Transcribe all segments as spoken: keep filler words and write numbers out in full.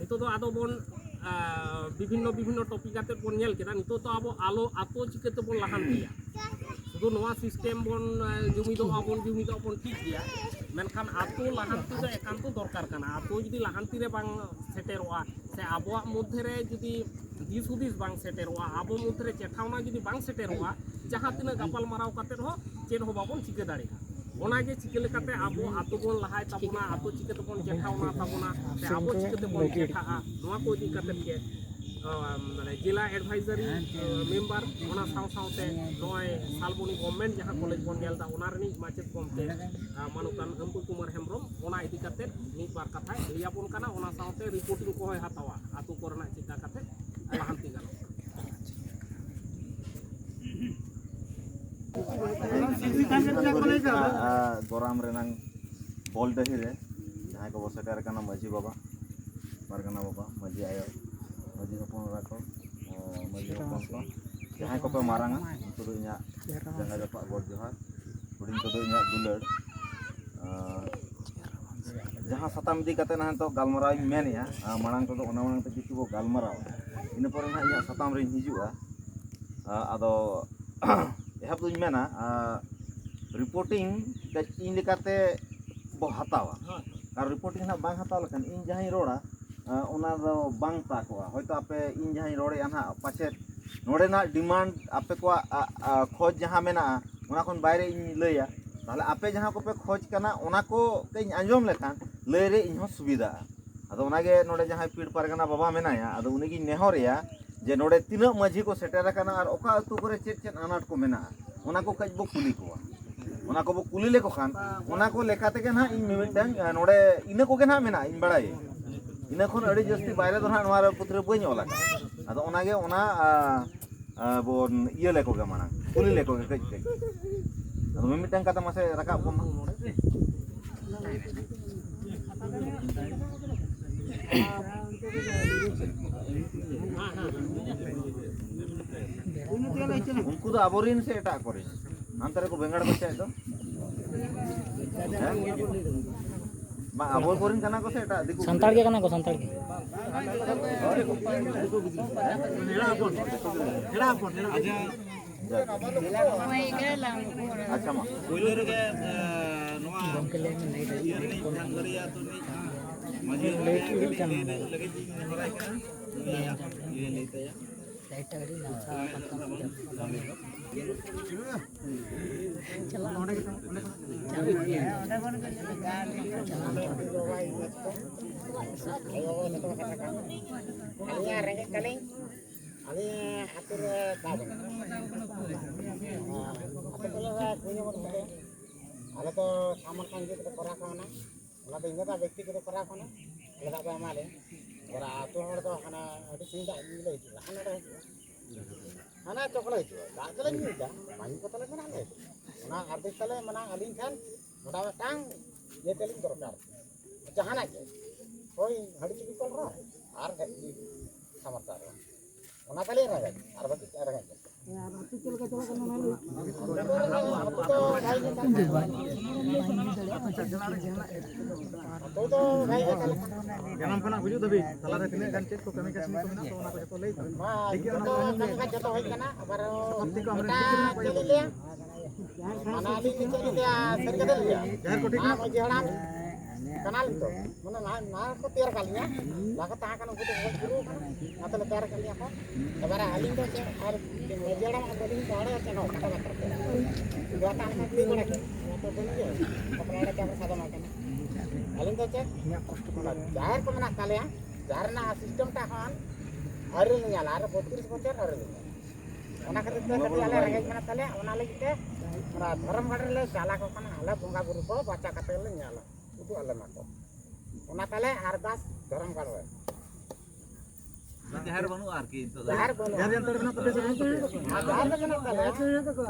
ᱱᱤᱛᱚᱜ ᱫᱚ ᱟᱫᱚ ᱵᱚᱱ ᱟᱸ, ᱵᱤᱵᱷᱤᱱᱱᱚ ᱵᱤᱵᱷᱤᱱᱱᱚ ᱴᱚᱯᱤᱠ ᱟᱛᱮᱫ ᱵᱚᱱ ᱧᱮᱞ ᱠᱮᱫᱟ᱾ ᱱᱤᱛᱚᱜ ᱫᱚ ᱟᱵᱚ ᱟᱞᱚ ᱟᱛᱳ ᱪᱤᱠᱟᱹ ᱛᱮᱵᱚᱱ ᱞᱟᱦᱟᱱᱛᱤᱭᱟ? ᱥᱩᱫᱷᱩ ᱱᱚᱣᱟ ᱥᱤᱥᱴᱮᱢ ᱵᱚᱱ ᱟᱸ, ᱡᱩᱢᱤᱫᱚᱜᱼᱟ ᱵᱚᱱ ᱡᱩᱢᱤᱫᱚᱜᱼᱟ ᱵᱚᱱ ᱴᱷᱤᱠ ᱜᱮᱭᱟ, ᱢᱮᱱᱠᱷᱟᱱ ᱟᱛᱳ ᱞᱟᱦᱟᱱᱛᱤ ᱫᱚ ᱮᱠᱟᱱᱛᱚ ᱫᱚᱨᱠᱟᱨ ᱠᱟᱱᱟ᱾ ᱟᱛᱳ ᱡᱩᱫᱤ ᱞᱟᱦᱟᱱᱛᱤ ᱨᱮ ᱵᱟᱝ ᱥᱮᱴᱮᱨᱚᱜᱼᱟ, ᱥᱮ ᱟᱵᱚᱣᱟᱜ ᱢᱚᱫᱽᱫᱷᱮ ᱨᱮ ᱡᱩᱫᱤ ᱫᱤᱥ ᱦᱩᱫᱤᱥ ᱵᱟᱝ ᱥᱮᱴᱮᱨᱚᱜᱼᱟ, ᱟᱵᱚ ᱢᱚᱫᱽᱫᱷᱮ ᱨᱮ ᱪᱮᱴᱷᱟᱣᱱᱟ ᱡᱩᱫᱤ ᱵᱟᱝ ᱥᱮᱴᱮᱨᱚᱜᱼᱟ, ᱡᱟᱦᱟᱸ ᱛᱤᱱᱟᱹᱜ ᱜᱟᱯᱟᱞ ᱢᱟᱨᱟᱣ ᱠᱟᱛᱮᱫ ᱦᱚᱸ ᱪᱮᱫ ᱦᱚᱸ ᱵᱟᱵᱚᱱ ᱪᱤᱠᱟᱹ ᱫᱟᱲᱮᱭᱟᱜᱼᱟ᱾ ᱚᱱᱟᱜᱮ ᱪᱤᱠᱟᱹ ᱞᱮᱠᱟᱛᱮ ᱟᱵᱚ ᱟᱛᱳ ᱵᱚᱱ ᱞᱟᱦᱟᱭ ᱛᱟᱵᱚᱱᱟ, ᱟᱛᱳ ᱪᱤᱠᱟᱹ ᱛᱮᱵᱚᱱ ᱪᱮᱴᱷᱟᱣᱱᱟ ᱛᱟᱵᱚᱱᱟ, ᱥᱮ ᱟᱵᱚ ᱪᱤᱠᱟᱹ ᱛᱮᱵᱚᱱ ᱪᱮᱴᱷᱟᱜᱼᱟ, ᱱᱚᱣᱟ ᱠᱚ ᱤᱫᱤ ᱠᱟᱛᱮᱫ ᱜᱮ ᱟᱸ, ᱢᱟᱱᱮ ᱡᱮᱞᱟ ᱮᱰᱵᱷᱟᱭᱡᱟᱨᱤ ᱟᱸ, ᱢᱮᱢᱵᱟᱨ, ᱚᱱᱟ ᱥᱟᱶ ᱥᱟᱶᱛᱮ ᱱᱚᱜᱼᱚᱭ ᱥᱟᱞᱵᱚᱱᱤ ᱜᱚᱵᱷᱢᱮᱱᱴ ᱡᱟᱦᱟᱸ ᱠᱚᱞᱮᱡᱽ ᱵᱚᱱ ᱧᱮᱞ ᱮᱫᱟ, ᱚᱱᱟ ᱨᱤᱱᱤᱡ ᱢᱟᱪᱮᱫ ᱜᱚᱢᱠᱮ ᱟᱸ, ᱢᱟᱱᱚᱛᱟᱱ ᱟᱹᱢᱵᱩ ᱠᱩᱢᱟᱨ ᱦᱮᱢᱵᱨᱚᱢ ᱚᱱᱟ ᱤᱫᱤ ᱠᱟᱛᱮᱫ ᱢᱤᱫ ᱵᱟᱨ ᱠᱟᱛᱷᱟᱭ ᱞᱟᱹᱭ ᱟᱵᱚᱱ ᱠᱟᱱᱟ᱾ ᱚᱱᱟ ᱥᱟᱶᱛᱮ ᱨᱤᱯᱳᱨᱴᱤᱝ ᱠᱚᱦᱚᱸᱭ ᱦᱟᱛᱟᱣᱟ, ᱟᱛᱳ ᱠᱚᱨᱮᱱᱟᱜ ᱪᱮᱠᱟ ᱠᱟᱛᱮᱫ ᱞᱟᱦᱟᱱᱛᱤ ᱜᱟᱱᱚᱜᱼᱟ᱾ ᱟᱸ, ᱜᱚᱨᱟᱢ ᱨᱮᱱᱟᱝ ᱵᱚᱞ ᱰᱟᱹᱦᱤ ᱨᱮ ᱡᱟᱦᱟᱸᱭ ᱠᱚᱵᱚ ᱥᱮᱴᱮᱨ ᱟᱠᱟᱱᱟ, ᱢᱟᱹᱡᱷᱤ ᱵᱟᱵᱟ, ᱯᱟᱨᱜᱟᱱᱟ ᱵᱟᱵᱟ, ᱢᱟᱹᱡᱷᱤ ᱟᱭᱳ, ᱢᱟᱹᱡᱷᱤ ᱦᱚᱯᱚᱱ ᱮᱨᱟ ᱠᱚ, ᱟᱸ, ᱢᱟᱹᱡᱷᱤ ᱦᱚᱯᱚᱱ ᱠᱚ, ᱡᱟᱦᱟᱸᱭ ᱠᱚᱯᱮ ᱢᱟᱨᱟᱝᱟ, ᱩᱱᱠᱩ ᱫᱚ ᱤᱧᱟᱹᱜ ᱡᱟᱸᱜᱟ ᱡᱟᱯᱟᱜ ᱜᱚᱰ ᱡᱚᱦᱟᱨ, ᱦᱩᱰᱤᱧ ᱠᱚᱫᱚ ᱤᱧᱟᱹᱜ ᱫᱩᱞᱟᱹᱲ᱾ ᱟᱸ, ᱡᱟᱦᱟᱸ ᱥᱟᱛᱟᱢ ᱤᱫᱤ ᱠᱟᱛᱮ ᱱᱟᱦᱟᱜ ᱱᱤᱛᱚᱜ ᱜᱟᱞᱢᱟᱨᱟᱣ ᱤᱧ ᱢᱮᱱᱮᱫᱼᱟ, ᱟᱸ, ᱢᱟᱲᱟᱝ ᱛᱮᱫᱚ ᱚᱱᱟ ᱢᱟᱲᱟᱝ ᱛᱮ ᱠᱤᱪᱷᱩ ᱵᱚ ᱜᱟᱞᱢᱟᱨᱟᱣᱟ, ᱤᱱᱟᱹ ᱯᱚᱨᱮ ᱱᱟᱦᱟᱜ ᱤᱧᱟᱹᱜ ᱥᱟᱛᱟᱢ ᱨᱤᱧ ᱦᱤᱡᱩᱜᱼᱟ᱾ ᱟᱸ, ᱟᱫᱚ ᱮᱦᱚᱵ ᱫᱚᱧ ᱢᱮᱱᱟ, ᱟᱸ, ᱨᱤᱯᱳᱨᱴᱤᱝ ᱠᱟᱹᱡ ᱤᱧ ᱞᱮᱠᱟᱛᱮ ᱵᱚ ᱦᱟᱛᱟᱣᱟ᱾ ᱟᱨ ᱨᱤᱯᱳᱨᱴᱤᱝ ᱱᱟᱦᱟᱜ ᱵᱟᱝ ᱦᱟᱛᱟᱣ ᱞᱮᱠᱷᱟᱱ ᱤᱧ ᱡᱟᱦᱟᱸᱧ ᱨᱚᱲᱟ, ᱟᱸ, ᱚᱱᱟ ᱫᱚ ᱵᱟᱝ ᱛᱟᱠᱚᱜᱼᱟ᱾ ᱦᱚᱭᱛᱳ ᱟᱯᱮ ᱤᱧ ᱡᱟᱦᱟᱸᱧ ᱨᱚᱲᱮᱫᱼᱟ ᱱᱟᱦᱟᱜ, ᱯᱟᱪᱮᱫ ᱱᱚᱰᱮᱱᱟᱜ ᱰᱤᱢᱟᱱᱰ ᱟᱯᱮ ᱠᱚᱣᱟᱜ, ᱟ, ᱟ, ᱠᱷᱚᱡᱽ ᱡᱟᱦᱟᱸ ᱢᱮᱱᱟᱜᱼᱟ, ᱚᱱᱟ ᱠᱷᱚᱱ ᱵᱟᱭᱨᱮ ᱤᱧ ᱞᱟᱹᱭᱟ, ᱛᱟᱦᱚᱞᱮ ᱟᱯᱮ ᱡᱟᱦᱟᱸ ᱠᱚᱯᱮ ᱠᱷᱚᱡᱽ ᱠᱟᱱᱟ, ᱚᱱᱟ ᱠᱚ ᱠᱟᱹᱡ ᱤᱧ ᱟᱸᱡᱚᱢ ᱞᱮᱠᱷᱟᱱ ᱞᱟᱹᱭ ᱨᱮ ᱤᱧ ᱦᱚᱸ ᱥᱩᱵᱤᱫᱷᱟᱜᱼᱟ᱾ ᱟᱫᱚ ᱚᱱᱟᱜᱮ ᱱᱚᱰᱮ ᱡᱟᱦᱟᱸᱭ ᱯᱤᱲ ᱯᱟᱨᱜᱟᱱᱟ ᱵᱟᱵᱟ ᱢᱮᱱᱟᱭᱟ, ᱟᱫᱚ ᱩᱱᱤᱜᱤᱧ ᱱᱮᱦᱚᱨᱮᱭᱟ ᱡᱮ ᱱᱚᱰᱮ ᱛᱤᱱᱟᱹᱜ ᱢᱟᱹᱡᱷᱤ ᱠᱚ ᱥᱮᱴᱮᱨ ᱟᱠᱟᱱᱟ ᱟᱨ ᱚᱠᱟ ᱟᱹᱛᱩ ᱠᱚᱨᱮ ᱪᱮᱫ ᱪᱮᱫ ᱟᱱᱟᱴ ᱠᱚ ᱢᱮᱱᱟᱜᱼᱟ, ᱚᱱᱟ ᱠᱚ ᱠᱟᱹᱡ ᱵᱚ ᱠᱩᱞᱤ ᱠᱚᱣᱟ᱾ ᱚᱱᱟ ᱠᱚᱵᱚ ᱠᱩᱞᱤ ᱞᱮᱠᱚ ᱠᱷᱟᱱ, ᱚᱱᱟ ᱠᱚ ᱞᱮᱠᱟ ᱛᱮᱜᱮ ᱱᱟᱦᱟᱜ ᱤᱧ ᱢᱤᱢᱤᱫᱴᱟᱝ, ᱮ, ᱱᱚᱰᱮ ᱤᱱᱟᱹ ᱠᱚᱜᱮ ᱱᱟᱦᱟᱜ ᱢᱮᱱᱟᱜᱼᱟ, ᱤᱧ ᱵᱟᱲᱟᱭᱟᱹᱧ᱾ ᱤᱱᱟᱹ ᱠᱷᱚᱱ ᱟᱹᱰᱤ ᱡᱟᱹᱥᱛᱤ ᱵᱟᱭᱨᱮ ᱫᱚ ᱱᱟᱦᱟᱜ ᱱᱚᱣᱟ ᱨᱮ ᱯᱩᱛᱷᱤ ᱨᱮ ᱵᱟᱹᱧ ᱚᱞ ᱟᱠᱟᱫᱼᱟ᱾ ᱟᱫᱚ ᱚᱱᱟᱜᱮ ᱚᱱᱟ, ᱟ, ᱟ, ᱵᱚᱱ ᱤᱭᱟᱹ ᱞᱮᱠᱚ ᱜᱮ ᱢᱟᱲᱟᱝ, ᱠᱩᱞᱤ ᱞᱮᱠᱚ ᱜᱮ ᱠᱟᱹᱡ ᱠᱟᱹᱡ᱾ ᱟᱫᱚ ᱢᱤᱢᱤᱫᱴᱟᱝ ᱠᱟᱛᱷᱟ ᱢᱟᱥᱮ ᱨᱟᱠᱟᱵ ᱠᱚᱜ ᱢᱟ᱾ ᱩᱱᱠᱩ ᱫᱚ ᱟᱵᱚᱨᱮᱱ ᱥᱮ ᱮᱴᱟᱜ ᱠᱚᱨᱮᱱ? ᱦᱟᱱᱛᱮ ᱨᱮᱠᱚ ᱵᱮᱸᱜᱟᱲ ᱵᱟᱪᱟᱭᱮᱫ ᱫᱚ᱾ ᱦᱮᱸ? ᱟᱵᱚ ᱠᱚᱨᱮᱱ ᱠᱟᱱᱟ ᱠᱚ ᱥᱮ ᱮᱴᱟᱜ ᱫᱤᱠᱩ? ᱥᱟᱱᱛᱟᱲ ᱜᱮ ᱠᱟᱱᱟ ᱠᱚ, ᱥᱟᱱᱛᱟᱲ ᱜᱮ᱾ ᱟᱪᱪᱷᱟ ᱢᱟ᱾ ᱟᱪᱪᱷᱟ ᱢᱟ᱾ ᱯᱳᱭᱞᱳ ᱨᱮᱜᱮ, ᱮ, ᱱᱚᱣᱟ ᱜᱚᱢᱠᱮ ᱞᱟᱹᱭ ᱢᱮ, ᱞᱟᱹᱭ ᱫᱟᱲᱮᱭᱟᱜ ᱤᱭᱟᱹ ᱨᱤᱱᱤᱡ ᱡᱟᱦᱟᱸ ᱜᱟᱹᱲᱤᱭᱟ ᱟᱹᱛᱩ ᱨᱤᱱᱤᱡ ᱢᱟᱹᱡᱷᱤ ᱞᱟᱹᱭ ᱦᱟᱲᱟᱢ ᱞᱟᱹᱭ ᱞᱟᱹᱜᱤᱫ ᱤᱧ ᱱᱮᱦᱚᱨᱟᱭ ᱠᱟᱱᱟ᱾ ᱩᱱᱤᱭᱟᱜ ᱤᱭᱟᱹ ᱞᱟᱹᱭ ᱛᱟᱭᱟ᱾ ᱞᱟᱭᱤᱴ ᱟᱹᱰᱤ ᱱᱟᱯᱟᱭ ᱯᱟᱛᱟ᱾ ᱟᱹᱞᱤᱧᱟᱜ ᱨᱮᱸᱜᱮᱡ ᱛᱟᱹᱞᱤᱧ, ᱟᱹᱞᱤᱧ ᱟᱹᱛᱩ ᱨᱮ ᱫᱟᱜ ᱵᱟᱹᱱᱩᱜᱼᱟ᱾ ᱟᱹᱛᱩ ᱴᱚᱞᱟ ᱨᱮ ᱠᱩᱧ ᱦᱚᱸ ᱵᱟᱹᱱᱩᱜ ᱛᱟᱞᱮᱭᱟ᱾ ᱟᱞᱮ ᱫᱚ ᱥᱟᱢᱟᱱ ᱠᱷᱟᱱ ᱜᱮ ᱠᱚᱨᱟᱣ ᱠᱟᱣᱱᱟ᱾ ᱚᱱᱟ ᱫᱚ ᱤᱧ ᱫᱟᱫᱟ ᱵᱮᱠᱛᱤᱜᱚᱛᱚ ᱠᱚᱨᱟᱣ ᱠᱟᱱᱟ, ᱟᱞᱮ ᱫᱟᱜ ᱫᱚ ᱮᱢᱟᱞᱮ᱾ ᱟᱨ ᱟᱹᱛᱩ ᱦᱚᱲ ᱫᱚ ᱦᱟᱱᱟ ᱟᱹᱰᱤ ᱥᱟᱺᱜᱤᱧ ᱫᱟᱜ ᱧᱩ ᱞᱮ ᱦᱤᱡᱩᱜᱼᱟ, ᱦᱟᱱᱟ ᱱᱚᱰᱮ ᱦᱤᱡᱩᱜᱼᱟ, ᱦᱟᱱᱟ ᱪᱚᱠ ᱞᱮ ᱦᱤᱡᱩᱜᱼᱟ, ᱫᱟᱜ ᱫᱚᱞᱮ ᱧᱩᱭᱮᱫᱟ, ᱢᱟᱹᱧ ᱠᱚ ᱛᱟᱞᱮ ᱢᱮᱱᱟᱜ ᱞᱮ᱾ ᱚᱱᱟ ᱟᱨ ᱫᱤᱱ ᱛᱟᱞᱮ ᱢᱟᱱᱮ ᱟᱹᱞᱤᱧ ᱴᱷᱮᱱ ᱜᱚᱴᱟ ᱢᱤᱫᱴᱟᱝ ᱤᱭᱟᱹ ᱛᱟᱹᱞᱤᱧ ᱫᱚᱨᱠᱟᱨ, ᱡᱟᱦᱟᱱᱟᱜ ᱜᱮ, ᱦᱳᱭ ᱦᱟᱺᱰᱤ ᱪᱩᱴᱤ ᱠᱚᱞ ᱨᱮᱦᱚᱸ ᱟᱨ ᱥᱟᱢᱟᱨᱥᱟᱞ ᱨᱮᱦᱚᱸ, ᱚᱱᱟ ᱛᱟᱹᱞᱤᱧ ᱨᱮᱸᱜᱮᱡ, ᱟᱨ ᱵᱟᱹᱠᱤ ᱪᱮᱫ ᱨᱮᱸᱜᱮᱡ ᱵᱟᱹᱱᱩᱜ᱾ ᱟᱨ ᱟᱹᱛᱩ ᱪᱮᱫ ᱞᱮᱠᱟ ᱪᱟᱞᱟᱜ ᱠᱟᱱᱟ ᱚᱱᱟ ᱞᱟᱹᱭ? ᱟᱹᱛᱩ ᱫᱚ ᱵᱷᱟᱜᱮ ᱜᱮ ᱪᱟᱞᱟᱜ ᱠᱟᱱᱟ᱾ ᱟᱹᱛᱩ ᱫᱚ ᱵᱷᱟᱜᱮ ᱜᱮ ᱪᱟᱞᱟᱜ ᱠᱟᱱᱟ᱾ ᱡᱟᱱᱟᱢ ᱠᱷᱚᱱᱟᱜ ᱜᱩᱡᱩᱜ ᱫᱷᱟᱹᱵᱤᱡ ᱛᱟᱞᱟᱨᱮ ᱛᱤᱱᱟᱹᱜ ᱜᱟᱱ ᱪᱮᱫ ᱠᱚ ᱠᱟᱹᱢᱤ ᱠᱟᱹᱥᱱᱤ ᱠᱚ ᱢᱮᱱᱟᱜ ᱛᱟᱵᱚᱱᱟ, ᱚᱱᱟ ᱠᱚ ᱡᱚᱛᱚ ᱞᱟᱹᱭ ᱛᱟᱵᱚᱱ᱾ ᱢᱟ, ᱴᱷᱤᱠ ᱜᱮᱭᱟ, ᱚᱱᱟ ᱡᱚᱛᱚ ᱠᱚ ᱠᱟᱹᱢᱤ ᱠᱟᱡᱽ ᱡᱚᱛᱚ ᱦᱩᱭ ᱠᱟᱱᱟ᱾ ᱟᱵᱟᱨ ᱥᱚᱛᱛᱤ ᱠᱚ ᱟᱢᱨᱮᱱ ᱢᱤᱫᱴᱟᱝ ᱪᱮᱫ ᱞᱤᱧ ᱞᱟᱹᱭᱟ? ᱢᱟᱱᱮ ᱟᱹᱞᱤᱧ ᱞᱤᱧ ᱪᱮᱫ ᱞᱤᱧ ᱞᱟᱹᱭᱟ, ᱥᱟᱹᱨᱤ ᱠᱟᱛᱷᱟ ᱞᱤᱧ ᱞᱟᱹᱭᱟ᱾ ᱡᱟᱦᱮᱨ ᱠᱚ ᱴᱷᱤᱠ ᱢᱟ, ᱢᱮᱱᱟᱜ ᱢᱟᱹᱡᱷᱤ ᱦᱟᱲᱟᱢ ᱠᱟᱱᱟᱞᱤᱧ ᱛᱚ, ᱢᱟᱱᱮ ᱱᱟᱦᱟᱜ, ᱱᱟᱦᱟᱜ ᱠᱚ ᱛᱮᱭᱟᱨ ᱟᱠᱟᱫ ᱞᱤᱧᱟ, ᱞᱟᱦᱟ ᱠᱚ ᱛᱟᱦᱮᱸ ᱠᱟᱱᱟ, ᱩᱱᱠᱩ ᱫᱚ ᱜᱚᱡ ᱜᱩᱨᱩ ᱟᱠᱟᱱᱟ, ᱚᱱᱟ ᱛᱮᱞᱮ ᱛᱮᱭᱟᱨ ᱟᱠᱟᱫ ᱞᱤᱧᱟ ᱠᱚ᱾ ᱮᱵᱟᱨᱮ ᱟᱹᱞᱤᱧ ᱫᱚ ᱪᱮᱫ ᱟᱨ ᱢᱟᱹᱡᱷᱤ ᱦᱟᱲᱟᱢ ᱟᱨ ᱵᱟᱹᱞᱤᱧ ᱫᱚᱦᱚ ᱫᱟᱲᱮᱭᱟᱜᱼᱟ, ᱪᱮᱫ ᱦᱚᱸ ᱠᱟᱛᱷᱟ ᱵᱟᱛᱨᱟ ᱛᱮ᱾ ᱡᱚᱛᱚ ᱦᱚᱲ ᱠᱚ ᱞᱟᱹᱭ ᱵᱟᱲᱟ ᱠᱮᱫᱟ, ᱚᱱᱟ ᱫᱚ ᱵᱟᱹᱱᱩᱜ ᱜᱮᱭᱟ, ᱵᱟᱯᱞᱟ ᱨᱮ ᱪᱟᱵᱟ ᱥᱟᱫᱚᱢ ᱟᱠᱟᱱᱟ᱾ ᱟᱹᱞᱤᱧ ᱫᱚ ᱪᱮᱫ, ᱚᱱᱟ ᱡᱟᱦᱮᱨ ᱠᱚ ᱢᱮᱱᱟᱜ ᱛᱟᱞᱮᱭᱟ, ᱡᱟᱦᱮᱨ ᱨᱮᱱᱟᱜ system ᱴᱟᱜ ᱦᱚᱸ ᱟᱹᱣᱨᱤ ᱞᱮ ᱧᱮᱞᱟ, ᱟᱨ ᱵᱚᱛᱨᱤᱥ ᱵᱚᱪᱷᱚᱨ ᱟᱹᱣᱨᱤ ᱞᱮ ᱧᱮᱞᱟ᱾ ᱚᱱᱟ ᱠᱷᱟᱹᱛᱤᱨ ᱛᱮ ᱠᱟᱹᱴᱤᱡ ᱟᱞᱮ ᱨᱮᱸᱜᱮᱡ ᱢᱮᱱᱟᱜ ᱛᱟᱞᱮᱭᱟ, ᱚᱱᱟ ᱞᱟᱹᱜᱤᱫ ᱛᱮ ᱚᱱᱟ ᱫᱷᱚᱨᱚᱢ ᱜᱟᱲ ᱨᱮᱞᱮ ᱪᱟᱞᱟ ᱠᱚ ᱠᱟᱱᱟ, ᱟᱞᱮ ᱵᱚᱸᱜᱟ ᱵᱩᱨᱩ ᱠᱚ ᱵᱟᱧᱪᱟᱣ ᱠᱟᱛᱮ ᱞᱮ ᱧᱮᱞᱟ, ᱩᱫᱩᱜ ᱟᱞᱮ ᱢᱟᱠᱚ᱾ ᱚᱱᱟ ᱛᱟᱞᱮ ᱟᱨᱫᱟᱥ ᱫᱷᱚᱨᱚᱢ ᱜᱟᱲ ᱨᱮ᱾ ᱡᱟᱦᱮᱨ ᱵᱟᱹᱱᱩᱜᱼᱟ ᱟᱨᱠᱤ ᱱᱤᱛᱚᱜ ᱫᱚ᱾ ᱡᱟᱦᱮᱨ ᱵᱟᱹᱱᱩᱜᱼᱟ᱾ ᱡᱟᱦᱮᱨ ᱡᱟᱱᱛᱟᱲ ᱢᱮᱱᱟᱜ ᱛᱟᱯᱮᱭᱟ ᱥᱮ ᱵᱟᱹᱱᱩᱜ ᱛᱟᱯᱮᱭᱟ? ᱟᱨ ᱡᱟᱦᱮᱨ ᱫᱚ ᱢᱮᱱᱟᱜ ᱛᱟᱞᱮᱭᱟ᱾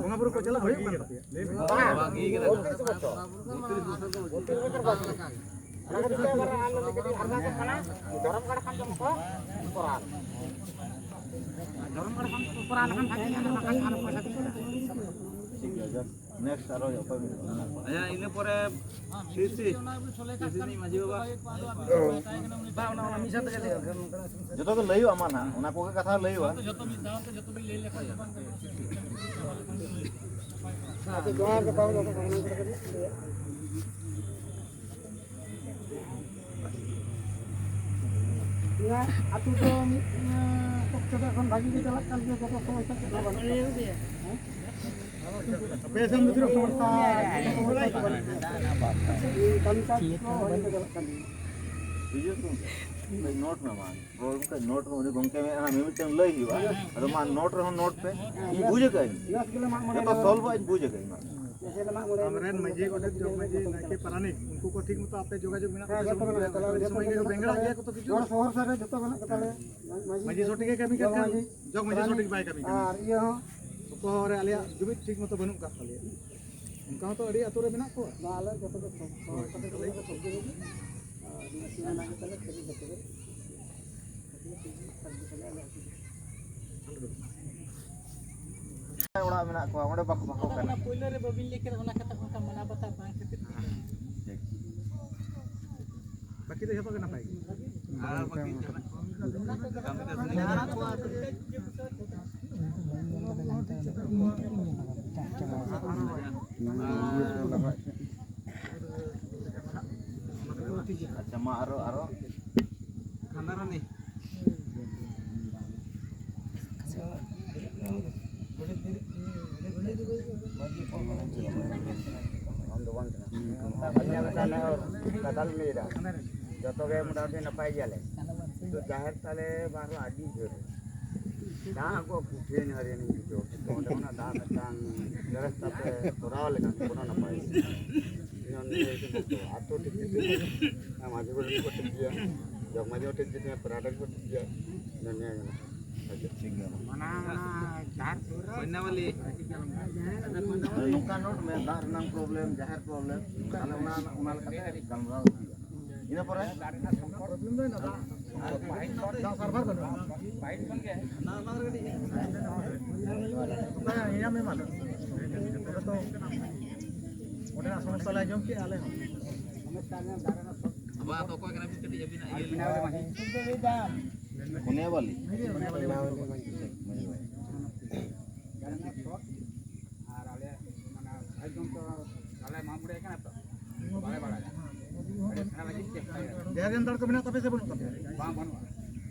ᱵᱚᱸᱜᱟ ᱵᱩᱨᱩ ᱠᱚ ᱪᱟᱞᱟᱜ ᱦᱩᱭᱩᱜ ᱠᱟᱱ ᱛᱟᱯᱮᱭᱟ? ᱞᱟᱹᱭ ᱢᱮ᱾ ᱵᱟᱝ, ᱵᱟᱝ, ᱤᱭᱟᱹ ᱠᱟᱫᱟ᱾ ᱵᱚᱛᱨᱤᱥ ᱵᱚᱪᱷᱚᱨ᱾ ᱵᱚᱛᱨᱤᱥ ᱵᱚᱪᱷᱚᱨ ᱵᱟᱹᱠᱤ᱾ ᱚᱱᱟ ᱠᱷᱟᱹᱛᱤᱨ ᱛᱮ ᱟᱵᱟᱨ ᱟᱞᱮ ᱞᱮ ᱠᱟᱹᱴᱤᱡ ᱟᱨᱫᱟᱥᱚᱜ ᱠᱟᱱᱟ, ᱫᱷᱚᱨᱚᱢ ᱜᱟᱲ ᱠᱷᱟᱱ ᱫᱚ ᱠᱚ ᱠᱚᱨᱟᱣ᱾ ᱫᱷᱚᱨᱚᱢ ᱜᱟᱲ ᱠᱷᱟᱱ ᱠᱚ ᱠᱚᱨᱟᱣ ᱞᱮᱠᱷᱟᱱ ᱵᱷᱟᱜᱮᱜᱼᱟ, ᱵᱟᱠᱷᱟᱱ ᱟᱨ ᱯᱚᱭᱥᱟ ᱛᱮ ᱴᱷᱤᱠ ᱜᱮᱭᱟ, ᱡᱟᱠ, ᱱᱮᱠᱥᱴ ᱟᱨᱚ ᱚᱠᱚᱭ ᱢᱮᱱᱟᱜᱼᱟ? ᱦᱮᱸ, ᱤᱱᱟᱹ ᱯᱚᱨᱮ ᱥᱤ ᱥᱤ, ᱥᱤ ᱥᱤ ᱨᱤᱱᱤᱡ ᱢᱟᱹᱡᱷᱤ ᱵᱟᱵᱟ᱾ ᱵᱟᱝ, ᱚᱱᱟ, ᱚᱱᱟ ᱢᱤᱫ ᱥᱟᱶ ᱛᱮᱜᱮ ᱞᱟᱹᱭ ᱟᱠᱚ᱾ ᱡᱚᱛᱚ ᱜᱮ ᱞᱟᱹᱭ ᱦᱩᱭᱩᱜᱼᱟ ᱟᱢᱟ ᱱᱟᱦᱟᱜ, ᱚᱱᱟ ᱠᱚᱜᱮ ᱠᱟᱛᱷᱟ ᱞᱟᱹᱭ ᱦᱩᱭᱩᱜᱼᱟ᱾ ᱡᱚᱛᱚ ᱢᱤᱫ ᱫᱷᱟᱣ ᱛᱮ ᱡᱚᱛᱚ ᱵᱤᱱ ᱞᱟᱹᱭ ᱞᱮᱠᱷᱟᱱ ᱫᱚ ᱵᱟᱝ ᱜᱟᱱᱚᱜᱼᱟ᱾ ᱟᱪᱪᱷᱟ, ᱡᱚᱦᱟᱨ ᱜᱮ, ᱵᱟᱝ ᱜᱟᱱᱚᱜᱼᱟ, ᱚᱱᱟ ᱠᱚᱫᱚ ᱠᱟᱹᱴᱤᱡ ᱞᱟᱹᱭᱟ᱾ ᱱᱚᱣᱟ ᱟᱹᱛᱩ ᱫᱚ ᱢᱤᱫ, ᱮᱸ, ᱯᱚᱠᱠᱷᱚ ᱫᱚ ᱮᱠᱷᱚᱱ ᱵᱷᱟᱜᱤ ᱜᱮ ᱪᱟᱞᱟᱜ ᱠᱟᱱ ᱜᱮᱭᱟ, ᱡᱚᱛᱚ ᱥᱚᱢᱚᱥᱥᱟ ᱪᱮᱫ ᱦᱚᱸ ᱵᱟᱹᱱᱩᱜ ᱛᱟᱵᱚᱱᱟ᱾ ᱦᱮᱸ? ᱟᱯᱮ ᱥᱮᱱ ᱫᱚ ᱪᱮᱫ ᱥᱚᱢᱚᱥᱥᱟ? ᱠᱟᱹᱢᱤ ᱠᱟᱡᱽ ᱠᱚ ᱵᱷᱟᱜᱤ ᱜᱮ ᱪᱟᱞᱟᱜ ᱠᱟᱱ ᱜᱮᱭᱟ᱾ ᱵᱩᱡᱷᱟᱹᱣ ᱠᱮᱫᱟᱢ? ᱱᱳᱴ ᱢᱮ ᱢᱟ᱾ ᱯᱨᱚᱵᱞᱮᱢ ᱠᱷᱟᱡ ᱱᱳᱴ ᱢᱮ, ᱩᱱᱤ ᱜᱚᱢᱠᱮ ᱢᱮᱱᱟ ᱢᱤᱢᱤᱫᱴᱟᱝ ᱞᱟᱹᱭ ᱦᱩᱭᱩᱜᱼᱟ᱾ ᱟᱫᱚ ᱢᱟ ᱱᱳᱴ ᱨᱮᱦᱚᱸ ᱱᱳᱴ ᱯᱮ, ᱤᱧ ᱵᱩᱡᱽ ᱟᱠᱟᱫᱟᱹᱧ, ᱱᱮᱥ ᱜᱮᱞᱮ ᱢᱟᱜ ᱢᱚᱬᱮ ᱡᱚᱛᱚ ᱮᱱᱟ᱾ ᱥᱚᱞᱵᱷ ᱤᱧ ᱵᱩᱡᱽ ᱟᱠᱟᱫᱟᱹᱧ ᱢᱟ᱾ ᱱᱮᱥ ᱜᱮᱞᱮ ᱢᱟᱜ ᱢᱚᱬᱮ ᱮᱱᱟ᱾ ᱟᱢᱨᱮᱱ ᱢᱟᱹᱡᱷᱤ, ᱜᱚᱰᱮᱛ, ᱡᱚᱜᱽ ᱢᱟᱹᱡᱷᱤ, ᱱᱟᱭᱠᱮ, ᱯᱟᱨᱟᱱᱤᱠ, ᱩᱱᱠᱩ ᱠᱚ ᱴᱷᱤᱠ ᱢᱚᱛᱚ ᱟᱯᱮ ᱡᱳᱜᱟᱡᱳᱜᱽ ᱢᱮᱱᱟᱜ ᱦᱮᱸ, ᱛᱟᱯᱮᱭᱟ? ᱡᱚᱛᱚ ᱢᱮᱱᱟᱜ ᱛᱟᱞᱮᱭᱟ᱾ ᱥᱚᱢᱚᱭ ᱜᱮ ᱵᱮᱸᱜᱮᱲᱟᱜ ᱜᱮᱭᱟ ᱠᱚ ᱛᱚ ᱠᱤᱪᱷᱩ᱾ ᱱᱚᱣᱟ ᱥᱚᱦᱚᱨ ᱥᱮᱴᱮᱨ ᱡᱚᱛᱚ ᱢᱮᱱᱟᱜ ᱠᱚ ᱛᱟᱞᱮᱭᱟ᱾ ᱢᱟᱹᱡᱷᱤ ᱥᱚᱴᱷᱤᱠ ᱜᱮ ᱠᱟᱹᱢᱤ ᱠᱟᱱ ᱡᱚᱜᱽ ᱠᱷᱟᱱ, ᱢᱟᱹᱡᱷᱤ, ᱡᱚᱜᱽ ᱢᱟᱹᱡᱷᱤ ᱯᱟᱨᱟᱱᱤᱠ ᱥᱚᱴᱷᱤᱠ ᱵᱟᱭ ᱠᱟᱹᱢᱤ ᱠᱟᱱᱟ᱾ ᱟᱨ ᱤᱭᱟᱹ ᱦᱚᱸ᱾ ᱚᱠᱚᱭ ᱨᱮ ᱟᱞᱮᱭᱟᱜ ᱡᱩᱢᱤᱫ ᱴᱷᱤᱠ ᱢᱚᱛᱚ ᱵᱟᱹᱱᱩᱜ ᱟᱠᱟᱫ ᱛᱟᱞᱮᱭᱟ᱾ ᱚᱱᱠᱟ ᱦᱚᱸᱛᱚ ᱟᱹᱰᱤ ᱟᱹᱛᱩ ᱨᱮ ᱢᱮᱱᱟᱜ ᱠᱚᱣᱟ᱾ ᱵᱟᱝ, ᱟᱞᱮ ᱡᱚᱛᱚ ᱜᱮ ᱥᱚᱵ-, ᱦᱳᱭ᱾ ᱥᱚᱵ ᱠᱟᱛᱮ ᱜᱮ ᱥᱚᱵ ᱜᱮ ᱦᱩᱭᱩᱜᱼᱟ᱾ ᱟᱨ ᱢᱤᱫᱴᱮᱱ ᱢᱮᱱᱟᱜ ᱜᱮ ᱛᱟᱞᱮᱭᱟ, ᱠᱟᱹᱴᱤᱡ ᱡᱚᱛᱚ ᱜᱮ᱾ ᱚᱲᱟᱜ ᱢᱮᱱᱟᱜ ᱠᱚᱣᱟ, ᱚᱸᱰᱮ ᱵᱟᱠᱚ, ᱵᱟᱠᱚ ᱟᱫᱚ ᱠᱟᱱᱟ᱾ ᱚᱱᱟ ᱯᱳᱭᱞᱳ ᱨᱮ ᱵᱟᱹᱵᱤᱱ ᱞᱟᱹᱭ ᱠᱮᱫᱟ, ᱚᱱᱟ ᱠᱟᱛᱷᱟ ᱚᱱᱠᱟ ᱢᱟᱱᱟᱣ ᱵᱟᱛᱟᱣ ᱵᱟᱝ ᱠᱷᱟᱹᱛᱤᱨ ᱛᱮ᱾ ᱴᱷᱤᱠ᱾ ᱵᱟᱹᱠᱤ ᱫᱚ ᱡᱚᱛᱚ ᱜᱮ ᱱᱟᱯᱟᱭ ᱜᱮ᱾ ᱟᱨ ᱵᱟᱹᱠᱤ ᱡᱟᱦᱟᱱᱟᱜ ᱠᱚ? ᱠᱟᱹᱢᱤ ᱠᱟᱹᱥᱱᱤ ᱡᱟᱦᱟᱱᱟᱜ ᱠᱚ? ᱟᱪᱪᱷᱟ, ᱢᱟ ᱟᱨᱚ, ᱟᱨᱚ᱾ ᱠᱷᱟᱱᱫᱟᱨᱟᱱᱤ᱾ ᱟᱢ ᱫᱚ ᱵᱟᱝ ᱠᱟᱱᱟ᱾ ᱢᱤᱫᱴᱟᱝ ᱱᱮᱦᱚᱨ ᱠᱟᱛᱷᱟ ᱞᱤᱧ ᱞᱟᱹᱭᱫᱟ᱾ ᱡᱚᱛᱚ ᱜᱮ ᱢᱚᱴᱟᱢᱩᱴᱤ ᱱᱟᱯᱟᱭ ᱜᱮᱭᱟᱞᱮ᱾ ᱠᱤᱱᱛᱩ ᱡᱟᱦᱮᱨ ᱛᱟᱞᱮ ᱵᱟᱝ ᱨᱮᱦᱚᱸ ᱟᱹᱰᱤ ᱡᱳᱨ ᱫᱟᱜ ᱠᱚ ᱠᱚᱴᱷᱤᱱ ᱦᱟᱹᱨᱤᱭᱟᱹ ᱵᱩᱡᱷᱟᱹᱣ᱾ ᱚᱸᱰᱮ ᱠᱷᱚᱱᱟᱜ ᱫᱟᱜ ᱢᱤᱫᱴᱟᱝ ᱵᱮᱵᱚᱥᱛᱷᱟ ᱯᱮ ᱠᱚᱨᱟᱣ ᱞᱮᱠᱷᱟᱱ ᱠᱳᱱᱳ ᱱᱟᱯᱟᱭ᱾ ᱤᱧ ᱦᱚᱸ ᱱᱤᱭᱟᱹ ᱜᱮ ᱵᱚᱠᱛᱚᱵᱚ᱾ ᱟᱛᱳ ᱴᱷᱤᱠ ᱜᱮ ᱛᱤᱧᱟ, ᱢᱟᱹᱡᱷᱤ ᱵᱩᱲᱦᱤ ᱠᱚ ᱴᱷᱤᱠ ᱜᱮᱭᱟ, ᱡᱚᱜᱽ ᱢᱟᱹᱡᱷᱤ ᱦᱚᱸ ᱴᱷᱤᱠ ᱜᱮ ᱛᱤᱧᱟ, ᱯᱟᱨᱟ ᱰᱟᱹᱝᱨᱤ ᱠᱚ ᱴᱷᱤᱠ ᱜᱮᱭᱟ᱾ ᱤᱧ ᱫᱚ ᱱᱤᱭᱟᱹ ᱜᱮ ᱱᱟᱯᱟᱭ᱾ ᱴᱷᱤᱠ ᱜᱮᱭᱟ᱾ ᱚᱱᱟ, ᱚᱱᱟ ᱡᱟᱦᱮᱨ ᱥᱩᱨ ᱨᱮ ᱵᱚᱭᱱᱟᱵᱟᱞᱤ᱾ ᱱᱚᱝᱠᱟ ᱱᱳᱴ ᱢᱮ, ᱫᱟᱜ ᱨᱮᱱᱟᱜ ᱯᱨᱚᱵᱞᱮᱢ, ᱡᱟᱦᱮᱨ ᱯᱨᱚᱵᱞᱮᱢ, ᱛᱟᱦᱞᱮ ᱚᱱᱟ, ᱚᱱᱟ ᱞᱮᱠᱟᱛᱮ ᱜᱟᱞᱢᱟᱨᱟᱣ ᱦᱩᱭᱩᱜᱼᱟ᱾ ᱤᱱᱟᱹ ᱯᱚᱨᱮ ᱫᱟᱜ ᱨᱮᱱᱟᱜ ᱥᱚᱝᱠᱚᱴ ᱯᱨᱚᱵᱞᱮᱢ ᱫᱚ ᱫᱟᱜ, ᱫᱟᱜ ᱥᱟᱨᱵᱷᱟᱨ ᱵᱟᱹᱱᱩᱜᱼᱟ᱾ ᱯᱟᱭᱤᱯ ᱠᱷᱚᱱ ᱜᱮ᱾ ᱦᱮᱸ, ᱦᱮᱸ, ᱢᱟ ᱞᱟᱹᱭ ᱢᱮ᱾ ᱛᱚᱵᱮ ᱛᱚ ᱚᱸᱰᱮᱱᱟᱜ ᱥᱚᱢᱚᱥᱥᱟ ᱞᱮ ᱟᱸᱡᱚᱢ ᱠᱮᱜᱼᱟ ᱟᱞᱮ ᱦᱚᱸ᱾ ᱟᱵᱚ ᱟᱛᱳ ᱚᱠᱚᱭ ᱠᱟᱱᱟ ᱵᱤᱱ? ᱠᱟᱹᱴᱤᱡ ᱟᱹᱵᱤᱱᱟᱜ ᱤᱭᱟᱹ ᱞᱟᱹᱭ ᱵᱤᱱ᱾ ᱯᱩᱱᱭᱟ ᱵᱟᱞᱤ᱾ ᱯᱩᱱᱭᱟ ᱵᱟᱞᱤ᱾ ᱟᱨ ᱟᱞᱮ ᱢᱟᱱᱮ ᱵᱷᱟᱭ ᱵᱚᱱ ᱛᱚ ᱟᱞᱮ ᱢᱟᱜ ᱢᱚᱬᱮ ᱠᱟᱱᱟ ᱛᱚ, ᱵᱟᱞᱮ ᱵᱟᱲᱟᱭᱟ᱾ ᱟᱹᱰᱤ ᱥᱮᱬᱟ ᱞᱟᱹᱜᱤᱫ ᱪᱮᱥᱴᱟᱭᱟ᱾ ᱰᱷᱮᱨ ᱨᱮᱱ ᱫᱟᱲ ᱠᱚ ᱢᱮᱱᱟᱜ ᱛᱟᱯᱮᱭᱟ ᱥᱮ ᱵᱟᱹᱱᱩᱜ ᱛᱟᱯᱮᱭᱟ? ᱵᱟᱝ, ᱵᱟᱹᱱᱩᱜᱼᱟ᱾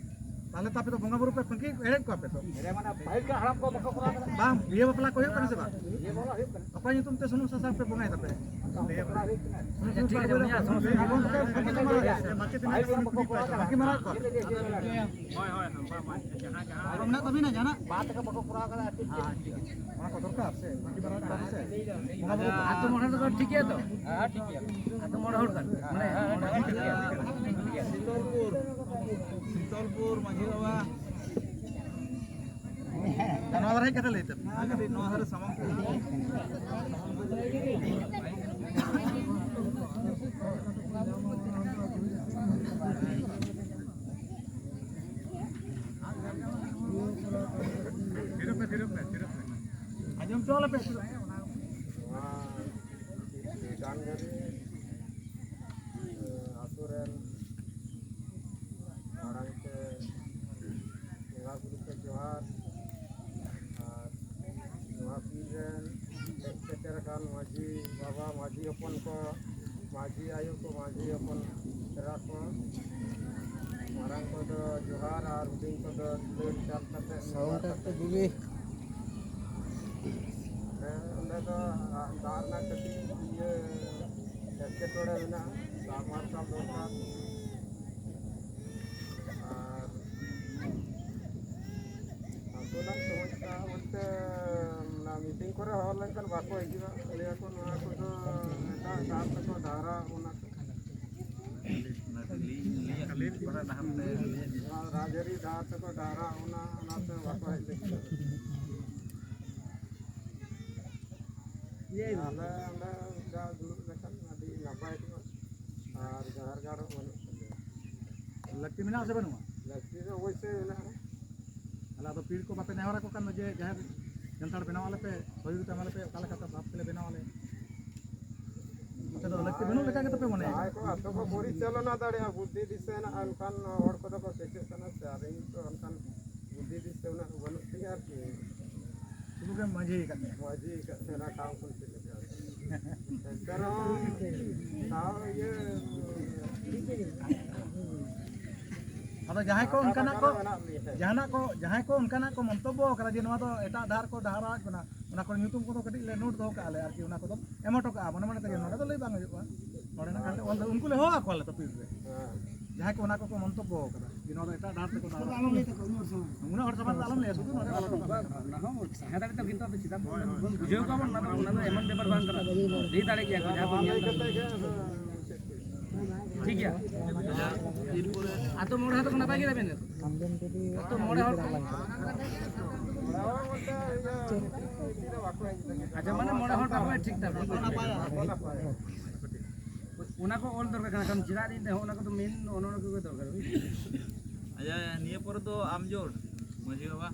ᱛᱟᱦᱚᱞᱮ ᱛᱚ ᱟᱯᱮ ᱫᱚ ᱵᱚᱸᱜᱟ ᱵᱩᱨᱩ ᱯᱮ ᱯᱷᱟᱹᱠᱤ ᱮᱲᱮ ᱠᱚᱣᱟ ᱯᱮ ᱛᱚ? ᱮᱲᱮ ᱢᱟᱱᱮ ᱯᱟᱹᱦᱤᱞ ᱠᱚ ᱦᱟᱲᱟᱢ ᱠᱚ ᱵᱟᱠᱚ ᱠᱚᱨᱟᱣ ᱠᱟᱫᱟ᱾ ᱵᱟᱝ, ᱵᱤᱦᱟᱹ ᱵᱟᱯᱞᱟ ᱠᱚ ᱦᱩᱭᱩᱜ ᱠᱟᱱᱟ ᱥᱮ ᱵᱟᱝ? ᱵᱤᱦᱟᱹ ᱵᱟᱯᱞᱟ ᱦᱩᱭᱩᱜ ᱠᱟᱱᱟ᱾ ᱚᱠᱚᱭ ᱧᱩᱛᱩᱢ ᱛᱮ ᱥᱩᱱᱩᱢ ᱥᱟᱥᱟᱝ ᱯᱮ ᱵᱚᱸᱜᱟᱭ ᱛᱟᱯᱮ? ᱴᱷᱤᱠ ᱟᱪᱷᱮ, ᱩᱱᱤᱭᱟᱜ ᱥᱩᱱᱩᱢ ᱥᱟᱥᱟᱝ ᱟᱵᱚ ᱫᱚ ᱯᱷᱟᱹᱠᱤ ᱢᱟᱨᱟᱜ ᱠᱚ᱾ ᱯᱷᱟᱹᱠᱤ ᱢᱟᱨᱟᱜ ᱠᱚ᱾ ᱦᱳᱭ, ᱦᱳᱭ, ᱦᱳᱭ, ᱦᱳᱭ᱾ ᱟᱨ ᱢᱮᱱᱟᱜ ᱛᱟᱵᱤᱱᱟ ᱡᱟᱦᱟᱱᱟᱜ? ᱵᱟᱝ ᱛᱮᱠᱚ ᱵᱟᱠᱚ ᱠᱚᱨᱟᱣ ᱠᱟᱫᱟ ᱟᱨ ᱪᱮᱫ ᱪᱮᱫ? ᱚᱱᱟ ᱠᱚ ᱫᱚᱨᱠᱟᱨ ᱥᱮ, ᱢᱟᱺᱡᱷᱤ ᱵᱟᱵᱟ ᱠᱚ ᱥᱮ᱾ ᱟᱹᱛᱩ ᱢᱚᱬᱮ ᱦᱚᱲ ᱫᱚ ᱴᱷᱤᱠ ᱜᱮᱭᱟ ᱛᱚ? ᱦᱮᱸ, ᱴᱷᱤᱠ ᱜᱮᱭᱟ᱾ ᱟᱹᱛᱩ ᱢᱚᱬᱮ ᱦᱚᱲ ᱠᱟᱱ, ᱢᱟᱱᱮ, ᱦᱮᱸ, ᱦᱮᱸ, ᱴᱷᱤᱠ ᱜᱮᱭᱟ᱾ ᱥᱤᱛᱚᱞᱯᱩᱨ, ᱥᱤᱛᱚᱞᱯᱩᱨ ᱢᱟᱺᱡᱷᱤ ᱵᱟᱵᱟ᱾ ᱱᱚᱣᱟ ᱫᱷᱟᱨᱮ ᱦᱮᱡ ᱠᱟᱛᱮ ᱞᱟᱹᱭ ᱛᱟᱵᱤᱱ᱾ ᱦᱮᱸ, ᱠᱟᱹᱴᱤᱡ ᱱᱚᱣᱟ ᱫᱷᱟᱨᱮ ᱥᱟᱢᱟᱝ ᱥᱮᱫ᱾ ᱛᱷᱤᱨᱚᱜ ᱯᱮ, ᱛᱷᱤᱨᱚᱜ ᱯᱮ, ᱛᱷᱤᱨᱚᱜ ᱯᱮ᱾ ᱟᱸᱡᱚᱢ ᱦᱚᱪᱚ ᱟᱞᱮ ᱯᱮ᱾ ᱱᱚᱣᱟ ᱰᱟᱝᱜᱟᱨᱤ, ᱟᱹᱛᱩ ᱨᱮᱱ ᱢᱟᱲᱟᱝ ᱛᱮ ᱵᱚᱸᱜᱟ ᱵᱩᱨᱩ ᱠᱚ ᱡᱚᱦᱟᱨ᱾ ᱟᱨ ᱱᱚᱣᱟ ᱯᱤᱲ ᱨᱮᱱ ᱦᱮᱡ ᱥᱮᱴᱮᱨ ᱟᱠᱟᱱ ᱢᱟᱹᱡᱷᱤ ᱵᱟᱵᱟ, ᱢᱟᱹᱡᱷᱤ ᱦᱚᱯᱚᱱ ᱠᱚ, ᱢᱟᱹᱡᱷᱤ ᱟᱭᱳ ᱠᱚ, ᱢᱟᱹᱡᱷᱤ ᱦᱚᱯᱚᱱ ᱮᱨᱟ ᱠᱚ, ᱢᱟᱨᱟᱝ ᱠᱚᱫᱚ ᱡᱚᱦᱟᱨ ᱟᱨ ᱦᱩᱰᱤᱧ ᱠᱚᱫᱚ ᱫᱩᱞᱟᱹᱲ ᱪᱟᱞ ᱠᱟᱛᱮ ᱥᱟᱣᱩᱱᱰ ᱮᱠᱴᱩ ᱫᱤᱵᱤ᱾ ᱦᱮᱸ, ᱚᱸᱰᱮ ᱫᱚ ᱫᱟᱜ ᱨᱮᱱᱟᱜ ᱠᱟᱹᱴᱤᱡ ᱤᱭᱟᱹ ᱮᱴᱠᱮᱴᱚᱬᱮ ᱢᱮᱱᱟᱜᱼᱟ, ᱫᱟᱜ ᱢᱟᱨᱥᱟᱞ ᱫᱚᱨᱠᱟᱨ᱾ ᱟᱨ ᱟᱹᱛᱩ ᱨᱮᱱᱟᱜ ᱥᱚᱢᱚᱥᱥᱟ ᱵᱚᱞᱛᱮ, ᱚᱱᱟ ᱢᱤᱴᱤᱝ ᱠᱚᱨᱮ ᱦᱚᱦᱚ ᱞᱮᱱᱠᱷᱟᱱ ᱵᱟᱠᱚ ᱦᱤᱡᱩᱜᱼᱟ, ᱞᱟᱹᱭᱟᱠᱚ ᱱᱚᱣᱟ ᱠᱚᱫᱚ ᱮᱴᱟᱜ ᱰᱟᱦᱟᱨ ᱛᱮᱠᱚ ᱰᱟᱦᱟᱨᱟ ᱚᱱᱟ ᱠᱚ᱾ ᱚᱱᱟ ᱨᱟᱡᱽᱟᱹᱨᱤ ᱰᱟᱦᱟᱨ ᱛᱮᱠᱚ ᱰᱟᱦᱟᱨᱟ ᱚᱱᱟ, ᱚᱱᱟᱛᱮ ᱵᱟᱠᱚ ᱦᱮᱡ ᱞᱟᱹᱜᱤᱫᱚᱜ᱾ ᱟᱞᱮ ᱚᱸᱰᱮ ᱢᱤᱫ ᱫᱷᱟᱣ ᱫᱩᱲᱩᱵ ᱞᱮᱠᱷᱟᱱ ᱟᱹᱰᱤ ᱱᱟᱯᱟᱭ ᱠᱚᱜᱼᱟ᱾ ᱟᱨ ᱡᱟᱦᱮᱨ ᱜᱟᱲ ᱦᱚᱸ ᱵᱟᱹᱱᱩᱜ ᱛᱟᱞᱮᱭᱟ᱾ ᱞᱟᱹᱠᱛᱤ ᱢᱮᱱᱟᱜᱼᱟ ᱥᱮ ᱵᱟᱹᱱᱩᱜᱼᱟ? ᱞᱟᱹᱠᱛᱤ ᱫᱚ ᱚᱵᱚᱥᱥᱳᱭ ᱢᱮᱱᱟᱜᱼᱟ᱾ ᱛᱟᱦᱞᱮ ᱟᱫᱚ ᱯᱤᱲ ᱠᱚ ᱵᱟᱯᱮ ᱱᱮᱦᱚᱨ ᱟᱠᱚ ᱠᱟᱱ ᱫᱚ ᱡᱮ ᱡᱟᱦᱮᱨ ᱡᱟᱱᱛᱷᱟᱲ ᱵᱮᱱᱟᱣ ᱟᱞᱮ ᱯᱮ, ᱥᱚᱦᱚᱡᱳᱜᱤᱛᱟ ᱮᱢᱟ ᱞᱮ ᱯᱮ, ᱚᱠᱟ ᱞᱮᱠᱟᱛᱮ ᱵᱷᱟᱵᱽ ᱛᱮᱞᱮ ᱵᱮᱱᱟᱣ ᱟᱞᱮ᱾ ᱱᱚᱛᱮ ᱫᱚ ᱞᱟᱹᱠᱛᱤ ᱵᱟᱹᱱᱩᱜ ᱞᱮᱠᱟ ᱜᱮ ᱛᱟᱯᱮ ᱢᱚᱱᱮᱭᱟ? ᱡᱟᱦᱟᱸᱭ ᱠᱚ ᱟᱛᱳ ᱠᱚ ᱯᱚᱨᱤᱪᱟᱞᱚᱱᱟ ᱫᱟᱲᱮᱭᱟᱜᱼᱟ, ᱵᱩᱫᱽᱫᱷᱤ ᱫᱤᱥᱟᱹ ᱦᱮᱱᱟᱜᱼᱟ, ᱚᱱᱠᱟᱱ ᱦᱚᱲ ᱠᱚᱫᱚ ᱠᱚ ᱥᱮᱪᱮᱫ ᱠᱟᱱᱟ ᱥᱮ, ᱟᱨ ᱤᱧ ᱫᱚ ᱚᱱᱠᱟᱱ ᱵᱩᱫᱽᱫᱷᱤ ᱫᱤᱥᱟᱹ ᱩᱱᱟᱹᱜ ᱵᱟᱹᱱᱩᱜ ᱛᱤᱧᱟ ᱟᱨᱠᱤ᱾ ᱥᱩᱫᱷᱩ ᱜᱮ ᱢᱟᱹᱡᱷᱤ ᱟᱠᱟᱫ ᱢᱮᱭᱟ᱾ ᱢᱟᱹᱡᱷᱤ ᱟᱠᱟᱫ ᱢᱮᱭᱟ, ᱴᱟᱣᱩᱱ ᱠᱚᱢᱤᱴᱤ ᱞᱮᱠᱟ᱾ ᱮᱱᱛᱮ ᱨᱮᱦᱚᱸ ᱛᱟᱣ ᱤᱭᱟᱹ ᱟᱫᱚ ᱡᱟᱦᱟᱸᱭ ᱠᱚ ᱚᱱᱠᱟᱱᱟᱜ ᱠᱚ, ᱢᱮᱱᱟᱜ ᱢᱮᱭᱟ᱾ ᱡᱟᱦᱟᱱᱟᱜ ᱠᱚ, ᱡᱟᱦᱟᱸᱭ ᱠᱚ ᱚᱱᱠᱟᱱᱟᱜ ᱠᱚ ᱢᱚᱱᱛᱚᱵᱵᱚ ᱠᱟᱫᱟ ᱡᱮ ᱱᱚᱣᱟ ᱫᱚ ᱮᱴᱟᱜ ᱰᱟᱦᱟᱨ ᱠᱚ ᱰᱟᱦᱟᱨᱟᱣ ᱠᱟᱱᱟ, ᱚᱱᱟ ᱠᱚᱨᱮ ᱧᱩᱛᱩᱢ ᱠᱚᱫᱚ ᱠᱟᱹᱴᱤᱡ ᱞᱮ ᱱᱳᱴ ᱫᱚᱦᱚ ᱠᱟᱜᱼᱟ ᱞᱮ ᱟᱨᱠᱤ, ᱚᱱᱟ ᱠᱚᱫᱚ ᱮᱢ ᱦᱚᱴᱚ ᱠᱟᱜᱼᱟ, ᱢᱚᱱᱮ ᱢᱚᱱᱮ ᱛᱮᱜᱮ ᱱᱚᱰᱮ ᱫᱚ ᱞᱟᱹᱭ ᱵᱟᱝ ᱦᱩᱭᱩᱜᱼᱟ, ᱱᱚᱰᱮ ᱱᱟᱜ ᱠᱷᱟᱱ ᱞᱮ ᱚᱞ ᱫᱚ ᱩᱱᱠᱩ ᱞᱮ ᱦᱚᱦᱚ ᱟᱠᱚᱣᱟ ᱞᱮ ᱛᱚ ᱯᱤᱲ ᱨᱮ᱾ ᱦᱮᱸ᱾ ᱡᱟᱦᱟᱸᱭ ᱠᱚ ᱚᱱᱟ ᱠᱚᱠᱚ ᱢᱚᱱᱛᱚᱵᱵᱚ ᱟᱠᱟᱫᱟ ᱡᱮ ᱱᱚᱣᱟ ᱫᱚ ᱮᱴᱟᱜ ᱰᱟᱦᱟᱨ ᱛᱮᱠᱚ ᱫᱟᱬᱟᱱᱟ᱾ ᱟᱞᱚᱢ ᱞᱟᱹᱭ ᱛᱟᱠᱚᱣᱟ, ᱩᱱᱟᱹᱜ ᱦᱚᱲ ᱥᱟᱢᱟᱝ ᱨᱮ᱾ ᱩᱱᱟᱹᱜ ᱦᱚᱲ ᱥᱟᱢᱟᱝ ᱨᱮ ᱟᱞᱚᱢ ᱞᱟᱹᱭᱟ, ᱥᱩᱫᱷᱩ ᱱᱚᱰᱮ ᱚᱞ ᱦᱚᱴᱚ ᱠᱟᱜ ᱢᱮ᱾ ᱚᱱᱟ ᱦᱚᱸ ᱥᱟᱦᱟ ᱫᱟᱲᱮ ᱛᱟᱢ, ᱠᱤᱱᱛᱩ ᱟᱫᱚ ᱪᱮᱫᱟᱜ ᱵᱚᱱ ᱵᱩᱡᱷᱟᱹᱣ ᱠᱚᱣᱟ ᱵᱚᱱ, ᱚᱱᱟ ᱫᱚ, ᱚᱱᱟ ᱫᱚ ᱮᱢᱚᱱ ᱵᱮᱯᱟᱨ ᱵᱟᱝ ᱠᱟᱱᱟ᱾ ᱞᱟᱹᱭ ᱫᱟᱲᱮ ᱜᱮᱭᱟ ᱠᱚ, ᱡᱟᱦᱟᱸ ᱠᱚ ᱧᱮᱞ ᱠᱟᱛᱮ ᱜᱮ ᱟᱫᱚ ᱪᱮᱫ ᱠᱚ᱾ ᱴᱷᱤᱠ ᱜᱮᱭᱟ᱾ ᱟᱛᱳ ᱢᱚᱬᱮ ᱦᱚᱲ ᱫᱚᱠᱚ ᱱᱟᱯᱟᱭ ᱜᱮ ᱛᱟᱵᱮᱱᱟ? ᱟᱛᱳ ᱢᱚᱬᱮ ᱦᱚᱲ ᱠᱚ? ᱟᱪᱪᱷᱟ, ᱢᱟᱱᱮ ᱢᱚᱬᱮ ᱦᱚᱲ ᱛᱟᱯᱚᱨᱮ ᱴᱷᱤᱠ ᱴᱷᱟᱠ᱾ ᱚᱱᱟ ᱠᱚ ᱚᱞ ᱫᱚᱨᱠᱟᱨ ᱠᱟᱱᱟ, ᱠᱟᱨᱚᱱ ᱪᱮᱫᱟᱜ ᱞᱤᱧ ᱞᱟᱹᱭᱟ, ᱚᱱᱟ ᱠᱚᱫᱚ ᱢᱮᱱ, ᱚᱱᱟ ᱠᱚᱜᱮ ᱫᱚᱨᱠᱟᱨ, ᱵᱩᱡᱽ? ᱟᱪᱪᱷᱟ, ᱱᱤᱭᱟᱹ ᱯᱚᱨᱮ ᱫᱚ ᱟᱢ ᱡᱳᱴ, ᱢᱟᱹᱡᱷᱤ ᱵᱟᱵᱟ᱾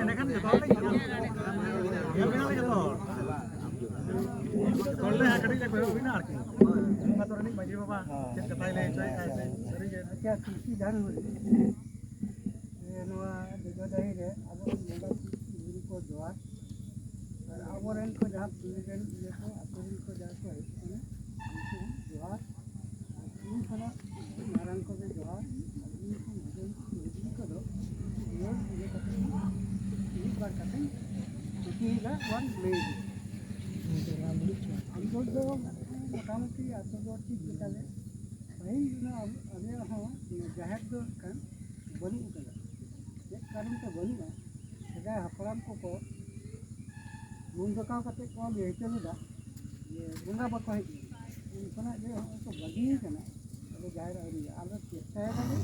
ᱮᱸᱰᱮᱠᱷᱟᱱ ᱡᱚᱛᱚ ᱦᱚᱲ ᱞᱮ ᱧᱮᱞ ᱵᱤᱱᱟ ᱡᱚᱛᱚ ᱦᱚᱲ᱾ ᱡᱚᱛᱚ ᱦᱚᱲ ᱞᱮ ᱠᱟᱹᱴᱤᱡ ᱞᱮ ᱠᱚᱭᱚᱜ ᱵᱤᱱᱟ ᱟᱨᱠᱤ᱾ ᱟᱹᱛᱩ ᱨᱤᱱᱤᱡ ᱢᱟᱹᱡᱷᱤ ᱵᱟᱵᱟ ᱪᱮᱫ ᱠᱟᱛᱷᱟᱭ ᱞᱟᱹᱭ ᱦᱚᱪᱚᱭᱮᱫᱼᱟ, ᱥᱟᱹᱨᱤᱜᱮ᱾ ᱟᱪᱪᱷᱟ, ᱠᱤᱨᱛᱤ ᱡᱟᱱ ᱦᱩᱭ᱾ ᱡᱮ ᱱᱚᱣᱟ ᱡᱚᱡᱚ ᱰᱟᱹᱦᱤ ᱨᱮ ᱟᱵᱚ ᱵᱚᱸᱜᱟ ᱵᱩᱨᱩ ᱠᱚ ᱡᱚᱦᱟᱨ, ᱟᱨ ᱟᱵᱚᱨᱮᱱ ᱠᱚ ᱡᱟᱦᱟᱸ ᱯᱤᱲ ᱨᱮᱱ ᱤᱭᱟᱹ ᱠᱚ, ᱟᱹᱛᱩ ᱨᱮᱱ ᱠᱚ ᱡᱟᱦᱟᱸ ᱠᱚ ᱦᱮᱡ ᱟᱠᱟᱱᱟ, ᱩᱱᱠᱩ ᱦᱚᱸ ᱡᱚᱦᱟᱨ᱾ ᱟᱨ ᱤᱧ ᱠᱷᱚᱱᱟᱜ ᱢᱟᱨᱟᱝ ᱠᱚᱜᱮ ᱡᱚᱦᱟᱨ, ᱟᱨ ᱤᱧ ᱠᱷᱚᱱ ᱦᱩᱰᱤᱧ ᱦᱩᱰᱤᱧ ᱠᱚᱫᱚ ᱡᱚᱦᱟᱨ ᱤᱭᱟᱹ ᱠᱟᱛᱮ ᱢᱤᱫ ᱵᱟᱨ ᱠᱟᱛᱷᱟᱧ ᱛᱷᱩᱛᱤᱭᱮᱫᱟ, ᱵᱟᱝ ᱞᱟᱹᱭᱮᱫᱟ᱾ ᱟᱢ ᱫᱚ ᱢᱚᱴᱟᱢᱩᱴᱤ ᱟᱛᱳ ᱫᱚ ᱴᱷᱤᱠ ᱜᱮᱛᱟᱞᱮ᱾ ᱯᱟᱹᱦᱤᱞ ᱫᱚ ᱟᱵᱚ, ᱟᱞᱮᱭᱟᱜ ᱦᱚᱸ ᱡᱟᱦᱮᱨ ᱫᱚ ᱠᱷᱟᱱ ᱵᱟᱹᱱᱩᱜ ᱟᱠᱟᱫᱟ᱾ ᱪᱮᱫ ᱠᱟᱨᱚᱱ ᱛᱮ ᱵᱟᱹᱱᱩᱜᱼᱟ? ᱥᱮᱫᱟᱭ ᱦᱟᱯᱲᱟᱢ ᱠᱚᱠᱚ ᱢᱩᱱ ᱰᱚᱠᱟᱣ ᱠᱟᱛᱮ ᱠᱚ ᱞᱟᱹᱭ ᱦᱚᱪᱚ ᱞᱮᱫᱟ ᱡᱮ ᱵᱚᱸᱜᱟ ᱵᱟᱠᱚ ᱦᱮᱡ ᱞᱮᱱᱟ᱾ ᱩᱱ ᱠᱷᱚᱱᱟᱜ ᱜᱮ ᱦᱚᱸᱜᱼᱚᱭ ᱠᱚ ᱵᱟᱹᱜᱤ ᱠᱟᱱᱟ᱾ ᱟᱫᱚ ᱡᱟᱦᱮᱨ ᱟᱹᱣᱨᱤᱭᱟᱜ, ᱟᱞᱮ ᱪᱮᱥᱴᱟᱭ ᱫᱟᱞᱮ,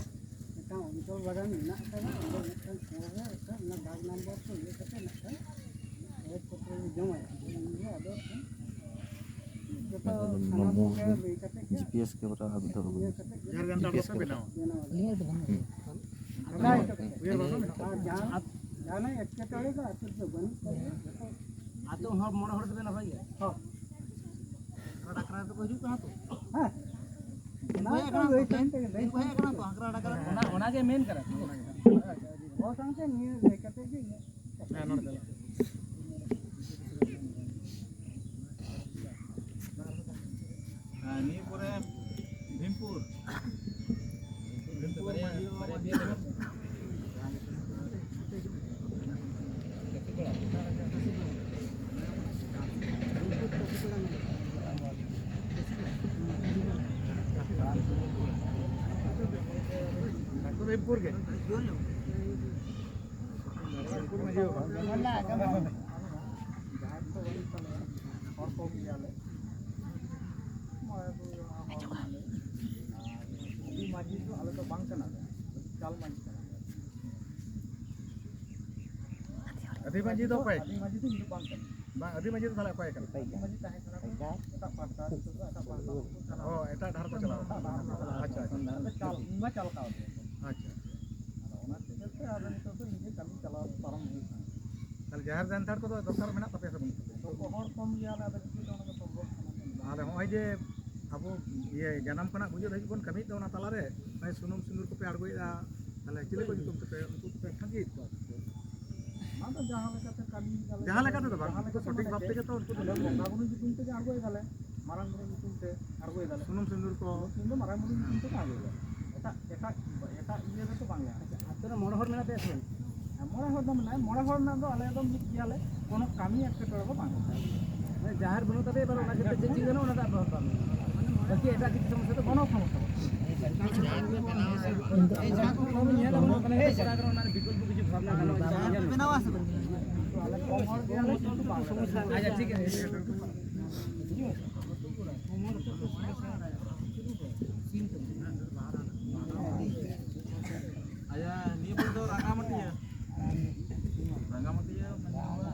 ᱢᱤᱫᱴᱟᱝ ᱚᱧᱪᱚᱞ ᱵᱟᱜᱟᱱ ᱢᱮᱱᱟᱜ ᱟᱠᱟᱫᱟ, ᱚᱸᱰᱮ ᱢᱤᱫᱴᱟᱝ ᱥᱩᱨ ᱨᱮ ᱢᱤᱫᱴᱟᱝ ᱚᱱᱟ ᱰᱟᱠ ᱱᱟᱢᱵᱟᱨ ᱠᱚ ᱤᱭᱟᱹ ᱠᱟᱛᱮ ᱢᱤᱫᱴᱟᱝ ᱠᱟᱜᱚᱡᱽ ᱯᱚᱛᱨᱚ ᱞᱮ ᱡᱚᱢᱟᱭᱟ᱾ ᱩᱱᱨᱮ ᱟᱫᱚ ᱢᱤᱫᱴᱟᱝ ᱤᱭᱟᱹ ᱡᱤᱯᱤᱮᱥ ᱠᱮᱢᱮᱨᱟ ᱟᱵᱤᱱ ᱫᱚ ᱡᱟᱦᱮᱨ ᱜᱟᱲ ᱡᱤᱯᱤᱮᱥ ᱵᱟᱯᱮ ᱠᱮᱢᱮᱨᱟ᱾ ᱵᱮᱱᱟᱣᱟ? ᱦᱩᱸ᱾ ᱟᱹᱞᱤᱧᱟᱜ ᱫᱚ ᱵᱟᱹᱱᱩᱜᱼᱟ᱾ ᱦᱩᱸ᱾ ᱟᱨ ᱡᱟᱦᱟᱱᱟᱜ ᱮᱴᱠᱮᱴᱚᱬᱮ ᱫᱚ ᱟᱹᱛᱩ ᱨᱮᱫᱚ ᱵᱟᱹᱱᱩᱜ ᱛᱟᱞᱮᱭᱟ᱾ ᱟᱹᱛᱩ ᱦᱚᱲ ᱢᱚᱬᱮ ᱦᱚᱲ ᱫᱚᱵᱮᱱ ᱨᱚᱦᱚᱭ ᱜᱮᱭᱟ? ᱦᱚᱸ᱾ ᱟᱨ ᱰᱟᱠᱨᱟ ᱫᱚᱠᱚ ᱦᱤᱡᱩᱜ ᱠᱟᱱᱟ ᱛᱚ? ᱦᱮᱸ᱾ ᱫᱤᱱ ᱠᱚ ᱦᱮᱡ ᱠᱟᱱᱟ ᱛᱚ, ᱫᱤᱱ ᱠᱚ ᱦᱮᱡ ᱠᱟᱱᱟ ᱛᱚ, ᱦᱟᱸᱠᱨᱟ ᱰᱟᱠᱨᱟ᱾ ᱚᱱᱟ, ᱚᱱᱟᱜᱮ ᱢᱮᱱ ᱠᱟᱱᱟ᱾ ᱦᱚᱲ ᱥᱟᱶᱛᱮ ᱱᱤᱭᱟᱹ ᱞᱟᱹᱭ ᱠᱟᱛᱮ ᱜᱮ ᱤᱧᱟᱹᱜ ᱦᱮᱸ, ᱱᱚᱰᱮ ᱪᱟᱞᱟᱜ᱾ ᱦᱮᱸ, ᱱᱤᱭᱟᱹ ᱯᱚᱨᱮ ᱵᱷᱤᱢᱯᱩᱨ᱾ ᱵᱷᱤᱢᱯᱩᱨ ᱢᱟᱹᱡᱷᱤ ᱵᱟᱵᱟ᱾ ᱵᱷᱤᱢᱯᱩᱨ ᱜᱮ᱾ ᱡᱟᱦᱮᱨ ᱠᱚ ᱵᱟᱹᱱᱩᱜ ᱛᱟᱞᱮᱭᱟ, ᱦᱚᱲ ᱠᱚᱢ ᱜᱮᱭᱟᱞᱮ᱾ ᱢᱚᱬᱮ ᱛᱩᱨᱩᱭ ᱦᱚᱲ ᱠᱟᱱᱟᱞᱮ᱾ ᱟᱨ ᱟᱹᱫᱤ ᱢᱟᱹᱡᱷᱤ ᱫᱚ ᱟᱞᱮ ᱫᱚ ᱵᱟᱝ ᱠᱟᱱᱟᱞᱮ, ᱪᱟᱞ ᱢᱟᱹᱡᱷᱤ ᱠᱟᱱᱟᱞᱮ᱾ ᱟᱹᱫᱤ ᱢᱟᱹᱡᱷᱤ ᱫᱚ ᱚᱠᱚᱭ? ᱟᱹᱫᱤ ᱢᱟᱹᱡᱷᱤ ᱫᱚ ᱤᱧ ᱫᱚ ᱵᱟᱝ ᱠᱟᱱᱟ᱾ ᱵᱟᱝ, ᱟᱹᱫᱤ ᱢᱟᱹᱡᱷᱤ ᱫᱚ ᱛᱟᱦᱚᱞᱮ ᱚᱠᱚᱭ ᱠᱟᱱᱟ? ᱟᱹᱫᱤ ᱢᱟᱹᱡᱷᱤ ᱛᱟᱦᱮᱸ ᱠᱟᱱᱟ ᱠᱚ ᱮᱴᱟᱜ ᱯᱟᱦᱴᱟ, ᱱᱤᱛᱚᱜ ᱫᱚ ᱮᱴᱟᱜ ᱯᱟᱦᱴᱟ ᱠᱚ ᱪᱟᱞᱟᱣ ᱚ, ᱮᱴᱟᱜ ᱰᱟᱦᱟᱨ ᱠᱚ ᱪᱟᱞᱟᱣ ᱮᱴᱟᱜ ᱰᱟᱦᱟᱨ ᱠᱚ ᱪᱟᱞᱟᱣ ᱟᱪᱪᱷᱟ, ᱟᱪᱪᱷᱟ᱾ ᱠᱟᱱᱟ᱾ ᱟᱫᱚ ᱪᱟᱞ, ᱤᱧ ᱢᱟ ᱪᱟᱞ ᱠᱟᱣ ᱜᱮ᱾ ᱟᱪᱪᱷᱟ᱾ ᱟᱫᱚ ᱚᱱᱟ ᱪᱤᱠᱟᱹᱛᱮ ᱟᱫᱚ ᱱᱤᱛᱚᱜ ᱫᱚ ᱤᱧ ᱜᱮ ᱠᱟᱹᱢᱤ ᱪᱟᱞᱟᱣ ᱯᱟᱨᱚᱢ ᱦᱩᱭᱩᱜ ᱠᱟᱱᱟ᱾ ᱛᱟᱦᱞᱮ ᱡᱟᱦᱮᱨ ᱡᱟᱱᱛᱷᱟᱲ ᱠᱚᱫᱚ ᱫᱚᱨᱠᱟᱨ ᱢᱮᱱᱟᱜ ᱛᱟᱯᱮᱭᱟ ᱥᱮ ᱵᱟᱹᱱᱩᱜ ᱛᱟᱯᱮᱭᱟ? ᱡᱚᱛᱚ ᱦᱚᱲ ᱠᱚᱢ ᱜᱮᱭᱟᱞᱮ, ᱟᱫᱚ ᱪᱤᱠᱟᱹᱛᱮ ᱚᱱᱟ ᱫᱚ ᱥᱚᱢᱵᱷᱚᱵ ᱠᱟᱱᱟ? ᱛᱟᱦᱞᱮ ᱦᱚᱸᱜᱼᱚᱭ ᱡᱮ ᱟᱵᱚ ᱤᱭᱟᱹ ᱡᱟᱱᱟᱢ ᱠᱷᱚᱱᱟᱜ ᱜᱩᱡᱩᱜ ᱫᱷᱟᱹᱵᱤᱡ ᱵᱚᱱ ᱠᱟᱹᱢᱤᱭᱮᱫ ᱛᱟᱵᱚᱱᱟ, ᱛᱟᱞᱟᱨᱮ ᱱᱚᱜᱼᱚᱭ ᱥᱩᱱᱩᱢ ᱥᱤᱸᱫᱩᱨ ᱠᱚᱯᱮ ᱟᱬᱜᱚᱭᱮᱫᱼᱟ, ᱛᱟᱦᱞᱮ ᱪᱤᱞᱤ ᱠᱚ ᱧᱩᱛᱩᱢ ᱛᱮᱯᱮ, ᱩᱱᱠᱩ ᱯᱮ ᱥᱟᱸᱜᱮᱭᱮᱫ ᱠᱚᱣᱟ? ᱚᱱᱟ ᱫᱚ ᱡᱟᱦᱟᱸ ᱞᱮᱠᱟᱛᱮ ᱠᱟᱹᱢᱤ ᱫᱟᱞᱮ, ᱡᱟᱦᱟᱸ ᱞᱮᱠᱟ ᱛᱮᱫᱚ ᱵᱟᱝ, ᱡᱟᱦᱟᱸ ᱞᱮᱠᱟᱛᱮ ᱥᱚᱴᱷᱤᱠ ᱢᱟᱱᱮ ᱵᱷᱟᱵᱽ ᱛᱮᱜᱮ ᱛᱚ ᱩᱱᱠᱩ ᱫᱚ ᱟᱞᱮ ᱵᱚᱸᱜᱟ ᱵᱩᱨᱩ ᱧᱩᱛᱩᱢ ᱛᱮᱜᱮ ᱟᱬᱜᱚᱭ ᱫᱟᱞᱮ, ᱢᱟᱨᱟᱝ ᱵᱩᱨᱩ ᱧᱩᱛᱩᱢ ᱛᱮ ᱟᱬᱜᱚᱭ ᱫᱟᱞᱮ᱾ ᱥᱩᱱᱩᱢ ᱥᱤᱸᱫᱩᱨ ᱠᱚ᱾ ᱥᱩᱱᱩᱢ ᱥᱤᱸᱫᱩᱨ ᱫᱚ ᱢᱟᱨᱟᱝ ᱵᱩᱨᱩ ᱧᱩᱛᱩᱢ ᱛᱮᱜᱮ ᱟᱬᱜᱚᱭ ᱫᱟᱞᱮ᱾ ᱮᱴᱟᱜ, ᱮᱴᱟᱜ, ᱮᱴᱟᱜ ᱤᱭᱟᱹ ᱨᱮᱫᱚ ᱵᱟᱝ ᱞᱮ᱾ ᱟᱪᱪᱷᱟ, ᱟᱹᱛᱩ ᱨᱮ ᱢᱚᱬᱮ ᱦᱚᱲ ᱢᱮᱱᱟᱜ ᱯᱮᱭᱟ ᱥᱮ ᱵᱟᱝ? ᱦᱮᱸ, ᱢᱚᱬᱮ ᱦᱚᱲ ᱫᱚ ᱢᱮᱱᱟᱜᱼᱟ, ᱢᱚᱬᱮ ᱦᱚᱲ ᱨᱮᱱᱟᱜ ᱫᱚ ᱟᱞᱮ ᱫᱚ ᱢᱤᱫ ᱜᱮᱭᱟᱞᱮ, ᱠᱳᱱᱳ ᱠᱟᱹᱢᱤ ᱮᱴᱠᱮᱴᱚᱬᱮ ᱫᱚ ᱵᱟᱝ ᱦᱩᱭᱩᱜᱼᱟ᱾ ᱢᱟᱱᱮ ᱡᱟᱦᱮᱨ ᱵᱟᱹᱱᱩᱜ ᱛᱟᱯᱮᱭᱟ, ᱮᱵᱟᱨ ᱚᱱᱟ ᱠᱷᱟᱹᱛᱤᱨ ᱛᱮ ᱪᱮᱫ ᱪᱤᱠᱟᱹ ᱜᱟᱱᱚᱜᱼᱟ, ᱚᱱᱟ ᱫᱚ ᱵᱟᱹᱱᱩᱜᱼᱟ᱾ ᱵᱟᱹᱠᱤ ᱮᱴᱟᱜ ᱠᱤᱪᱷᱩ ᱥᱚᱢᱚᱥᱥᱟ ᱫᱚ ᱵᱟᱹᱱᱩᱜᱼᱟ᱾ ᱠᱳᱱᱳ ᱥᱚᱢᱚᱥᱥᱟ ᱵᱟᱹᱱᱩᱜᱼᱟ᱾ ᱮᱭ ᱡᱟᱦᱟᱸ ᱠᱚ ᱠᱟᱹᱢᱤ ᱧᱮᱞ ᱟᱵᱚᱱ ᱠᱟᱱᱟ, ᱚᱱᱟ ᱨᱮᱱᱟᱜ ᱵᱤᱠᱚᱞᱯᱚ ᱠᱤᱪᱷᱩ ᱵᱷᱟᱵᱽᱱᱟ ᱜᱟᱱᱚᱜᱼᱟ᱾ ᱡᱟᱦᱟᱸ ᱠᱚ ᱵᱮᱱᱟᱣᱟ ᱥᱮ ᱵᱟᱝ? ᱟᱪᱪᱷᱟ, ᱴᱷᱤᱠ ᱟᱪᱷᱮ᱾ ᱟᱪᱪᱷᱟ, ᱱᱤᱭᱟᱹ ᱯᱚᱨᱮ ᱫᱚ ᱨᱟᱸᱜᱟᱢᱟᱹᱴᱤᱭᱟᱹ᱾ ᱨᱟᱸᱜᱟᱢᱟᱹᱴᱤᱭᱟᱹ ᱢᱟᱹᱡᱷᱤ ᱵᱟᱵᱟ᱾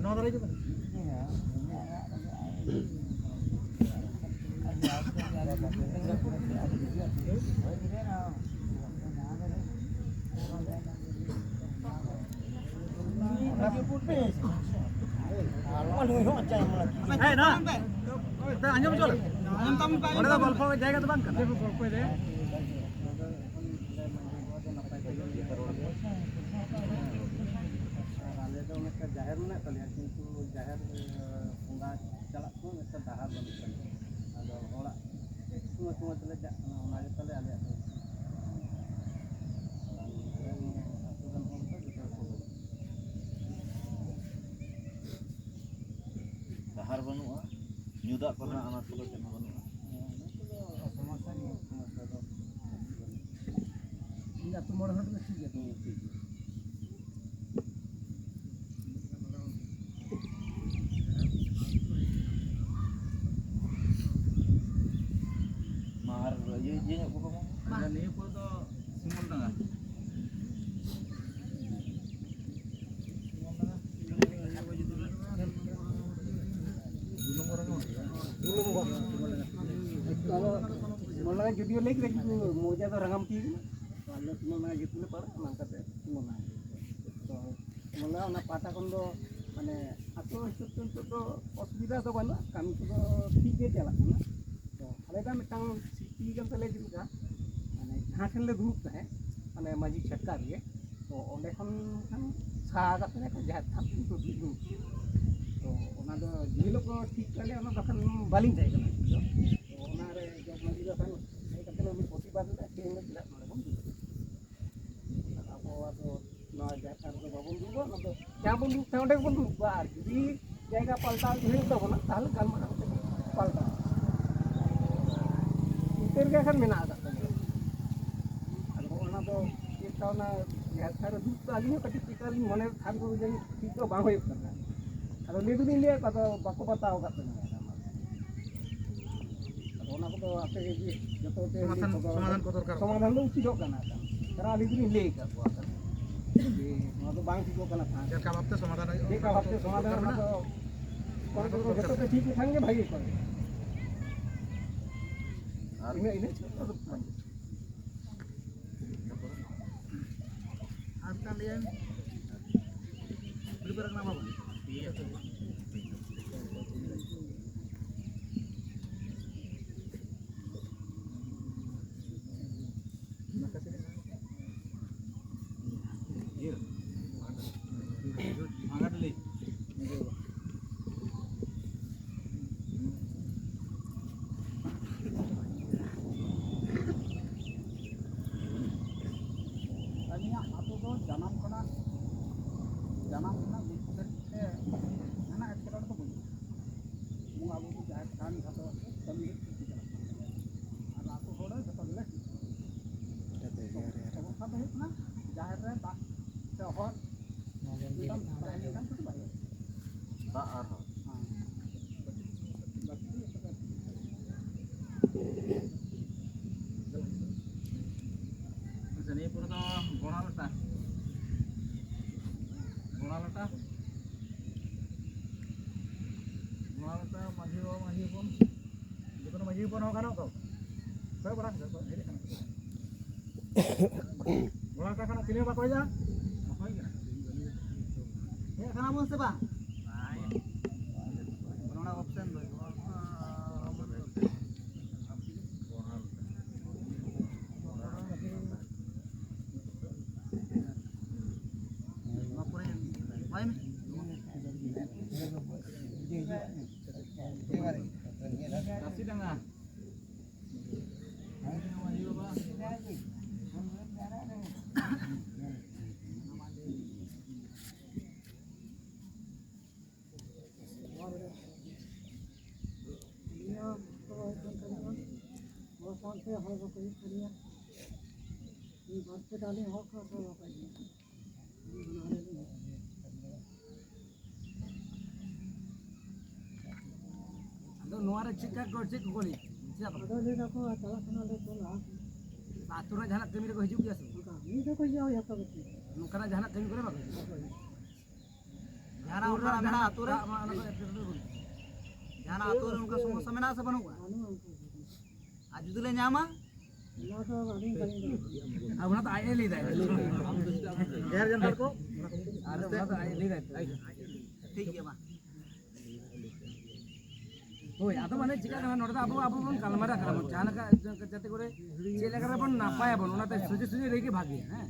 ᱱᱚᱣᱟ ᱫᱷᱟᱨᱮ ᱦᱤᱡᱩᱜ ᱢᱮ᱾ ᱦᱮᱸ, ᱱᱟ᱾ ᱟᱸᱡᱚᱢ ᱦᱚᱪᱚ ᱞᱮ᱾ ᱚᱸᱰᱮ ᱫᱚ ᱜᱚᱞᱯᱚ ᱡᱟᱭᱜᱟ ᱫᱚ ᱵᱟᱝ ᱠᱟᱱᱟ᱾ ᱟᱨ ᱟᱞᱮ ᱫᱚ ᱢᱤᱫᱴᱮᱱ ᱡᱟᱦᱮᱨ ᱢᱮᱱᱟᱜ ᱛᱟᱞᱮᱭᱟ, ᱠᱤᱱᱛᱩ ᱡᱟᱦᱮᱨ, ᱮ, ᱵᱚᱸᱜᱟ ᱪᱟᱞᱟᱜ ᱥᱚᱢᱚᱭ ᱢᱤᱫᱴᱮᱱ ᱰᱟᱦᱟᱨ ᱵᱟᱹᱱᱩᱜ ᱛᱟᱞᱮᱭᱟ᱾ ᱟᱫᱚ ᱦᱚᱲᱟᱜ ᱥᱚᱸᱜᱮ ᱥᱚᱸᱜᱮ ᱛᱮᱞᱮ ᱪᱟᱜ ᱠᱟᱱᱟ, ᱚᱱᱟ ᱜᱮ ᱛᱟᱞᱮ ᱟᱞᱮᱭᱟᱜ ᱫᱚ᱾ ᱟᱨ ᱱᱚᱛᱮ ᱟᱹᱛᱩ ᱨᱮᱱ ᱦᱚᱲ ᱫᱚ ᱡᱚᱛᱚ ᱜᱮᱠᱚ ᱵᱚᱞᱚᱱᱟ᱾ ᱰᱟᱦᱟᱨ ᱵᱟᱹᱱᱩᱜᱼᱟ, ᱧᱩ ᱫᱟᱜ ᱠᱚᱨᱮᱱᱟᱜ ᱟᱱᱟᱴ ᱠᱚᱫᱚ ᱪᱮᱫ ᱦᱚᱸ ᱵᱟᱹᱱᱩᱜᱼᱟ᱾ ᱚᱱᱟ ᱠᱚᱫᱚ ᱥᱚᱢᱚᱥᱥᱟ ᱜᱮᱭᱟ᱾ ᱥᱚᱢᱚᱥᱥᱟ ᱫᱚ ᱵᱟᱹᱱᱩᱜᱼᱟ᱾ ᱤᱧ ᱟᱹᱛᱩ ᱢᱚᱬᱮ ᱦᱚᱲ ᱫᱚ ᱴᱷᱤᱠ ᱜᱮᱭᱟ᱾ ᱦᱮᱸ, ᱴᱷᱤᱠ ᱜᱮᱭᱟ᱾ ᱢᱟ ᱟᱨ ᱤᱭᱟᱹ, ᱤᱭᱟᱹ ᱧᱚᱜ ᱠᱚ ᱢᱟ᱾ ᱱᱤᱭᱟᱹ ᱯᱚᱨ ᱫᱚ ᱥᱤᱢᱚᱞ ᱰᱟᱸᱜᱟ᱾ ᱢᱚᱱᱮ ᱡᱩᱫᱤᱭᱳ ᱞᱟᱹᱭ ᱠᱮᱫᱟ, ᱠᱤᱱᱛᱩ ᱢᱚᱣᱡᱟ ᱫᱚ ᱨᱟᱝᱜᱟᱢᱟᱹᱴᱤ ᱠᱟᱱᱟ᱾ ᱛᱚ ᱟᱞᱮ ᱥᱤᱢᱚᱞ ᱰᱟᱸᱜᱟ ᱡᱟᱹᱛ ᱞᱮ ᱯᱟᱲᱟᱜᱼᱟ, ᱚᱱᱟ ᱠᱟᱛᱮ ᱥᱤᱢᱚᱞ ᱰᱟᱸᱜᱟ᱾ ᱛᱚ ᱢᱟᱱᱮ ᱚᱱᱟ ᱯᱟᱦᱴᱟ ᱠᱷᱚᱱ ᱫᱚ, ᱢᱟᱱᱮ, ᱟᱹᱛᱩ ᱦᱤᱥᱟᱹᱵ ᱛᱮ ᱱᱤᱛᱚᱜ ᱫᱚ ᱚᱥᱩᱵᱤᱫᱷᱟ ᱫᱚ ᱵᱟᱹᱱᱩᱜᱼᱟ, ᱠᱟᱹᱢᱤ ᱠᱚᱫᱚ ᱴᱷᱤᱠ ᱜᱮ ᱪᱟᱞᱟᱜ ᱠᱟᱱᱟ᱾ ᱛᱚ ᱟᱞᱮ ᱫᱚ ᱢᱤᱫᱴᱟᱝ ᱥᱨᱤᱛᱤ ᱠᱟᱱ ᱛᱟᱞᱮᱭᱟ, ᱪᱮᱫ ᱞᱮᱠᱟ, ᱢᱟᱱᱮ, ᱡᱟᱦᱟᱸ ᱴᱷᱮᱱ ᱞᱮ ᱫᱩᱲᱩᱵ ᱛᱟᱦᱮᱸᱫ, ᱢᱟᱱᱮ, ᱢᱟᱹᱡᱷᱤ ᱪᱷᱟᱴᱠᱟ ᱨᱮᱜᱮ, ᱛᱚ ᱚᱸᱰᱮ ᱠᱷᱚᱱ ᱠᱷᱟᱱ ᱥᱟᱦᱟ ᱠᱟᱛᱮ ᱡᱟᱦᱮᱨ ᱛᱷᱟᱱ ᱴᱷᱮᱱ ᱠᱚ ᱤᱫᱤ ᱦᱚᱴᱚ ᱠᱮᱫᱟ᱾ ᱛᱚ ᱚᱱᱟ ᱫᱚ ᱡᱮ ᱦᱤᱞᱳᱜ ᱠᱚ ᱴᱷᱤᱠ ᱠᱮᱫ ᱞᱮᱭᱟ, ᱚᱱᱟ ᱫᱚ ᱠᱷᱟᱱ ᱵᱟᱹᱞᱤᱧ ᱛᱟᱦᱮᱸ ᱠᱟᱱᱟ ᱤᱧ ᱫᱚ᱾ ᱛᱚ ᱚᱱᱟᱨᱮ ᱡᱚᱜᱽ ᱢᱟᱹᱡᱷᱤ ᱫᱚ ᱠᱷᱟᱱ ᱦᱮᱡ ᱠᱟᱛᱮ ᱩᱱᱤ ᱯᱨᱚᱛᱤᱵᱟᱫ ᱞᱮᱫᱟ, ᱛᱮᱦᱮᱧ ᱫᱚ ᱪᱮᱫᱟᱜ ᱱᱚᱰᱮ ᱵᱚᱱ ᱫᱩᱲᱩᱵ? ᱟᱵᱚ ᱟᱫᱚ ᱱᱚᱣᱟ ᱡᱟᱦᱮᱨ ᱛᱷᱟᱱ ᱨᱮᱫᱚ ᱵᱟᱵᱚᱱ ᱫᱩᱲᱩᱵᱟ, ᱚᱱᱟ ᱫᱚ ᱡᱟᱦᱟᱸ ᱵᱚᱱ ᱫᱩᱲᱩᱵ ᱛᱟᱦᱮᱸ ᱚᱸᱰᱮ ᱜᱮᱵᱚᱱ ᱫᱩᱲᱩᱵᱟ᱾ ᱟᱨ ᱡᱩᱫᱤ ᱡᱟᱭᱜᱟ ᱯᱟᱞᱴᱟᱣ ᱦᱩᱭᱩᱜ ᱛᱟᱵᱚᱱᱟ, ᱛᱟᱦᱚᱞᱮ ᱜᱟᱞᱢᱟᱨᱟᱣ ᱠᱟᱛᱮ ᱯᱟᱞᱴᱟᱣ᱾ ᱤᱱᱠᱟᱹ ᱨᱮᱜᱮ ᱠᱷᱟᱱ ᱢᱮᱱᱟᱜ ᱟᱠᱟᱫ ᱛᱟᱵᱚᱱᱟ᱾ ᱟᱫᱚ ᱚᱱᱟ ᱫᱚ ᱪᱮᱫ ᱞᱮᱠᱟ, ᱚᱱᱟ ᱡᱟᱦᱮᱨ ᱛᱷᱟᱱ ᱨᱮ ᱫᱩᱲᱩᱵ ᱫᱚ ᱟᱹᱞᱤᱧ ᱦᱚᱸ ᱠᱟᱹᱴᱤᱡ ᱪᱮᱠᱟ ᱞᱤᱧ ᱢᱚᱱᱮ ᱠᱷᱟᱱ ᱫᱚ ᱡᱟᱹᱱᱤᱡ ᱴᱷᱤᱠ ᱫᱚ ᱵᱟᱝ ᱦᱩᱭᱩᱜ ᱠᱟᱱᱟ᱾ ᱟᱫᱚ ᱞᱟᱹᱭ ᱫᱚᱞᱤᱧ ᱞᱟᱹᱭ ᱟᱠᱚ, ᱟᱫᱚ ᱵᱟᱠᱚ ᱵᱟᱛᱟᱣ ᱟᱠᱟᱫ ᱛᱟᱹᱞᱤᱧᱟ᱾ ᱟᱫᱚ ᱚᱱᱟ ᱠᱚᱫᱚ ᱟᱯᱮ ᱜᱮ ᱡᱚᱛᱚ ᱯᱮ ᱞᱟᱹᱭ ᱥᱚᱢᱟᱫᱷᱟᱱ, ᱠᱚᱫᱚ ᱥᱚᱢᱟᱫᱷᱟᱱ ᱠᱚ ᱫᱚᱨᱠᱟᱨ᱾ ᱥᱚᱢᱟᱫᱷᱟᱱ ᱫᱚ ᱩᱪᱤᱛᱚᱜ ᱠᱟᱱᱟ᱾ ᱟᱨ ᱟᱹᱞᱤᱧ ᱫᱚᱞᱤᱧ ᱞᱟᱹᱭ ᱟᱠᱟᱫ ᱠᱚᱣᱟ, ᱡᱮ ᱱᱚᱣᱟ ᱫᱚ ᱵᱟᱝ ᱴᱷᱤᱠᱚᱜ ᱠᱟᱱᱟ᱾ ᱪᱮᱫ ᱞᱮᱠᱟ ᱵᱷᱟᱵᱛᱮ ᱥᱚᱢᱟᱫᱷᱟᱱ ᱦᱩᱭᱩᱜᱼᱟ? ᱪᱮᱫ ᱞᱮᱠᱟ ᱵᱷᱟᱵᱛᱮ ᱥᱚᱢᱟᱫᱷᱟᱱ ᱫᱚᱨᱠᱟᱨ ᱚᱱᱟ ᱢᱮᱱᱟᱜᱼᱟ᱾ ᱫᱚ ᱡᱚᱛᱚ ᱠᱚ ᱴᱷᱤᱠ ᱞᱮᱠᱷᱟᱱ ᱜᱮ ᱵᱷᱟᱜᱮ ᱠᱚᱜᱼᱟ᱾ ᱟᱨ ᱤᱱᱟᱹ, ᱤᱱᱟᱹ ᱪᱷᱟᱲᱟ ᱫᱚ ᱵᱟᱝ᱾ ᱟᱨ ᱢᱤᱫᱴᱟᱝ ᱞᱟᱹᱭᱟᱭ ᱢᱮ᱾ ᱠᱩᱲᱤ ᱯᱟᱨᱟ ᱠᱟᱱᱟ ᱵᱟᱵᱟ᱾ ᱟᱹᱞᱤᱧᱟᱜ ᱟᱹᱛᱩ ᱫᱚ ᱡᱟᱱᱟᱢ ᱠᱷᱚᱱᱟᱜ, ᱡᱟᱱᱟᱢ ᱠᱷᱚᱱᱟᱜ ᱜᱩᱡᱩᱜ ᱫᱷᱟᱹᱨᱤᱡ ᱛᱮ ᱡᱟᱦᱟᱱᱟᱜ ᱮᱴᱠᱮᱴᱚᱬᱮ ᱫᱚ ᱵᱟᱹᱱᱩᱜᱼᱟ᱾ ᱵᱚᱸᱜᱟ ᱵᱩᱨᱩ ᱡᱟᱦᱮᱨ ᱛᱷᱟᱱ ᱡᱷᱚᱛᱚ ᱠᱟᱹᱢᱤ ᱜᱮ ᱴᱷᱤᱠ ᱜᱮ ᱪᱟᱞᱟᱜ ᱠᱟᱱᱟ᱾ ᱟᱨ ᱟᱹᱛᱩ ᱦᱚᱲ ᱡᱷᱚᱛᱚ ᱜᱮᱞᱮ ᱴᱷᱤᱠ ᱜᱮᱭᱟ᱾ ᱚᱵᱚᱥᱛᱷᱟ ᱫᱚ ᱦᱩᱭᱩᱜ ᱠᱟᱱᱟ ᱡᱟᱦᱮᱨ ᱨᱮ ᱫᱟᱜ ᱥᱮ ᱦᱚᱲ ᱢᱤᱫᱴᱟᱝ ᱛᱟᱦᱮᱸ ᱞᱮᱱᱠᱷᱟᱱ ᱠᱟᱹᱴᱤᱡ ᱵᱷᱟᱜᱮ᱾ ᱫᱟᱜ ᱟᱨ ᱦᱚᱲ᱾ ᱦᱮᱸ᱾ ᱟᱪᱪᱷᱟ, ᱱᱤᱭᱟᱹ ᱯᱚᱨᱮ ᱫᱚ ᱜᱚᱲᱟ ᱞᱟᱴᱟ᱾ ᱜᱚᱲᱟ ᱞᱟᱴᱟ᱾ ᱜᱚᱲᱟ ᱞᱟᱴᱟ ᱢᱟᱹᱡᱷᱤ ᱵᱟᱵᱟ, ᱢᱟᱹᱡᱷᱤ ᱦᱚᱯᱚᱱ᱾ ᱡᱮᱠᱳᱱᱳ ᱢᱟᱹᱡᱷᱤ ᱦᱚᱯᱚᱱ ᱦᱚᱸ ᱜᱟᱱᱚᱜ ᱫᱚ᱾ ᱠᱚᱭᱚᱜ ᱵᱟᱲᱟ ᱠᱟᱛᱮ ᱠᱚ ᱦᱮᱡ ᱟᱠᱟᱱᱟ᱾ ᱜᱚᱲᱟ ᱞᱟᱴᱟ ᱠᱷᱚᱱᱟᱜ ᱪᱤᱞᱤ ᱦᱚᱸ ᱵᱟᱠᱚ ᱦᱮᱡ ᱟᱠᱟᱱᱟ? ᱦᱮᱡ ᱟᱠᱟᱱᱟ ᱵᱚᱱ ᱥᱮ ᱵᱟᱝ? ᱱᱚᱰᱮ option ᱫᱚ ᱱᱚᱣᱟ ᱯᱚᱨᱮ ᱵᱟᱭ ᱢᱮ᱾ ᱠᱟᱥᱤᱰᱟᱸᱜᱟ᱾ ᱱᱚᱣᱟ ᱥᱟᱶᱛᱮ ᱦᱚᱲ ᱵᱟᱠᱚ ᱦᱩᱭᱩᱜ ᱠᱟᱱ ᱜᱮᱭᱟ᱾ ᱵᱟᱨ ᱯᱮ ᱰᱟᱹᱞᱤ ᱦᱚᱲ ᱠᱚ ᱵᱟᱠᱚ ᱦᱩᱭᱩᱜ ᱠᱟᱱᱟ᱾ ᱟᱫᱚ ᱱᱚᱣᱟ ᱨᱮ ᱪᱮᱫ ᱠᱟ ᱠᱚ, ᱪᱮᱫ ᱠᱚᱠᱚ ᱞᱟᱹᱭᱟ? ᱪᱮᱫᱟᱜ ᱵᱟᱠᱚ ᱟᱫᱚ ᱞᱟᱹᱭ ᱫᱟᱠᱚ, ᱪᱟᱞᱟᱜ ᱠᱟᱱᱟᱞᱮ ᱛᱚ ᱞᱟᱦᱟ ᱥᱮᱫ᱾ ᱟᱹᱛᱩ ᱨᱮᱱᱟᱜ ᱡᱟᱦᱟᱱᱟᱜ ᱠᱟᱹᱢᱤ ᱨᱮᱠᱚ ᱦᱤᱡᱩᱜ ᱜᱮᱭᱟ ᱥᱮ ᱵᱟᱝ? ᱚᱱᱠᱟ ᱢᱤᱫ ᱫᱚᱠᱚ ᱦᱤᱡᱩᱜᱼᱟ, ᱡᱚᱛᱚ ᱜᱮ᱾ ᱱᱚᱝᱠᱟᱱᱟᱜ ᱡᱟᱦᱟᱱᱟᱜ ᱠᱟᱹᱢᱤ ᱠᱚᱨᱮ ᱵᱟᱠᱚ ᱦᱤᱡᱩᱜᱼᱟ? ᱵᱟᱠᱚ ᱦᱤᱡᱩᱜᱼᱟ᱾ ᱚᱱᱠᱟᱱᱟᱜ ᱢᱮᱱᱟᱜᱼᱟ ᱟᱹᱛᱩ ᱨᱮ? ᱫᱟᱜ ᱢᱟ ᱚᱱᱟ ᱠᱚ ᱮᱴᱠᱮᱴᱚᱬᱮ ᱵᱟᱹᱱᱩᱜ᱾ ᱡᱟᱦᱟᱱᱟᱜ ᱟᱹᱛᱩ ᱨᱮ ᱚᱱᱠᱟ ᱥᱚᱢᱚᱥᱥᱟ ᱢᱮᱱᱟᱜᱼᱟ ᱥᱮ ᱵᱟᱹᱱᱩᱜᱼᱟ? ᱟᱨ ᱡᱩᱫᱤ ᱞᱮ ᱧᱟᱢᱟ? ᱚᱱᱟ ᱫᱚ ᱟᱹᱞᱤᱧ ᱵᱟᱹᱞᱤᱧ ᱵᱟᱲᱟᱭᱟ᱾ ᱟᱨ ᱚᱱᱟ ᱫᱚ ᱟᱡ ᱮ ᱞᱟᱹᱭ ᱫᱟᱭ᱾ ᱰᱷᱮᱨ ᱡᱚᱱ ᱦᱚᱲ ᱠᱚ? ᱟᱨ ᱚᱱᱟ ᱫᱚ ᱟᱡ ᱮ ᱞᱟᱹᱭ ᱫᱟᱭ ᱛᱚ᱾ ᱴᱷᱤᱠ ᱜᱮᱭᱟ, ᱢᱟ᱾ ᱦᱳᱭ, ᱟᱫᱚ ᱢᱟᱱᱮ ᱪᱤᱠᱟᱹᱜ ᱠᱟᱱᱟ, ᱱᱚᱰᱮ ᱫᱚ ᱟᱵᱚ, ᱟᱵᱚ ᱵᱚᱱ ᱜᱟᱞᱢᱟᱨᱟᱜ ᱠᱟᱱᱟ ᱵᱚᱱ, ᱡᱟᱦᱟᱸ ᱞᱮᱠᱟ ᱡᱟᱛᱮ ᱠᱚᱨᱮ ᱪᱮᱫ ᱞᱮᱠᱟ ᱨᱮᱵᱚᱱ ᱱᱟᱯᱟᱭᱟᱵᱚᱱ, ᱚᱱᱟᱛᱮ ᱥᱚᱡᱷᱮ ᱥᱚᱡᱷᱮ ᱞᱟᱹᱭ ᱜᱮ ᱵᱷᱟᱜᱮᱭᱟ, ᱦᱮᱸ᱾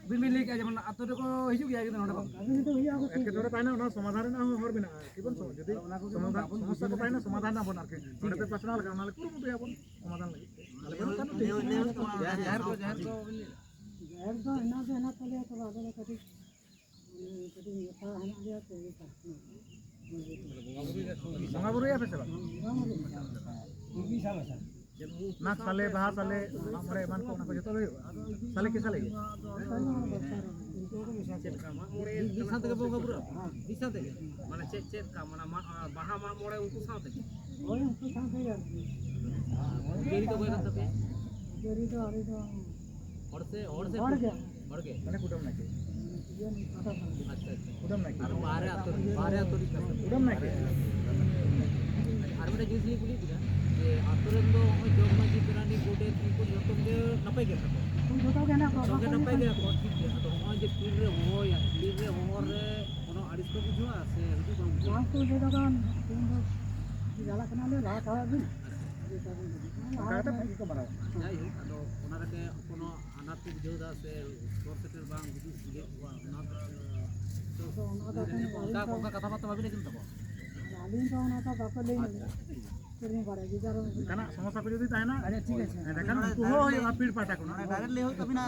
ᱟᱹᱵᱤᱱ ᱵᱤᱱ ᱞᱟᱹᱭ ᱠᱮᱜᱼᱟ ᱡᱮᱢᱚᱱ ᱟᱛᱳ ᱨᱮᱠᱚ ᱦᱤᱡᱩᱜ ᱜᱮᱭᱟ ᱠᱤᱱᱛᱩ ᱱᱚᱰᱮ ᱵᱟᱝ᱾ ᱮᱴᱠᱮᱴᱚᱬᱮ ᱛᱟᱦᱮᱱᱟ, ᱚᱱᱟ ᱥᱚᱢᱟᱫᱷᱟᱱ ᱨᱮᱱᱟᱜ ᱦᱚᱸ ᱦᱚᱨ ᱢᱮᱱᱟᱜᱼᱟ᱾ ᱠᱤ ᱵᱚᱱ ᱥᱚᱢ-, ᱡᱩᱫᱤ ᱚᱱᱟ ᱠᱚᱜᱮ ᱥᱚᱢᱟᱫᱷᱟᱱ, ᱵᱟᱵᱚᱱ ᱥᱚᱢᱚᱥᱥᱟ ᱠᱚ ᱛᱟᱦᱮᱱᱟ, ᱥᱚᱢᱟᱫᱷᱟᱱ ᱟᱵᱚᱱ ᱟᱨᱠᱤ᱾ ᱱᱚᱰᱮ ᱯᱮ ᱯᱟᱥᱱᱟᱣ ᱞᱮᱠᱷᱟᱱ ᱚᱱᱟ ᱞᱮ ᱠᱩᱨᱩᱢᱩᱴᱩᱭᱟ ᱵᱚᱱ ᱥᱚᱢᱟᱫᱷᱟᱱ ᱞᱟᱹᱜᱤᱫ ᱛᱮ᱾ ᱟᱞᱮ ᱠᱷᱚᱱ ᱠᱟᱹᱢᱤ ᱴᱷᱤᱠ ᱜᱮᱭᱟ᱾ ᱡᱟᱦᱮᱨ ᱠᱚ, ᱡᱟᱦᱮᱨ ᱠᱚ ᱵᱤᱱ ᱞᱟᱹᱭ ᱫᱟ? ᱡᱟᱦᱮᱨ ᱫᱚ ᱦᱮᱱᱟᱜ ᱫᱚ ᱦᱮᱱᱟᱜ ᱛᱟᱞᱮᱭᱟ, ᱛᱚᱵᱮ ᱟᱞᱮ ᱫᱚ ᱠᱟᱹᱴᱤᱡ, ᱠᱟᱹᱴᱤᱡ ᱢᱮᱥᱟ ᱦᱮᱱᱟᱜ ᱞᱮᱭᱟ ᱛᱚ, ᱤᱭᱟᱹ ᱠᱟᱱᱟ᱾ ᱵᱚᱸᱜᱟ ᱵᱩᱨᱩᱭᱟ ᱯᱮ ᱥᱮ ᱵᱟᱝ? ᱵᱚᱸᱜᱟ ᱵᱩᱨᱩ ᱢᱮᱥᱟ᱾ ᱢᱤᱫ ᱥᱟᱞ ᱢᱮᱥᱟ᱾ ᱢᱟᱜᱽ ᱥᱟᱞᱮ, ᱵᱟᱦᱟ ᱥᱟᱞᱮ, ᱢᱟᱜ ᱢᱚᱬᱮ ᱮᱢᱟᱱ ᱠᱚ, ᱚᱱᱟ ᱠᱚ ᱡᱚᱛᱚ ᱜᱮ ᱦᱩᱭᱩᱜᱼᱟ? ᱥᱟᱞᱮ ᱠᱤ ᱥᱟᱞᱮ ᱜᱮ? ᱪᱮᱫ ᱞᱮᱠᱟ ᱢᱟᱜ ᱢᱚᱬᱮ ᱢᱤᱫ ᱥᱟᱶ ᱛᱮᱜᱮ ᱵᱚᱸᱜᱟ ᱵᱩᱨᱩᱜ ᱟᱯᱮ? ᱢᱤᱫ ᱥᱟᱶ ᱛᱮᱜᱮ? ᱢᱟᱱᱮ ᱪᱮᱫ, ᱪᱮᱫ ᱞᱮᱠᱟ? ᱢᱟᱱᱮ ᱢᱟᱜ, ᱵᱟᱦᱟ ᱢᱟᱜ ᱢᱚᱬᱮ ᱩᱱᱠᱩ ᱥᱟᱶ ᱛᱮᱜᱮ? ᱦᱳᱭ, ᱩᱱᱠᱩ ᱥᱟᱶ ᱛᱮᱜᱮ ᱟᱨᱠᱤ᱾ ᱯᱩᱡᱟᱹᱨᱤ ᱫᱚ ᱚᱠᱚᱭ ᱠᱟᱱ ᱛᱟᱯᱮᱭᱟ? ᱯᱩᱡᱟᱹᱨᱤ ᱫᱚ ᱟᱞᱮ ᱫᱚ ᱦᱚᱲ ᱥᱮ, ᱦᱚᱲ ᱥᱮ ᱦᱚᱲ ᱜᱮ᱾ ᱦᱚᱲ ᱜᱮ? ᱢᱟᱱᱮ ᱠᱩᱰᱟᱹᱢ ᱱᱟᱭᱠᱮ᱾ ᱤᱭᱟᱹ ᱯᱟᱛᱟ ᱠᱟᱱᱟ᱾ ᱟᱪᱪᱷᱟ, ᱟᱪᱪᱷᱟ᱾ ᱠᱩᱰᱟᱹᱢ ᱱᱟᱭᱠᱮ᱾ ᱟᱨ ᱵᱟᱦᱨᱮ ᱟᱹᱛᱩ ᱨᱮ, ᱵᱟᱦᱨᱮ ᱟᱹᱛᱩ ᱨᱮ ᱠᱟᱱᱟ᱾ ᱠᱩᱰᱟᱹᱢ ᱱᱟᱭᱠᱮ᱾ ᱟᱨ ᱢᱤᱫᱴᱮᱱ ᱡᱤᱱᱤᱥ ᱞᱤᱧ ᱠᱩᱞᱤᱭᱮᱫ ᱵᱤᱱᱟ, ᱡᱮ ᱟᱹᱛᱩ ᱨᱮᱱ ᱫᱚ ᱱᱚᱜᱼᱚᱭ ᱡᱚᱜᱽ ᱢᱟᱹᱡᱷᱤ, ᱯᱟᱨᱟᱱᱤᱠ, ᱜᱚᱰᱮᱛ, ᱩᱱᱠᱩ ᱡᱚᱛᱚ ᱜᱮ ᱱᱟᱯᱟᱭ ᱜᱮᱭᱟ ᱠᱚ? ᱩᱱᱠᱩ ᱡᱚᱛᱚ ᱜᱮ ᱦᱮᱱᱟᱜ ᱠᱚᱣᱟ, ᱡᱚᱛᱚ ᱜᱮ ᱵᱟᱠᱚ ᱱᱟᱯᱟᱭ ᱤᱭᱟᱹ ᱜᱮᱭᱟ ᱠᱚ, ᱴᱷᱤᱠ ᱜᱮᱭᱟ᱾ ᱟᱫᱚ ᱱᱚᱜᱼᱚᱭ ᱡᱮ ᱯᱤᱲ ᱨᱮ ᱦᱚᱦᱚᱭᱟ, ᱯᱤᱲ ᱨᱮ ᱦᱚᱦᱚ ᱨᱮ ᱠᱳᱱᱳ ᱟᱹᱲᱤᱥ ᱠᱚ ᱵᱩᱡᱷᱟᱹᱣᱟ ᱥᱮ ᱦᱤᱡᱩᱜ ᱵᱟᱝ ᱵᱩᱡᱷᱟᱹᱣᱟ? ᱵᱟᱝ ᱠᱚ ᱵᱩᱡᱷᱟᱹᱣ ᱫᱟ, ᱛᱮᱦᱮᱧ ᱫᱚ ᱪᱟᱞᱟᱜ ᱠᱟᱱᱟᱞᱮ, ᱞᱟᱦᱟ ᱪᱟᱞᱟᱜ ᱵᱤᱱ᱾ ᱟᱪᱪᱷᱟ᱾ ᱚᱱᱠᱟ ᱠᱟᱛᱮ ᱵᱷᱟᱜᱤ ᱠᱚ ᱢᱟᱱᱟᱣᱟ᱾ ᱡᱟᱭᱦᱳᱠ, ᱟᱫᱚ ᱚᱱᱟ ᱨᱮᱜᱮ ᱠᱳᱱᱳ ᱟᱱᱟᱴ ᱠᱚ ᱵᱩᱡᱷᱟᱹᱣ ᱮᱫᱟ ᱥᱮ ᱥᱚᱨ ᱥᱮᱴᱮᱨ ᱵᱟᱝ ᱦᱤᱡᱩᱜ ᱵᱩᱡᱷᱟᱹᱣ ᱠᱚᱣᱟ, ᱚᱱᱟ ᱫᱚ ᱟᱫᱚ ᱚᱱᱟ ᱫᱚ ᱚᱱᱠᱟ, ᱚᱱᱠᱟ ᱠᱟᱛᱷᱟ ᱵᱟᱨᱛᱟ ᱵᱟᱵᱤᱱ ᱟᱸᱡᱚᱢ ᱛᱟᱠᱚᱣᱟ? ᱟᱹᱞᱤᱧ ᱫᱚ ᱚᱱᱟ ᱫᱚ ᱵᱟᱠᱚ ᱞᱟᱹᱭ ᱟᱪᱪᱷᱟ, ᱧᱚᱜ᱾ ᱴᱷᱤᱠ ᱜᱮᱭᱟ᱾ ᱪᱮᱫ ᱞᱤᱧ ᱵᱟᱲᱟᱭᱟ, ᱡᱮ ᱡᱟᱨ ᱚᱱᱠᱟᱱᱟᱜ ᱥᱚᱢᱚᱥᱥᱟ ᱠᱚ ᱡᱩᱫᱤ ᱛᱟᱦᱮᱱᱟ, ᱟᱪᱪᱷᱟ, ᱴᱷᱤᱠ ᱟᱪᱷᱮ᱾ ᱮᱸᱰᱮᱠᱷᱟᱱ ᱩᱱᱠᱩ ᱦᱚᱸ ᱦᱩᱭᱩᱜᱼᱟ ᱯᱤᱲ ᱯᱟᱦᱴᱟ ᱠᱷᱚᱱᱟᱜ᱾ ᱰᱟᱭᱨᱮᱠᱴ ᱞᱟᱹᱭ ᱦᱩᱭᱩᱜ ᱛᱟᱵᱤᱱᱟ᱾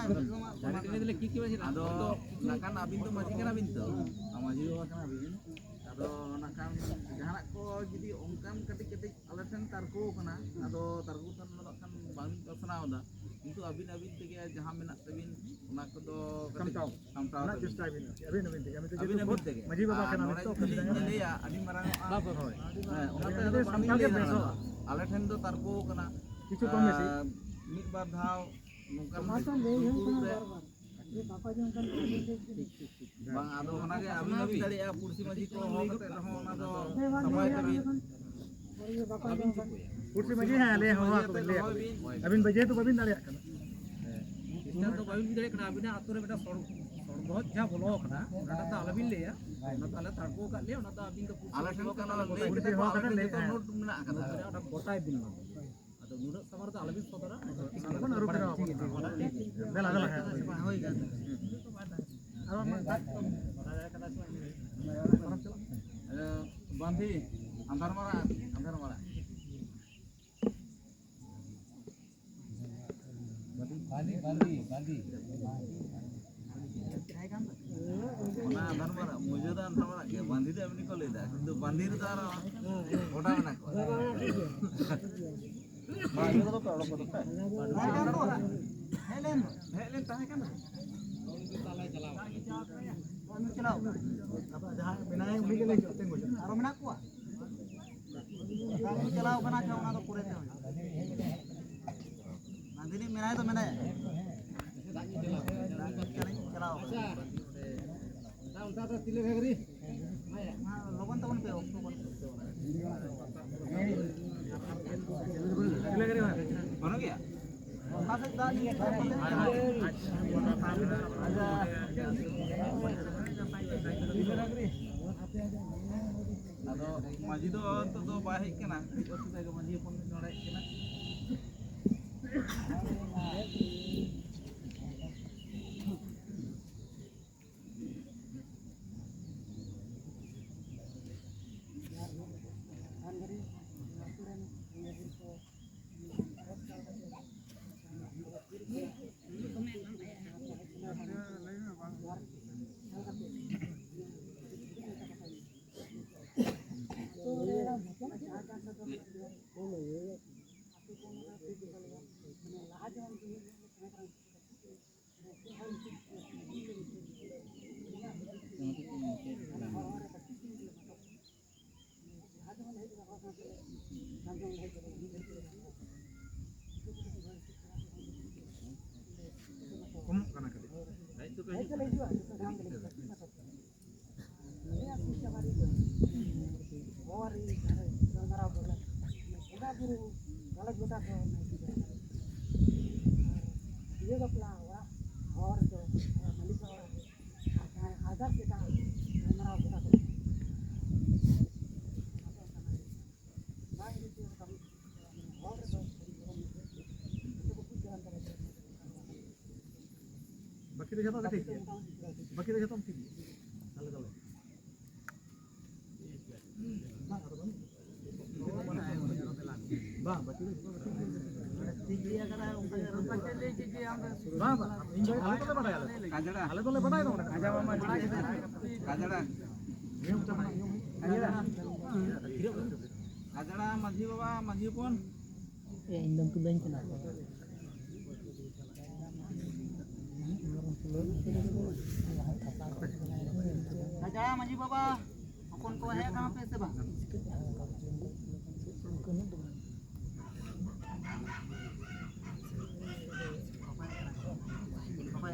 ᱟᱫᱚ ᱱᱟᱜ ᱠᱷᱟᱱ ᱟᱹᱵᱤᱱ ᱫᱚ ᱢᱟᱹᱡᱷᱤ ᱠᱟᱱᱟ ᱵᱤᱱ ᱛᱚ? ᱢᱟᱹᱡᱷᱤ ᱵᱟᱵᱟ ᱠᱟᱱᱟ ᱵᱤᱱ᱾ ᱟᱫᱚ ᱱᱟᱜ ᱠᱷᱟᱱ ᱡᱟᱦᱟᱱᱟᱜ ᱠᱚ ᱡᱩᱫᱤ ᱚᱱᱠᱟᱱ ᱠᱟᱹᱴᱤᱡ ᱠᱟᱹᱴᱤᱡ ᱟᱞᱮ ᱴᱷᱮᱱ ᱛᱟᱨᱠᱚ ᱠᱟᱱᱟ, ᱟᱫᱚ ᱛᱟᱨᱠᱚ ᱠᱷᱟᱱ ᱚᱱᱟ ᱫᱚ ᱠᱷᱟᱱ ᱵᱟᱝ ᱯᱟᱥᱱᱟᱣ ᱮᱫᱟ, ᱠᱤᱱᱛᱩ ᱟᱹᱵᱤᱱ ᱟᱹᱵᱤᱱ ᱛᱮᱜᱮ ᱡᱟᱦᱟᱸ ᱢᱮᱱᱟᱜ ᱛᱟᱹᱵᱤᱱ ᱚᱱᱟ ᱠᱚᱫᱚ ᱠᱟᱹᱴᱤᱡ ᱥᱟᱢᱴᱟᱣ᱾ ᱥᱟᱢᱴᱟᱣ ᱚᱱᱟ ᱛᱟᱹᱵᱤᱱ᱾ ᱪᱮᱥᱴᱟᱭ ᱵᱤᱱ ᱟᱨᱠᱤ, ᱟᱹᱵᱤᱱ ᱟᱹᱵᱤᱱ ᱛᱮᱜᱮ, ᱟᱹᱵᱤᱱ ᱛᱮᱜᱮ ᱟᱹᱵᱤᱱ ᱡᱮᱦᱮᱛᱩ ᱟᱹᱵᱤᱱ ᱛᱮᱜᱮ᱾ ᱢᱟᱹᱡᱷᱤ ᱵᱟᱵᱟ ᱟᱨ ᱠᱟᱱᱟ ᱵᱤᱱ ᱱᱚᱰᱮ ᱛᱚ, ᱡᱩᱫᱤ ᱟᱹᱵᱤᱱ ᱞᱤᱧ ᱞᱟᱹᱭᱟ, ᱟᱹᱰᱤ ᱢᱟᱨᱟᱝ ᱚᱜᱼᱟ᱾ ᱦᱳᱭ᱾ ᱦᱮᱸ, ᱚᱱᱟᱛᱮ ᱟᱹᱵᱤᱱ ᱟᱫᱚ ᱛᱮᱜᱮ ᱵᱟᱝ ᱥᱟᱢᱴᱟᱣ ᱞᱤᱧ ᱜᱮ ᱞᱟᱹᱭᱟ ᱵᱮᱥᱚᱜᱼᱟ᱾ ᱱᱚᱣᱟ ᱫᱚ᱾ ᱟᱞᱮ ᱴᱷᱮᱱ ᱫᱚ ᱛᱟᱨᱠᱚ ᱠᱟᱱᱟ᱾ ᱠᱤᱪᱷᱩ ᱠᱚᱢ ᱵᱮᱥᱤ᱾ ᱟᱨ ᱢᱤᱫ ᱵᱟᱨ ᱫᱷᱟᱣ ᱱᱚᱝᱠᱟᱱ ᱚᱱᱟ ᱛᱚ ᱞᱟᱹᱭ ᱦᱩᱭᱩᱜ ᱠᱟᱱᱟ ᱫᱩᱲᱩᱵ ᱨᱮ ᱵᱟᱨ ᱵᱟᱨ᱾ ᱵᱟᱝ, ᱟᱫᱚ ᱚᱱᱟᱜᱮ ᱟᱹᱵᱤᱱ ᱦᱚᱸᱵᱤᱱ ᱫᱟᱲᱮᱭᱟᱜᱼᱟ, ᱯᱩᱲᱥᱤ ᱢᱟᱹᱡᱷᱤ ᱠᱚ ᱦᱚᱦᱚ ᱠᱟᱛᱮ ᱨᱮᱦᱚᱸ ᱚᱱᱟ ᱫᱚ ᱥᱟᱯᱷᱟᱭ ᱛᱟᱹᱵᱤᱱ᱾ ᱯᱩᱲᱥᱤ ᱢᱟᱹᱡᱷᱤ, ᱦᱮᱸ, ᱞᱟᱹᱭ ᱦᱚᱦᱚ ᱟᱠᱚ ᱵᱤᱱ, ᱞᱟᱹᱭ ᱟᱠᱚ ᱵᱤᱱ᱾ ᱟᱹᱵᱤᱱ ᱵᱟᱹᱡᱤ ᱦᱚᱸᱛᱚ ᱵᱟᱹᱵᱤᱱ ᱫᱟᱲᱮᱭᱟᱜ ᱠᱟᱱᱟ᱾ ᱠᱷᱨᱤᱥᱴᱟᱱ ᱫᱚ ᱵᱟᱹᱵᱤᱱ ᱵᱩᱡᱽ ᱫᱟᱲᱮᱭᱟᱜ ᱠᱟᱱᱟ, ᱟᱹᱵᱤᱱᱟᱜ ᱟᱛᱳ ᱨᱮ ᱢᱤᱫᱴᱟᱝ ᱥᱚᱲ-, ᱥᱚᱲᱜᱚᱡ ᱡᱟᱦᱟᱸ ᱵᱚᱞᱚ ᱟᱠᱟᱱᱟ, ᱚᱱᱟᱴᱟᱜ ᱫᱚ ᱟᱞᱚᱵᱤᱱ ᱞᱟᱹᱭᱟ, ᱚᱱᱟ ᱫᱚ ᱟᱞᱮ ᱛᱟᱨᱠᱚ ᱟᱠᱟᱫ ᱞᱮᱭᱟ, ᱚᱱᱟ ᱫᱚ ᱟᱹᱵᱤᱱ ᱫᱚ ᱟᱞᱮ ᱴᱷᱮᱱ ᱠᱷᱚᱱ ᱚᱱᱟ ᱞᱟᱹᱭ ᱠᱟᱛᱮ ᱠᱚ ᱟᱞᱮ ᱴᱷᱮᱱ ᱡᱚᱛᱚ ᱱᱳᱴ ᱢᱮᱱᱟᱜ ᱟᱠᱟᱫᱟ᱾ ᱚᱱᱟ ᱫᱚ ᱟᱹᱰᱤ ᱜᱚᱴᱟᱭ ᱵᱤᱱ ᱢᱟ᱾ ᱟᱫᱚ ᱱᱩᱱᱟᱹᱜ ᱥᱟᱢᱟᱝ ᱨᱮᱫᱚ ᱟᱞᱚᱵᱤᱱ ᱥᱚᱫᱚᱨᱟ, ᱚᱱᱟ ᱫᱚ ᱵᱚᱱ ᱟᱹᱨᱩ ᱯᱷᱮᱨᱟᱣ ᱟᱠᱚ ᱠᱟᱱᱟ᱾ ᱫᱮᱞᱟ, ᱫᱮᱞᱟ, ᱦᱮᱸ᱾ ᱦᱳᱭ, ᱦᱳᱭ᱾ ᱟᱨ ᱵᱟᱝ ᱫᱟᱜ ᱠᱚ ᱵᱟᱰᱟᱭ ᱠᱟᱫᱟ ᱥᱮ ᱵᱟᱝ? ᱵᱟᱸᱫᱷᱤ, ᱟᱸᱫᱷᱟᱨ ᱢᱟᱨᱟ, ᱟᱸᱫᱷᱟᱨ ᱢᱟᱨᱟ᱾ ᱵᱟᱸᱫᱤ, ᱵᱟᱸᱫᱤ, ᱵᱟᱸᱫᱤ᱾ ᱚᱱᱟ ᱟᱸᱫᱷᱟᱨ ᱢᱟᱨᱟᱜ, ᱢᱩᱡᱟᱹ ᱫᱚ ᱟᱸᱫᱷᱟᱨ ᱢᱟᱨᱟᱜ ᱜᱮᱭᱟ, ᱵᱟᱸᱫᱤ ᱫᱚ ᱮᱢᱱᱤ ᱠᱚ ᱞᱟᱹᱭ ᱮᱫᱟ, ᱠᱤᱱᱛᱩ ᱵᱟᱸᱫᱤ ᱨᱮᱫᱚ ᱟᱨᱚ ᱜᱚᱴᱟ ᱢᱮᱱᱟᱜ ᱠᱚᱣᱟ᱾ ᱵᱟᱝ, ᱤᱭᱟᱹ ᱠᱚᱫᱚ ᱯᱮ ᱚᱰᱚᱠ ᱠᱚᱫᱚ ᱯᱮ᱾ ᱦᱮᱡ ᱞᱮᱱ, ᱦᱮᱡ ᱞᱮᱱ ᱛᱟᱦᱮᱸ ᱠᱟᱱᱟ᱾ ᱩᱱᱤ ᱪᱟᱞᱟᱣ ᱠᱟᱱᱟ᱾ ᱟᱫᱚ ᱡᱟᱦᱟᱸᱭ ᱢᱮᱱᱟᱭᱟ ᱩᱱᱤ ᱜᱮ ᱞᱟᱹᱭ ᱦᱚᱪᱚ ᱛᱮ ᱜᱚᱡᱚᱜ᱾ ᱟᱨᱚ ᱢᱮᱱᱟᱜ ᱠᱚᱣᱟ? ᱚᱠᱟ ᱠᱚ ᱪᱟᱞᱟᱣ ᱠᱟᱱᱟ ᱪᱚ, ᱚᱱᱟ ᱫᱚ ᱯᱚᱨᱮ ᱛᱮ ᱦᱩᱭᱩᱜᱼᱟ᱾ ᱱᱟᱱᱫᱤᱱᱤ ᱢᱮᱱᱟᱭ ᱫᱚ ᱢᱮᱱᱟᱭᱟ᱾ ᱪᱟᱞᱟᱣ ᱠᱟᱱᱟ᱾ ᱚᱱᱛᱮ ᱫᱚ ᱛᱤᱱᱟᱹᱜ ᱜᱷᱟᱹᱲᱤ? ᱢᱟ ᱞᱚᱜᱚᱱ ᱛᱟᱵᱚᱱ ᱯᱮ, ᱚᱠᱛᱚ ᱵᱟᱹᱱᱩᱜ ᱛᱟᱵᱚᱱᱟ᱾ ᱵᱟᱹᱱᱩᱜ ᱜᱮᱭᱟ? ᱚᱠᱟ ᱥᱮᱫ ᱫᱟᱜ ᱞᱤᱸᱜᱤ ᱠᱟᱱᱟ? ᱟᱪᱪᱷᱟ᱾ ᱟᱫᱚ ᱢᱟᱹᱡᱷᱤ ᱫᱚ ᱱᱤᱛᱚᱜ ᱫᱚ ᱵᱟᱭ ᱦᱮᱡ ᱠᱟᱱᱟ, ᱠᱟᱹᱴᱤᱡ ᱚᱥᱩᱵᱤᱫᱷᱟ ᱜᱮ, ᱢᱟᱹᱡᱷᱤ ᱦᱚᱯᱚᱱ ᱢᱤᱫ ᱦᱚᱲ ᱦᱮᱡ ᱠᱟᱱᱟ᱾ ᱠᱚᱢᱚᱜ ᱠᱟᱱᱟ ᱠᱟᱹᱴᱤᱡ᱾ ᱜᱟᱞᱢᱟᱨᱟᱣ ᱵᱚᱞᱮ ᱵᱚᱸᱜᱟ ᱵᱩᱨᱩ ᱜᱟᱞᱚᱪ ᱜᱚᱴᱟ ᱫᱚ ᱱᱟᱭᱠᱮ ᱫᱚ᱾ ᱟᱨ ᱵᱤᱦᱟᱹ ᱵᱟᱯᱞᱟ ᱚᱲᱟᱜ ᱦᱚᱲ ᱫᱚ ᱢᱟᱹᱞᱤᱠ ᱚᱲᱟᱜ ᱨᱮ ᱟᱨ ᱡᱟᱦᱟᱸᱭ ᱟᱨᱫᱟᱥ ᱞᱮᱠᱟ ᱜᱟᱞᱢᱟᱨᱟᱣ ᱜᱚᱴᱟ ᱫᱚ᱾ ᱵᱟᱝ ᱤᱫᱤ ᱛᱮ ᱦᱚᱲ ᱨᱮᱫᱚ ᱵᱟᱹᱠᱤ ᱫᱚ ᱡᱷᱚᱛᱚ ᱜᱮ ᱴᱷᱤᱠ ᱜᱮᱭᱟ᱾ ᱵᱟᱹᱠᱤ ᱫᱚ ᱡᱷᱚᱛᱚᱢ ᱴᱷᱤᱠ ᱜᱮᱭᱟ᱾ ᱟᱞᱮ ᱫᱚᱞᱮ ᱵᱟᱝ, ᱟᱫᱚ ᱵᱟᱹᱱᱩᱜ᱾ ᱵᱟᱝ, ᱵᱟᱹᱠᱤ ᱫᱚ ᱡᱷᱚᱛᱚ ᱜᱮ ᱴᱷᱤᱠ ᱜᱮᱭᱟ᱾ ᱵᱟᱝ, ᱵᱟᱝ, ᱤᱧ ᱫᱚ ᱟᱞᱮ ᱫᱚᱞᱮ ᱵᱟᱰᱟᱭᱟ, ᱟᱞᱮ ᱫᱚᱞᱮ ᱵᱟᱰᱟᱭᱟ᱾ ᱠᱟᱡᱽᱲᱟ᱾ ᱟᱞᱮ ᱫᱚᱞᱮ ᱵᱟᱰᱟᱭᱟ ᱱᱚᱰᱮ᱾ ᱠᱟᱡᱽᱲᱟ᱾ ᱱᱤᱭᱚᱢ ᱛᱮ ᱢᱟᱱᱮ ᱤᱭᱟᱹ ᱦᱩᱭᱩᱜ᱾ ᱠᱟᱡᱽᱲᱟ ᱢᱟᱹᱡᱷᱤ ᱵᱟᱵᱟ, ᱢᱟᱹᱡᱷᱤ ᱦᱚᱯᱚᱱ᱾ ᱮ, ᱤᱧ ᱫᱚᱢ ᱛᱩᱞᱟᱹᱧ ᱠᱟᱱᱟ᱾ ᱨᱟᱡᱟ ᱢᱟᱹᱡᱷᱤ ᱵᱟᱵᱟ, ᱦᱚᱯᱚᱱ ᱠᱚ ᱦᱮᱡ ᱟᱠᱟᱱᱟ ᱯᱮ ᱥᱮ ᱵᱟᱝ?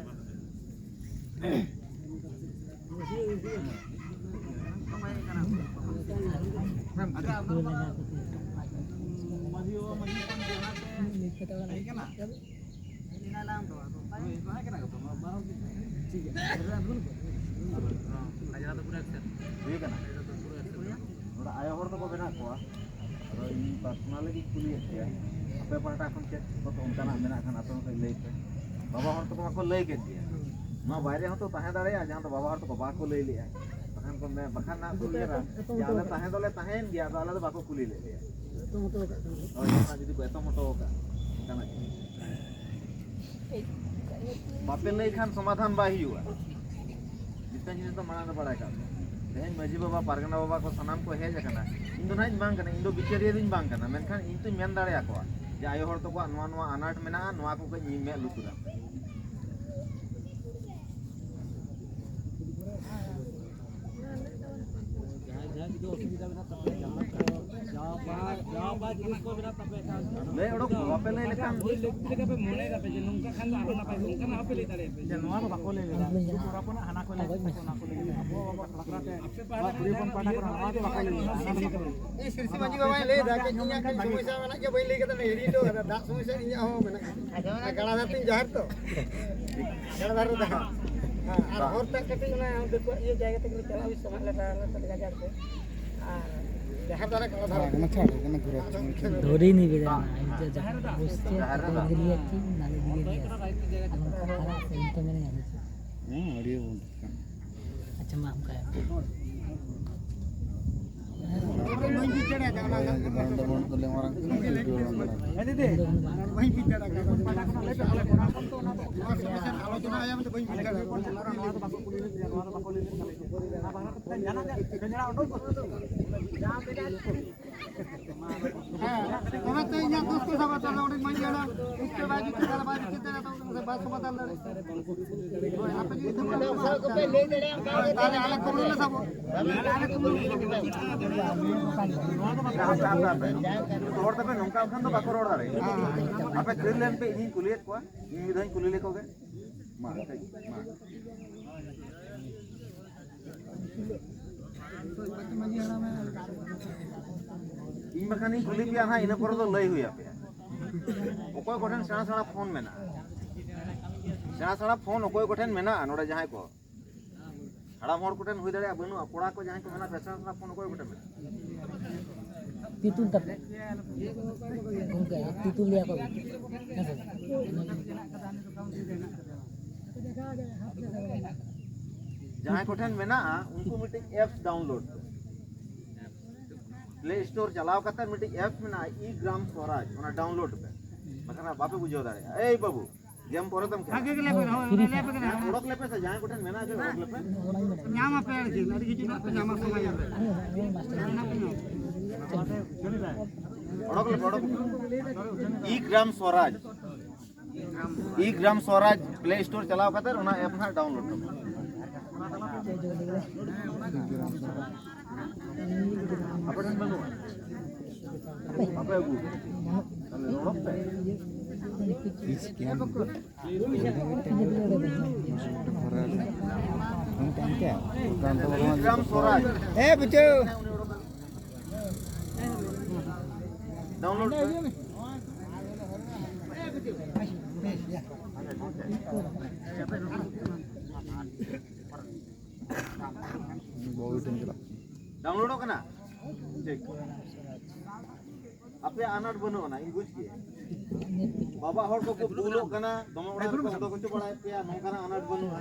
ᱟᱪᱪᱷᱟ, ᱢᱟᱹᱡᱷᱤ ᱵᱟᱵᱟ, ᱢᱟᱹᱡᱷᱤ ᱦᱚᱯᱚᱱ ᱡᱚᱦᱟᱨ ᱜᱮ᱾ ᱦᱮᱡ ᱠᱟᱱᱟ? ᱦᱮᱡ ᱞᱮᱱᱟ ᱞᱟᱝ ᱫᱚ, ᱟᱫᱚ ᱚᱠᱟᱨᱮ? ᱦᱳᱭ, ᱛᱟᱦᱮᱸ ᱠᱟᱱᱟ ᱠᱚ ᱛᱚ, ᱱᱚᱣᱟ ᱵᱟᱨᱚ ᱫᱤᱱ᱾ ᱴᱷᱤᱠ ᱜᱮᱭᱟ᱾ ᱟᱨ ᱨᱟᱱ ᱵᱟᱹᱱᱩᱜ ᱠᱚᱣᱟ? ᱦᱩᱭ ᱠᱟᱱᱟ᱾ ᱱᱚᱰᱮ ᱟᱭᱳ ᱦᱚᱲ ᱛᱟᱠᱚ ᱢᱮᱱᱟᱜ ᱠᱚᱣᱟ᱾ ᱟᱫᱚ ᱤᱧ personally ᱜᱤᱧ ᱠᱩᱞᱤᱭᱮᱫ ᱯᱮᱭᱟ, ᱟᱯᱮ ᱯᱟᱦᱴᱟ ᱠᱷᱚᱱ ᱪᱮᱫ ᱠᱚ ᱚᱱᱠᱟᱱᱟᱜ ᱢᱮᱱᱟᱜ ᱠᱷᱟᱱ ᱟᱯᱮ ᱦᱚᱸ ᱠᱟᱹᱡ ᱞᱟᱹᱭ ᱯᱮ᱾ ᱵᱟᱵᱟ ᱦᱚᱲ ᱛᱟᱠᱚ ᱢᱟᱠᱚ ᱞᱟᱹᱭ ᱠᱮᱫ ᱜᱮᱭᱟ, ᱱᱚᱣᱟ ᱵᱟᱭᱨᱮ ᱦᱚᱸᱛᱚ ᱛᱟᱦᱮᱸ ᱫᱟᱲᱮᱭᱟᱜᱼᱟ, ᱡᱟᱦᱟᱸ ᱫᱚ ᱵᱟᱵᱟ ᱦᱚᱲ ᱛᱟᱠᱚ ᱵᱟᱠᱚ ᱞᱟᱹᱭ ᱞᱮᱜᱼᱟ᱾ ᱵᱟᱠᱷᱟᱱ ᱠᱚ ᱢᱮ-, ᱵᱟᱠᱷᱟᱱ ᱱᱟᱜ ᱠᱚ ᱩᱭᱦᱟᱹᱨᱟ ᱡᱮ ᱟᱞᱮ ᱛᱟᱦᱮᱸ ᱫᱚᱞᱮ ᱛᱟᱦᱮᱸᱭᱮᱱ ᱜᱮᱭᱟ, ᱟᱫᱚ ᱟᱞᱮ ᱫᱚ ᱵᱟᱠᱚ ᱠᱩᱞᱤ ᱞᱮᱫ ᱞᱮᱭᱟ᱾ ᱦᱳᱭ, ᱚᱱᱟ ᱡᱩᱫᱤ ᱠᱚ ᱮᱛᱚᱢ ᱦᱚᱴᱚ ᱟᱠᱟᱫ ᱚᱱᱠᱟᱱᱟᱜ ᱜᱮ᱾ ᱵᱟᱯᱮ ᱞᱟᱹᱭ ᱠᱷᱟᱱ ᱥᱚᱢᱟᱫᱷᱟᱱ ᱵᱟᱭ ᱦᱩᱭᱩᱜᱼᱟ᱾ ᱢᱤᱫᱴᱟᱝ ᱡᱤᱱᱤᱥ ᱫᱚ ᱢᱟᱲᱟᱝ ᱨᱮ ᱵᱟᱲᱟᱭ ᱠᱟᱜ ᱯᱮ, ᱛᱮᱦᱮᱧ ᱢᱟᱹᱡᱷᱤ ᱵᱟᱵᱟ, ᱯᱟᱨᱜᱟᱱᱟ ᱵᱟᱵᱟ ᱠᱚ ᱥᱟᱱᱟᱢ ᱠᱚ ᱦᱮᱡ ᱟᱠᱟᱱᱟ᱾ ᱤᱧ ᱫᱚ ᱱᱟᱦᱟᱜ ᱤᱧ ᱵᱟᱝ ᱠᱟᱱᱟ, ᱤᱧ ᱫᱚ ᱵᱤᱪᱟᱹᱨᱤᱭᱟᱹ ᱫᱚᱧ ᱵᱟᱝ ᱠᱟᱱᱟ, ᱢᱮᱱᱠᱷᱟᱱ ᱤᱧ ᱛᱚᱧ ᱢᱮᱱ ᱫᱟᱲᱮᱭᱟᱠᱚᱣᱟ ᱡᱮ ᱟᱭᱳ ᱦᱚᱲ ᱛᱟᱠᱚᱣᱟᱜ ᱱᱚᱣᱟ ᱱᱚᱣᱟ ᱟᱱᱟᱴ ᱢᱮᱱᱟᱜᱼᱟ, ᱱᱚᱣᱟ ᱠᱚ ᱠᱟᱹᱡ ᱤᱧ ᱢᱮᱫ ᱞᱩᱛᱩᱨᱟ᱾ ᱡᱟᱦᱟᱸᱭ ᱡᱟᱦᱟᱸᱭ ᱡᱩᱫᱤ ᱚᱥᱩᱵᱤᱫᱷᱟ ᱢᱮᱱᱟᱜ ᱛᱟᱯᱮᱭᱟ, ᱡᱟᱦᱟᱸ ᱠᱚ ᱡᱟᱦᱟᱸ ᱵᱟᱭ, ᱡᱟᱦᱟᱸ ᱵᱟᱭ ᱞᱟᱹᱭ ᱚᱰᱚᱠ ᱠᱚ, ᱵᱟᱯᱮ ᱞᱟᱹᱭ ᱞᱮᱠᱷᱟᱱ᱾ ᱞᱟᱹᱭ ᱞᱮᱠᱟ ᱯᱮ ᱢᱚᱱᱮᱭᱮᱫᱟ ᱯᱮ ᱡᱮ ᱱᱚᱝᱠᱟ ᱠᱷᱟᱱ ᱫᱚ ᱟᱨᱦᱚᱸ ᱱᱟᱯᱟᱭ ᱠᱚᱜᱼᱟ, ᱚᱱᱠᱟᱱᱟᱜ ᱦᱚᱸᱯᱮ ᱞᱟᱹᱭ ᱫᱟᱲᱮᱭᱟᱜᱼᱟ ᱯᱮ᱾ ᱡᱮ ᱱᱚᱣᱟ ᱫᱚ ᱵᱟᱠᱚ ᱞᱟᱹᱭ ᱞᱮᱫᱟ, ᱥᱩᱨ ᱥᱩᱨ ᱟᱯᱚᱱᱟᱜ ᱦᱟᱱᱟ ᱠᱚ ᱞᱟᱹᱭ ᱞᱮᱫᱟ, ᱟᱵᱚ ᱵᱟᱠᱷᱨᱟ ᱛᱮ ᱱᱚᱣᱟ ᱠᱩᱲᱤ ᱦᱚᱯᱚᱱ ᱯᱟᱦᱴᱟ ᱠᱷᱚᱱᱟᱜ ᱱᱚᱣᱟ ᱫᱚ ᱵᱟᱠᱚ ᱞᱟᱹᱭ ᱞᱮᱫᱟ᱾ ᱤᱧ ᱥᱤᱨᱥᱤ ᱢᱟᱹᱡᱷᱤ ᱵᱟᱵᱟᱧ ᱞᱟᱹᱭ ᱮᱫᱟ, ᱠᱟᱹᱡ ᱤᱧᱟᱹᱜ ᱠᱟᱹᱡ ᱥᱚᱢᱚᱥᱥᱟ ᱢᱮᱱᱟᱜ ᱜᱮᱭᱟ, ᱵᱟᱹᱧ ᱞᱟᱹᱭ ᱠᱟᱫᱟ, ᱦᱤᱲᱤᱧ ᱦᱚᱴᱚ ᱠᱟᱫᱟ᱾ ᱫᱟᱜ ᱥᱚᱢᱚᱥᱥᱟ ᱤᱧᱟᱹᱜ ᱦᱚᱸ ᱢᱮᱱᱟᱜ ᱜᱮᱭᱟ᱾ ᱟᱨ ᱜᱟᱰᱟ ᱫᱷᱟᱨᱮ ᱛᱤᱧ ᱡᱟᱦᱮᱨ ᱛᱚ, ᱜᱟᱰᱟ ᱫᱷᱟᱨᱮ ᱨᱮ ᱛᱟᱦᱮᱸ᱾ ᱦᱮᱸ, ᱟᱨ ᱦᱚᱨ ᱛᱮ ᱠᱟᱹᱴᱤᱡ ᱚᱱᱟ ᱫᱤᱠᱩᱣᱟᱜ ᱤᱭᱟᱹ ᱡᱟᱭᱜᱟ ᱛᱮᱜᱮ ᱞᱮ ᱪᱟᱞᱟᱜ ᱦᱩᱭᱩᱜ ᱛᱟᱢᱟ, ᱟᱞᱮ ᱫᱚ ᱟᱞᱮ ᱫᱚ ᱜᱟᱡᱟᱲ ᱛᱮ᱾ ᱟᱨ ᱡᱟᱦᱮᱨ ᱫᱷᱟᱨᱮ ᱜᱟᱰᱟ ᱫᱷᱟᱨᱮ᱾ ᱦᱮᱸ, ᱚᱱᱟ ᱪᱷᱟᱲ ᱠᱟᱱᱟ ᱜᱷᱩᱨᱟᱹ᱾ ᱫᱷᱚᱨᱤ ᱱᱤᱵᱮᱫᱚᱱ, ᱟᱪᱪᱷᱟ, ᱟᱪᱪᱷᱟ᱾ ᱵᱩᱡᱽᱛᱮ ᱫᱷᱚᱨᱤ ᱜᱮᱞᱤᱭᱟ ᱠᱤ, ᱱᱟᱞᱮ ᱫᱤᱜᱮ ᱜᱮᱭᱟ᱾ ᱟᱞᱚᱢ ᱠᱷᱟᱨᱟ, ᱥᱮ ᱤᱧ ᱛᱚ ᱢᱮᱱᱟᱧᱟ, ᱟᱞᱮ ᱪᱮᱫ? ᱦᱮᱸ, ᱟᱹᱰᱤ ᱵᱚᱱ᱾ ᱟᱪᱪᱷᱟ, ᱢᱟ ᱚᱱᱠᱟ ᱜᱮ᱾ ᱵᱟᱹᱧ ᱵᱩᱡᱽ ᱫᱟᱲᱮᱭᱟᱫᱟ, ᱚᱱᱟ ᱫᱚ᱾ ᱵᱟᱝ ᱫᱚ ᱵᱟᱹᱱᱩᱜ ᱛᱟᱞᱮᱭᱟ, ᱢᱟᱨᱟᱝ ᱠᱟᱱᱟ, ᱤᱧ ᱫᱚ ᱵᱟᱹᱧ ᱵᱩᱡᱽ ᱫᱟᱲᱮᱭᱟᱜ ᱠᱟᱱᱟ᱾ ᱱᱚᱣᱟ ᱥᱚᱢᱚᱥᱥᱟ ᱟᱞᱳᱪᱚᱱᱟ ᱦᱩᱭᱩᱜᱼᱟ ᱢᱮᱱᱛᱮ ᱵᱟᱹᱧ ᱵᱩᱡᱽ ᱫᱟᱲᱮᱭᱟᱜ ᱠᱟᱱᱟ᱾ ᱱᱚᱣᱟ ᱫᱚ ᱵᱟᱠᱚ ᱠᱩᱞᱤ ᱞᱮᱫ ᱜᱮᱭᱟ, ᱱᱚᱣᱟ ᱫᱚ ᱵᱟᱠᱚ ᱞᱟᱹᱭ ᱞᱮᱫ ᱜᱮᱭᱟ᱾ ᱦᱮᱸ, ᱚᱱᱟᱛᱮ ᱤᱧᱟᱹᱜ ᱫᱳᱥ ᱠᱚ ᱥᱟᱵᱟ, ᱛᱟᱦᱞᱮ ᱚᱸᱰᱮ ᱢᱟᱹᱧ ᱧᱮᱞᱟ, ᱤᱥᱠᱮ ᱵᱟᱫ ᱡᱩᱫᱤ ᱛᱟᱦᱞᱮ ᱵᱟᱭ ᱵᱤᱪᱟᱹᱨ ᱫᱟᱲᱮᱭᱟᱜᱼᱟ, ᱛᱚ ᱩᱱᱤ ᱥᱮ ᱵᱟᱭ ᱥᱚᱢᱟᱫᱷᱟᱱ ᱫᱟᱲᱮᱭᱟᱜᱼᱟ᱾ ᱦᱳᱭ, ᱟᱯᱮ ᱡᱩᱫᱤ ᱛᱚᱠᱷᱚᱱ ᱯᱮ ᱥᱟᱵ ᱠᱟᱛᱮ ᱞᱟᱹᱭ ᱫᱟᱲᱮᱭᱟᱜᱼᱟ, ᱚᱱᱠᱟ ᱜᱮ ᱛᱟᱦᱞᱮ ᱟᱞᱮ ᱠᱚ ᱞᱮ ᱥᱟᱵᱚᱜᱼᱟ᱾ ᱟᱞᱮ ᱠᱚ ᱞᱮ ᱥᱟᱵᱚᱜᱼᱟ᱾ ᱦᱟᱯᱮ, ᱦᱟᱯᱮ, ᱦᱟᱯᱮ᱾ ᱨᱚᱲ ᱛᱟᱯᱮ ᱱᱚᱝᱠᱟ ᱠᱷᱟᱱ ᱫᱚ ᱵᱟᱠᱚ ᱨᱚᱲ ᱫᱟᱲᱮᱭᱟᱜᱼᱟ᱾ ᱟᱯᱮ ᱛᱷᱤᱨ ᱞᱮᱱ ᱯᱮ, ᱤᱧᱤᱧ ᱠᱩᱞᱤᱭᱮᱫ ᱠᱚᱣᱟ, ᱤᱧ ᱢᱤᱫ ᱫᱷᱟᱣ ᱤᱧ ᱠᱩᱞᱤ ᱞᱮᱠᱚ ᱜᱮ᱾ ᱢᱟ, ᱢᱟ᱾ ᱤᱧ ᱵᱟᱠᱷᱟᱱ ᱤᱧ ᱠᱩᱞᱤ ᱯᱮᱭᱟ ᱦᱟᱸᱜ, ᱤᱱᱟᱹ ᱯᱚᱨᱮ ᱫᱚ ᱞᱟᱹᱭ ᱦᱩᱭ ᱟᱯᱮᱭᱟ᱾ ᱚᱠᱚᱭ ᱠᱚᱴᱷᱮᱱ ᱥᱮᱬᱟ ᱥᱮᱬᱟ ᱯᱷᱳᱱ ᱢᱮᱱᱟᱜᱼᱟ? ᱥᱮᱬᱟ ᱥᱮᱬᱟ ᱯᱷᱳᱱ ᱚᱠᱚᱭ ᱠᱚᱴᱷᱮᱱ ᱢᱮᱱᱟᱜᱼᱟ? ᱱᱚᱰᱮ ᱡᱟᱦᱟᱸᱭ ᱠᱚ ᱦᱟᱲᱟᱢ ᱦᱚᱲ ᱠᱚᱴᱷᱮᱱ ᱦᱩᱭ ᱫᱟᱲᱮᱭᱟᱜᱼᱟ, ᱵᱟᱹᱱᱩᱜᱼᱟ᱾ ᱠᱚᱲᱟ ᱠᱚ ᱡᱟᱦᱟᱸᱭ ᱠᱚ ᱢᱮᱱᱟᱜ ᱯᱮᱭᱟ, ᱥᱮᱬᱟ ᱥᱮᱬᱟ ᱯᱷᱳᱱ ᱚᱠᱚᱭ ᱠᱚᱴᱷᱮᱱ ᱢᱮᱱᱟᱜᱼᱟ? ᱛᱤᱛᱩᱞ ᱛᱟᱠᱚ᱾ ᱜᱚᱢᱠᱮ, ᱛᱤᱛᱩᱞ ᱞᱟᱹᱭᱟ ᱠᱚ᱾ ᱦᱮᱸ ᱥᱮ? ᱡᱟᱦᱟᱸᱭ ᱠᱚᱴᱷᱮᱱ ᱢᱮᱱᱟᱜᱼᱟ, ᱩᱱᱠᱩ ᱢᱤᱫᱴᱤᱡ ᱮᱯᱥ ᱰᱟᱣᱩᱱᱞᱳᱰ ᱯᱮ᱾ ᱯᱞᱮ ᱥᱴᱳᱨ ᱪᱟᱞᱟᱣ ᱠᱟᱛᱮ ᱢᱤᱫᱴᱤᱡ ᱮᱯᱥ ᱢᱮᱱᱟᱜᱼᱟ, ᱤ ᱜᱨᱟᱢ ᱥᱣᱟᱨᱟᱡᱽ, ᱚᱱᱟ ᱰᱟᱣᱩᱱᱞᱳᱰ ᱯᱮ, ᱵᱟᱠᱷᱟᱱ ᱵᱟᱯᱮ ᱵᱩᱡᱷᱟᱣ ᱫᱟᱲᱮᱭᱟᱜᱼᱟ᱾ ᱮᱭ ᱵᱟᱹᱵᱩ, ᱜᱮᱢ ᱯᱚᱨᱮ ᱛᱮᱢ ᱠᱷᱮᱞᱟ᱾ ᱵᱷᱟᱜᱮ ᱜᱮ ᱞᱟᱹᱭ ᱯᱮ, ᱦᱳᱭ, ᱞᱟᱹᱭ ᱯᱮ ᱠᱟᱱᱟ᱾ ᱚᱰᱚᱠ ᱞᱮᱯᱮ ᱥᱮ, ᱡᱟᱦᱟᱸᱭ ᱠᱚᱴᱷᱮᱱ ᱢᱮᱱᱟᱜᱼᱟ, ᱚᱰᱚᱠ ᱞᱮᱯᱮ᱾ ᱧᱟᱢ ᱟᱯᱮ ᱟᱨᱠᱤ, ᱟᱹᱰᱤ ᱠᱤᱪᱷᱩ ᱢᱮᱱᱟᱜ ᱯᱮ, ᱧᱟᱢ ᱟᱯᱮ᱾ ᱚᱰᱚᱠ ᱞᱮᱯᱮ, ᱚᱰᱚᱠ ᱞᱮᱯᱮ᱾ ᱤ ᱜᱨᱟᱢ ᱥᱣᱟᱨᱟᱡᱽ᱾ ᱤ ᱜᱨᱟᱢ ᱥᱣᱟᱨᱟᱡᱽ ᱯᱞᱮ ᱥᱴᱳᱨ ᱪᱟᱞᱟᱣ ᱠᱟᱛᱮ ᱚᱱᱟ ᱮᱯ ᱦᱟᱸᱜ ᱰᱟᱣᱩᱱᱞᱳᱰ ᱯᱮ᱾ ᱟᱯᱮ ᱴᱷᱮᱱ ᱵᱟᱹᱱᱩᱜᱼᱟ? ᱵᱟᱯᱮ ᱟᱹᱜᱩ ᱠᱟᱫᱟ? ᱛᱟᱦᱞᱮ ᱨᱚᱲᱚᱜ ᱯᱮ᱾ ᱤᱥ ᱠᱮᱢ᱾ ᱵᱤᱠᱨᱟᱢ ᱥᱚᱨᱟᱡᱽ᱾ ᱦᱮᱸ, ᱵᱩᱡᱷᱟᱹᱣ᱾ ᱰᱟᱣᱩᱱᱞᱳᱰ ᱯᱮ᱾ ᱰᱟᱣᱩᱱᱞᱳᱰᱚᱜ ᱠᱟᱱᱟ? ᱴᱷᱤᱠ᱾ ᱟᱯᱮᱭᱟᱜ ᱟᱱᱟᱴ ᱵᱟᱹᱱᱩᱜ ᱟᱱᱟ, ᱤᱧ ᱵᱩᱡᱽ ᱠᱮᱫᱟ᱾ ᱵᱟᱵᱟ ᱦᱚᱲ ᱠᱚᱠᱚ ᱵᱩᱞᱚᱜ ᱠᱟᱱᱟ, ᱫᱚᱢᱮ ᱚᱲᱟᱜ ᱨᱮᱠᱚ ᱦᱚᱫᱚ ᱦᱚᱪᱚ ᱵᱟᱲᱟᱭᱮᱫ ᱯᱮᱭᱟ, ᱱᱚᱝᱠᱟᱱᱟᱜ ᱟᱱᱟᱴ ᱵᱟᱹᱱᱩᱜᱼᱟ᱾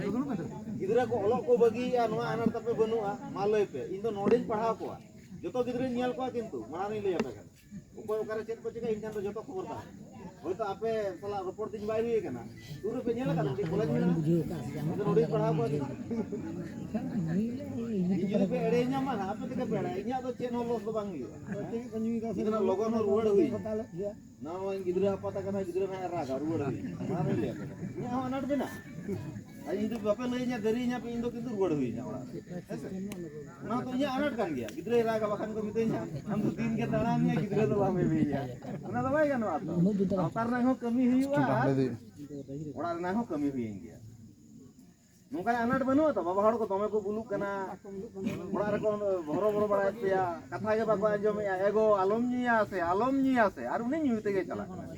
ᱜᱤᱫᱽᱨᱟᱹ ᱠᱚ ᱚᱞᱚᱜ ᱠᱚ ᱵᱟᱹᱜᱤᱭᱮᱫᱼᱟ, ᱱᱚᱣᱟ ᱟᱱᱟᱴ ᱛᱟᱯᱮ ᱵᱟᱹᱱᱩᱜᱼᱟ? ᱢᱟ ᱞᱟᱹᱭ ᱯᱮ, ᱤᱧ ᱫᱚ ᱱᱚᱰᱮᱧ ᱯᱟᱲᱦᱟᱣ ᱠᱚᱣᱟ, ᱡᱚᱛᱚ ᱜᱤᱫᱽᱨᱟᱹᱧ ᱧᱮᱞ ᱠᱚᱣᱟ, ᱠᱤᱱᱛᱩ ᱢᱟᱲᱟᱝ ᱨᱤᱧ ᱞᱟᱹᱭ ᱟᱯᱮ ᱠᱟᱱᱟ, ᱚᱠᱚᱭ ᱚᱠᱟᱨᱮ ᱪᱮᱫ ᱠᱚ ᱪᱤᱠᱟᱹᱭᱟ, ᱤᱧ ᱴᱷᱮᱱ ᱫᱚ ᱡᱚᱛᱚ ᱠᱷᱚᱵᱚᱨ ᱛᱟᱦᱮᱱᱟ᱾ ᱦᱳᱭᱛᱳ ᱟᱯᱮ ᱥᱟᱞᱟᱜ ᱨᱚᱯᱚᱲ ᱫᱤᱱ ᱵᱟᱭ ᱦᱩᱭ ᱟᱠᱟᱱᱟ, ᱥᱩᱨ ᱨᱮᱯᱮ ᱧᱮᱞ ᱟᱠᱟᱫᱟ ᱢᱤᱫᱴᱤᱡ ᱠᱚᱞᱮᱡᱽ ᱢᱮᱱᱟᱜᱼᱟ? ᱤᱧ ᱫᱚ ᱱᱚᱰᱮᱧ ᱯᱟᱲᱦᱟᱣ ᱠᱚᱣᱟ, ᱤᱧ ᱡᱩᱫᱤ ᱯᱮ ᱮᱲᱮᱧᱟ ᱢᱟ ᱱᱟᱦᱟᱜ, ᱟᱯᱮ ᱛᱮᱜᱮ ᱯᱮ ᱮᱲᱮᱭᱟ, ᱤᱧᱟᱹᱜ ᱫᱚ ᱪᱮᱫ ᱦᱚᱸ ᱞᱚᱥ ᱫᱚ ᱵᱟᱝ ᱦᱩᱭᱩᱜᱼᱟ᱾ ᱤᱧ ᱫᱚ ᱱᱟᱦᱟᱜ ᱞᱚᱜᱚᱱ ᱦᱚᱸ ᱨᱩᱣᱟᱹᱲ ᱦᱩᱭ ᱱᱟᱣᱟ ᱜᱤᱫᱽᱨᱟᱹ ᱟᱯᱟᱛ ᱟᱠᱟᱱᱟ, ᱜᱤᱫᱽᱨᱟᱹ ᱱᱟᱦᱟᱜ ᱮ ᱨᱟᱜᱟ, ᱨᱩᱣᱟᱹᱲ ᱦᱩᱭ᱾ ᱚᱱᱟ ᱨᱮ ᱞᱟᱹᱭ ᱟᱯᱮ ᱠᱟᱱᱟ᱾ ᱤᱧᱟᱹᱜ ᱦᱚᱸ ᱟᱱᱟᱴ ᱢᱮᱱᱟᱜᱼᱟ᱾ ᱟᱨ ᱡᱩᱫᱤ ᱵᱟᱯᱮ ᱞᱟᱹᱭᱟᱹᱧᱟ, ᱫᱮᱨᱤᱭᱟᱹᱧᱟ ᱯᱮ, ᱤᱧ ᱫᱚ ᱠᱤᱱᱛᱩ ᱨᱩᱣᱟᱹᱲ ᱦᱩᱭᱤᱧᱟ ᱚᱲᱟᱜ ᱨᱮ᱾ ᱦᱮᱸ ᱥᱮ? ᱚᱱᱟ ᱫᱚ ᱤᱧᱟᱹᱜ ᱟᱱᱟᱴ ᱠᱟᱱ ᱜᱮᱭᱟ᱾ ᱜᱤᱫᱽᱨᱟᱹᱭ ᱨᱟᱜᱟ, ᱵᱟᱠᱷᱟᱱ ᱠᱚ ᱢᱤᱛᱟᱹᱧᱟ, "ᱟᱢ ᱫᱚ ᱫᱤᱱ ᱜᱮ ᱫᱟᱬᱟᱱ ᱢᱮ, ᱜᱤᱫᱽᱨᱟᱹ ᱫᱚ ᱵᱟᱢ ᱮᱢᱮᱭᱟ᱾" ᱚᱱᱟ ᱫᱚ ᱵᱟᱭ ᱜᱟᱱᱚᱜᱼᱟ ᱛᱚ᱾ ᱥᱟᱶᱛᱟ ᱨᱮᱱᱟᱜ ᱦᱚᱸ ᱠᱟᱹᱢᱤ ᱦᱩᱭᱩᱜᱼᱟ ᱟᱨ ᱚᱲᱟᱜ ᱨᱮᱱᱟᱜ ᱦᱚᱸ ᱠᱟᱹᱢᱤ ᱦᱩᱭᱮᱱ ᱜᱮᱭᱟ᱾ ᱱᱚᱝᱠᱟᱱ ᱟᱱᱟᱴ ᱵᱟᱹᱱᱩᱜᱼᱟ ᱛᱚ? ᱵᱟᱵᱟ ᱦᱚᱲ ᱠᱚ ᱫᱚᱢᱮ ᱠᱚ ᱵᱩᱞᱩᱜ ᱠᱟᱱᱟ, ᱚᱲᱟᱜ ᱨᱮᱠᱚ ᱦᱚᱨᱚ ᱵᱚᱨᱚ ᱵᱟᱲᱟᱭᱮᱫ ᱯᱮᱭᱟ, ᱠᱟᱛᱷᱟ ᱜᱮ ᱵᱟᱠᱚ ᱟᱸᱡᱚᱢᱮᱜᱼᱟ, "ᱮ ᱜᱚ, ᱟᱞᱚᱢ ᱧᱩᱭᱟ ᱥᱮ, ᱟᱞᱚᱢ ᱧᱩᱭᱟ ᱥᱮ", ᱟᱨ ᱩᱱᱤ ᱧᱩ ᱛᱮᱜᱮ ᱪᱟᱞᱟᱜ ᱠᱟᱱᱟ᱾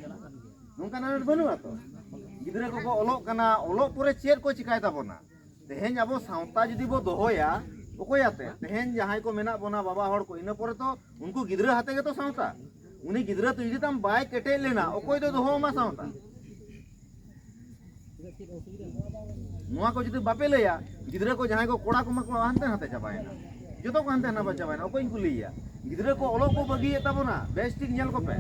ᱱᱚᱝᱠᱟᱱ ᱟᱱᱟᱴ ᱵᱟᱹᱱᱩᱜᱼᱟ ᱛᱚ? ᱜᱤᱫᱽᱨᱟᱹ ᱠᱚᱠᱚ ᱚᱞᱚᱜ ᱠᱟᱱᱟ, ᱚᱞᱚᱜ ᱯᱚᱨᱮ ᱪᱮᱫ ᱠᱚ ᱪᱤᱠᱟᱭ ᱛᱟᱵᱚᱱᱟ? ᱛᱮᱦᱮᱧ ᱟᱵᱚ ᱥᱟᱶᱛᱟ ᱡᱩᱫᱤ ᱵᱚ ᱫᱚᱦᱚᱭᱟ, ᱚᱠᱚᱭ ᱟᱛᱮ? ᱛᱮᱦᱮᱧ ᱡᱟᱦᱟᱸᱭ ᱠᱚ ᱢᱮᱱᱟᱜ ᱵᱚᱱᱟ ᱵᱟᱵᱟ ᱦᱚᱲ ᱠᱚ, ᱤᱱᱟᱹ ᱯᱚᱨᱮ ᱛᱚ ᱩᱱᱠᱩ ᱜᱤᱫᱽᱨᱟᱹ ᱟᱛᱮ ᱜᱮᱛᱚ ᱥᱟᱶᱛᱟ᱾ ᱩᱱᱤ ᱜᱤᱫᱽᱨᱟᱹ ᱛᱚ ᱡᱩᱫᱤ ᱛᱟᱢ ᱵᱟᱭ ᱠᱮᱴᱮᱡ ᱞᱮᱱᱟ, ᱚᱠᱚᱭ ᱫᱚ ᱫᱚᱦᱚ ᱟᱢᱟ ᱥᱟᱶᱛᱟ? ᱱᱚᱣᱟ ᱠᱚ ᱡᱩᱫᱤ ᱵᱟᱯᱮ ᱞᱟᱹᱭᱟ, ᱜᱤᱫᱽᱨᱟᱹ ᱠᱚ ᱡᱟᱦᱟᱸᱭ ᱠᱚ ᱠᱚᱲᱟ ᱠᱚᱢᱟ ᱠᱚ ᱦᱟᱱᱛᱮ ᱱᱟᱛᱮ ᱪᱟᱵᱟᱭᱮᱱᱟ, ᱡᱚᱛᱚ ᱠᱚ ᱦᱟᱱᱛᱮ ᱱᱟᱛᱮ ᱪᱟᱵᱟᱭᱮᱱᱟ, ᱚᱠᱚᱭᱤᱧ ᱠᱩᱞᱤᱭᱮᱭᱟ? ᱜᱤᱫᱽᱨᱟᱹ ᱠᱚ ᱚᱞᱚᱜ ᱠᱚ ᱵᱟᱹᱜᱤᱭᱮᱫ ᱛᱟᱵᱚᱱᱟ, ᱵᱮᱥ ᱴᱷᱤᱠ ᱧᱮᱞ ᱠᱚᱯᱮ᱾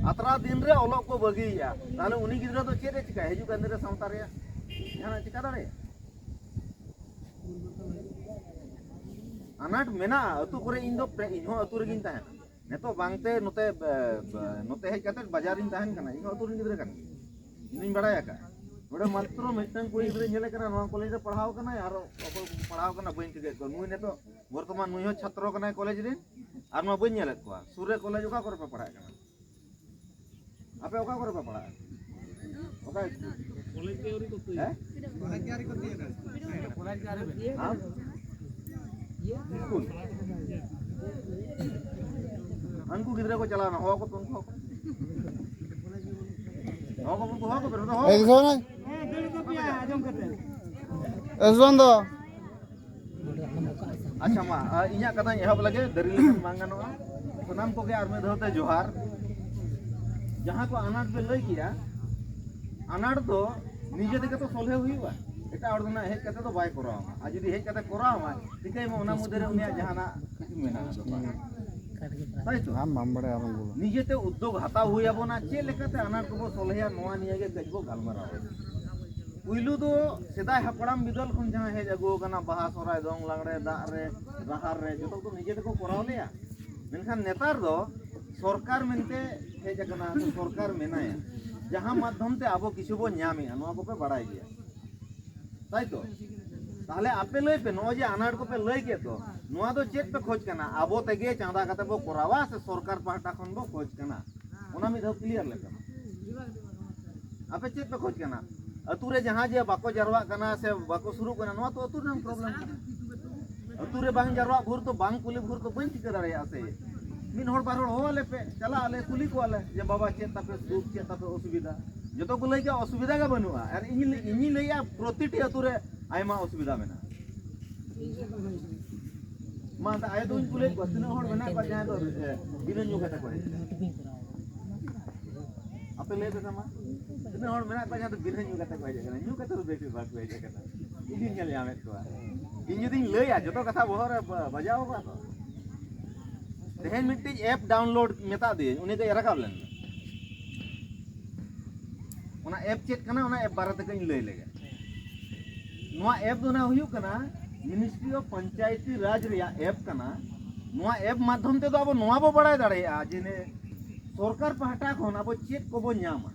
ᱟᱛᱨᱟ ᱫᱤᱱ ᱨᱮ ᱚᱞᱚᱜ ᱠᱚ ᱵᱟᱹᱜᱤᱭᱮᱫᱼᱟ, ᱛᱟᱦᱞᱮ ᱩᱱᱤ ᱜᱤᱫᱽᱨᱟᱹ ᱫᱚ ᱪᱮᱫ ᱮ ᱪᱤᱠᱟᱹᱭᱟ? ᱦᱤᱡᱩᱜ ᱠᱟᱱ ᱫᱤᱱ ᱨᱮ ᱥᱟᱶᱛᱟ ᱨᱮᱭᱟᱜ ᱡᱟᱦᱟᱱᱟᱜ ᱪᱤᱠᱟ ᱫᱟᱲᱮᱭᱟᱜᱼᱟ? ᱟᱱᱟᱴ ᱢᱮᱱᱟᱜᱼᱟ ᱟᱹᱛᱩ ᱠᱚᱨᱮ᱾ ᱤᱧ ᱫᱚ ᱯᱨᱮ-, ᱤᱧ ᱦᱚᱸ ᱟᱹᱛᱩ ᱨᱮᱜᱤᱧ ᱛᱟᱦᱮᱱᱟ᱾ ᱱᱤᱛᱚᱜ ᱵᱟᱝᱛᱮ ᱱᱚᱛᱮ, ᱵᱮ-, ᱵᱮ-, ᱱᱚᱛᱮ ᱦᱮᱡ ᱠᱟᱛᱮ ᱵᱟᱡᱟᱨ ᱨᱤᱧ ᱛᱟᱦᱮᱱ ᱠᱟᱱᱟ᱾ ᱤᱧ ᱦᱚᱸ ᱟᱹᱛᱩ ᱨᱮᱱ ᱜᱤᱫᱽᱨᱟᱹ ᱠᱟᱱ ᱜᱤᱭᱟᱹᱧ, ᱤᱧ ᱫᱩᱧ ᱵᱟᱲᱟᱭ ᱟᱠᱟᱫᱼᱟ᱾ ᱱᱚᱰᱮ ᱢᱟᱛᱨᱚ ᱢᱤᱫᱴᱟᱝ ᱠᱩᱲᱤ ᱜᱤᱫᱽᱨᱟᱹᱧ ᱧᱮᱞᱮ ᱠᱟᱱᱟ, ᱱᱚᱣᱟ ᱠᱚᱞᱮᱡᱽ ᱨᱮ ᱯᱟᱲᱦᱟᱣ ᱠᱟᱱᱟᱭ, ᱟᱨ ᱚᱠᱚᱭ ᱠᱚ ᱯᱟᱲᱦᱟᱣ ᱠᱟᱱᱟ ᱵᱟᱹᱧ ᱴᱷᱤᱠᱟᱹᱭᱮᱫ ᱠᱚᱣᱟ᱾ ᱱᱩᱭ ᱱᱤᱛᱚᱜ ᱵᱚᱨᱛᱚᱢᱟᱱ ᱱᱩᱭ ᱦᱚᱸ ᱪᱷᱟᱛᱨᱚ ᱠᱟᱱᱟᱭ ᱠᱚᱞᱮᱡᱽ ᱨᱮᱱ, ᱟᱨ ᱱᱚᱣᱟ ᱵᱟᱹᱧ ᱧᱮᱞᱮᱫ ᱠᱚᱣᱟ᱾ ᱥᱩᱨ ᱨᱮ ᱠᱚᱞᱮᱡᱽ ᱚᱠᱟ ᱠᱚᱨᱮ ᱯᱮ ᱯᱟᱲᱦᱟᱜ ᱠᱟᱱᱟ? ᱟᱯᱮ ᱚᱠᱟ ᱠᱚᱨᱮ ᱯᱮ ᱯᱟᱲᱦᱟᱜᱼᱟ? ᱚᱠᱟ ᱥᱠᱩᱞ? ᱦᱮᱸ? ᱟᱢ? ᱩᱱᱠᱩ ᱜᱤᱫᱽᱨᱟᱹ ᱠᱚ ᱪᱟᱞᱟᱣᱱᱟ, ᱦᱚᱦᱚ ᱠᱚᱯᱮ ᱩᱱᱠᱩ ᱦᱚᱸ᱾ ᱦᱚᱦᱚ ᱠᱚᱯᱮ, ᱩᱱᱠᱩ ᱦᱚᱦᱚ ᱠᱚᱯᱮ, ᱱᱚᱰᱮ ᱦᱚᱦᱚ ᱮᱭ ᱠᱚᱯᱮ᱾ ᱫᱤᱥᱚᱢ ᱨᱮ᱾ ᱮ, ᱥᱩᱥᱟᱱᱛᱚ᱾ ᱟᱪᱪᱷᱟ, ᱢᱟ, ᱟ, ᱤᱧᱟᱹᱜ ᱠᱟᱛᱷᱟᱧ ᱮᱦᱚᱵ ᱞᱮᱜᱮ, ᱫᱮᱨᱤ ᱞᱮᱠᱷᱟᱱ ᱵᱟᱝ ᱜᱟᱱᱚᱜᱼᱟ᱾ ᱥᱟᱱᱟᱢ ᱠᱚᱜᱮ ᱟᱨ ᱢᱤᱫ ᱫᱷᱟᱣ ᱛᱮ ᱡᱚᱦᱟᱨ᱾ ᱡᱟᱦᱟᱸ ᱠᱚ ᱟᱱᱟᱴ ᱯᱮ ᱞᱟᱹᱭ ᱠᱮᱜᱼᱟ, ᱟᱱᱟᱴ ᱫᱚ ᱱᱤᱡᱮ ᱛᱮᱜᱮ ᱛᱚ ᱥᱚᱞᱦᱮ ᱦᱩᱭᱩᱜᱼᱟ, ᱮᱴᱟᱜ ᱦᱚᱲ ᱫᱚ ᱱᱟᱜ ᱦᱮᱡ ᱠᱟᱛᱮ ᱫᱚ ᱵᱟᱭ ᱠᱚᱨᱟᱣᱟ᱾ ᱟᱨ ᱡᱩᱫᱤ ᱦᱮᱡ ᱠᱟᱛᱮ ᱠᱚᱨᱟᱣ ᱟᱢᱟᱭ, ᱴᱷᱤᱠᱟᱹᱭ ᱢᱟ ᱚᱱᱟ ᱢᱚᱫᱽᱫᱷᱮ ᱨᱮ ᱩᱱᱤᱭᱟᱜ ᱡᱟᱦᱟᱱᱟᱜ ᱠᱤᱪᱷᱩ ᱢᱮᱱᱟᱜᱼᱟ ᱵᱮᱯᱟᱨ᱾ ᱛᱟᱭ ᱛᱚ? ᱟᱢ ᱵᱟᱢ ᱵᱟᱲᱟᱭᱟ, ᱟᱢ ᱵᱚᱞᱚ᱾ ᱱᱤᱡᱮᱛᱮ ᱩᱫᱽᱫᱳᱜᱽ ᱦᱟᱛᱟᱣ ᱦᱩᱭ ᱟᱵᱚᱱᱟ, ᱪᱮᱫ ᱞᱮᱠᱟᱛᱮ ᱟᱱᱟᱴ ᱠᱚᱵᱚ ᱥᱚᱞᱦᱮᱭᱟ, ᱱᱚᱣᱟ ᱱᱤᱭᱮ ᱜᱮ ᱠᱟᱹᱡ ᱵᱚ ᱜᱟᱞᱢᱟᱨᱟᱣᱟ᱾ ᱯᱩᱭᱞᱩ ᱫᱚ ᱥᱮᱫᱟᱭ ᱦᱟᱯᱲᱟᱢ ᱵᱤᱫᱟᱹᱞ ᱠᱷᱚᱱ ᱡᱟᱦᱟᱸ ᱦᱮᱡ ᱟᱹᱜᱩ ᱟᱠᱟᱱᱟ, ᱵᱟᱦᱟ, ᱥᱚᱦᱨᱟᱭ, ᱫᱚᱝ, ᱞᱟᱜᱽᱲᱮ, ᱫᱟᱜ ᱨᱮ, ᱨᱟᱦᱟᱨ ᱨᱮ, ᱡᱚᱛᱚ ᱠᱚ ᱱᱤᱡᱮ ᱛᱮᱠᱚ ᱠᱚᱨᱟᱣ ᱞᱮᱭᱟ᱾ ᱢᱮᱱᱠᱷᱟᱱ ᱱᱮᱛᱟᱨ ᱫᱚ ᱥᱚᱨᱠᱟᱨ ᱢᱮᱱᱛᱮ ᱦᱮᱡ ᱟᱠᱟᱱᱟ, ᱥᱚᱨᱠᱟᱨ ᱢᱮᱱᱟᱭᱟ, ᱡᱟᱦᱟᱸ ᱢᱟᱫᱽᱫᱷᱚᱢ ᱛᱮ ᱟᱵᱚ ᱠᱤᱪᱷᱩ ᱵᱚᱱ ᱧᱟᱢᱮᱜᱼᱟ, ᱱᱚᱣᱟ ᱠᱚᱯᱮ ᱵᱟᱲᱟᱭ ᱜᱮᱭᱟ, ᱛᱟᱭ ᱛᱚ? ᱛᱟᱦᱞᱮ ᱟᱯᱮ ᱞᱟᱹᱭ ᱯᱮ, ᱱᱚᱜᱼᱚᱭ ᱡᱮ ᱟᱱᱟᱴ ᱠᱚᱯᱮ ᱞᱟᱹᱭ ᱠᱮᱫ ᱫᱚ, ᱱᱚᱣᱟ ᱫᱚ ᱪᱮᱫ ᱯᱮ ᱠᱷᱚᱡᱽ ᱠᱟᱱᱟ? ᱟᱵᱚ ᱛᱮᱜᱮ ᱪᱟᱸᱫᱟ ᱠᱟᱛᱮ ᱵᱚ ᱠᱚᱨᱟᱣᱟ ᱥᱮ ᱥᱚᱨᱠᱟᱨ ᱯᱟᱦᱴᱟ ᱠᱷᱚᱱ ᱵᱚ ᱠᱷᱚᱡᱽ ᱠᱟᱱᱟ? ᱚᱱᱟ ᱢᱤᱫ ᱫᱷᱟᱣ ᱠᱞᱤᱭᱟᱨ ᱞᱮᱠᱟ᱾ ᱟᱯᱮ ᱪᱮᱫ ᱯᱮ ᱠᱷᱚᱡᱽ ᱠᱟᱱᱟ? ᱟᱹᱛᱩ ᱨᱮ ᱡᱟᱦᱟᱸ ᱡᱮ ᱵᱟᱠᱚ ᱡᱟᱨᱣᱟᱜ ᱠᱟᱱᱟ ᱥᱮ ᱵᱟᱠᱚ ᱥᱩᱨᱩᱜ ᱠᱟᱱᱟ, ᱱᱚᱣᱟ ᱛᱚ ᱟᱹᱛᱩ ᱨᱮᱱᱟᱜ ᱯᱨᱚᱵᱞᱮᱢ ᱠᱟᱱᱟ᱾ ᱟᱹᱛᱩ ᱨᱮ ᱵᱟᱝ ᱡᱟᱨᱣᱟᱜ ᱵᱷᱳᱨ ᱛᱚ ᱵᱟᱝ ᱠᱩᱞᱤ ᱵᱷᱳᱨ ᱛᱚ ᱵᱟᱹᱧ ᱴᱷᱤᱠᱟᱹ ᱫᱟᱲᱮᱭᱟᱜᱼᱟ ᱥᱮ᱾ ᱢᱤᱫ ᱦᱚᱲ ᱵᱟᱨ ᱦᱚᱲ ᱦᱚᱦᱚ ᱟᱞᱮ ᱯᱮ, ᱪᱟᱞᱟᱜ ᱟᱞᱮ, ᱠᱩᱞᱤ ᱠᱚᱣᱟᱞᱮ ᱡᱮ, "ᱵᱟᱵᱟ, ᱪᱮᱫ ᱛᱟᱯᱮ ᱫᱩᱠ, ᱪᱮᱫ ᱛᱟᱯᱮ ᱚᱥᱩᱵᱤᱫᱷᱟ?" ᱡᱚᱛᱚ ᱠᱚ ᱞᱟᱹᱭ ᱠᱮᱜᱼᱟ, "ᱚᱥᱩᱵᱤᱫᱷᱟ ᱜᱮ ᱵᱟᱹᱱᱩᱜᱼᱟ᱾" ᱟᱨ ᱤᱧ ᱞᱟᱹᱭ, ᱤᱧᱤᱧ ᱞᱟᱹᱭᱟ, ᱯᱨᱚᱛᱤᱴᱤ ᱟᱹᱛᱩ ᱨᱮ ᱟᱭᱢᱟ ᱚᱥᱩᱵᱤᱫᱷᱟ ᱢᱮᱱᱟᱜᱼᱟ᱾ ᱢᱟ, ᱟᱫᱚ ᱟᱭᱳ ᱫᱚᱧ ᱠᱩᱞᱤᱭᱮᱫ ᱠᱚᱣᱟ, ᱛᱤᱱᱟᱹᱜ ᱦᱚᱲ ᱢᱮᱱᱟᱜ ᱠᱚᱣᱟ ᱡᱟᱦᱟᱸᱭ ᱫᱚ, ᱮ, ᱵᱤᱱᱟᱹ ᱧᱩ ᱠᱟᱛᱮ ᱠᱚ ᱦᱮᱡ ᱟᱠᱟᱱᱟ? ᱟᱯᱮ ᱞᱟᱹᱭ ᱯᱮ ᱥᱮ ᱢᱟ, ᱛᱤᱱᱟᱹᱜ ᱦᱚᱲ ᱢᱮᱱᱟᱜ ᱠᱚᱣᱟ ᱡᱟᱦᱟᱸ ᱫᱚ ᱵᱤᱱᱟᱹ ᱧᱩ ᱠᱟᱛᱮ ᱠᱚ ᱦᱮᱡ ᱟᱠᱟᱱᱟ? ᱧᱩ ᱠᱟᱛᱮ ᱫᱚ ᱵᱮᱥᱤᱨ ᱵᱷᱟᱜᱽ ᱠᱚ ᱦᱮᱡ ᱟᱠᱟᱱᱟ᱾ ᱤᱧᱤᱧ ᱧᱮᱞ ᱧᱟᱢᱮᱫ ᱠᱚᱣᱟ᱾ ᱤᱧ ᱡᱩᱫᱤᱧ ᱞᱟᱹᱭᱟ, ᱡᱚᱛᱚ ᱠᱟᱛᱷᱟ ᱵᱚᱦᱚᱜ ᱨᱮ ᱵᱟ-, ᱵᱟᱡᱟᱣ ᱠᱚᱣᱟ ᱛᱚ᱾ ᱛᱮᱦᱮᱧ ᱢᱤᱫᱴᱤᱡ ᱮᱯ ᱰᱟᱣᱩᱱᱞᱳᱰ ᱢᱮᱛᱟ ᱫᱤᱭᱟᱹᱧ, ᱩᱱᱤ ᱠᱟᱹᱡ ᱨᱟᱠᱟᱵ ᱞᱮᱱ ᱜᱮ᱾ ᱚᱱᱟ ᱮᱯ ᱪᱮᱫ ᱠᱟᱱᱟ, ᱚᱱᱟ ᱮᱯ ᱵᱟᱨᱮ ᱛᱮ ᱠᱟᱹᱡ ᱤᱧ ᱞᱟᱹᱭ ᱞᱮᱜᱮ᱾ ᱱᱚᱣᱟ ᱮᱯ ᱫᱚ ᱱᱟᱜ ᱦᱩᱭᱩᱜ ᱠᱟᱱᱟ Ministry of ᱯᱚᱧᱪᱟᱭᱮᱛᱤ ᱨᱟᱡᱽ ᱨᱮᱭᱟᱜ ᱮᱯ ᱠᱟᱱᱟ᱾ ᱱᱚᱣᱟ ᱮᱯ ᱢᱟᱫᱽᱫᱷᱚᱢ ᱛᱮᱫᱚ ᱟᱵᱚ ᱱᱚᱣᱟ ᱵᱚ ᱵᱟᱲᱟᱭ ᱫᱟᱲᱮᱭᱟᱜᱼᱟ ᱡᱮ ᱱᱮ ᱥᱚᱨᱠᱟᱨ ᱯᱟᱦᱴᱟ ᱠᱷᱚᱱ ᱟᱵᱚ ᱪᱮᱫ ᱠᱚᱵᱚ ᱧᱟᱢᱟ,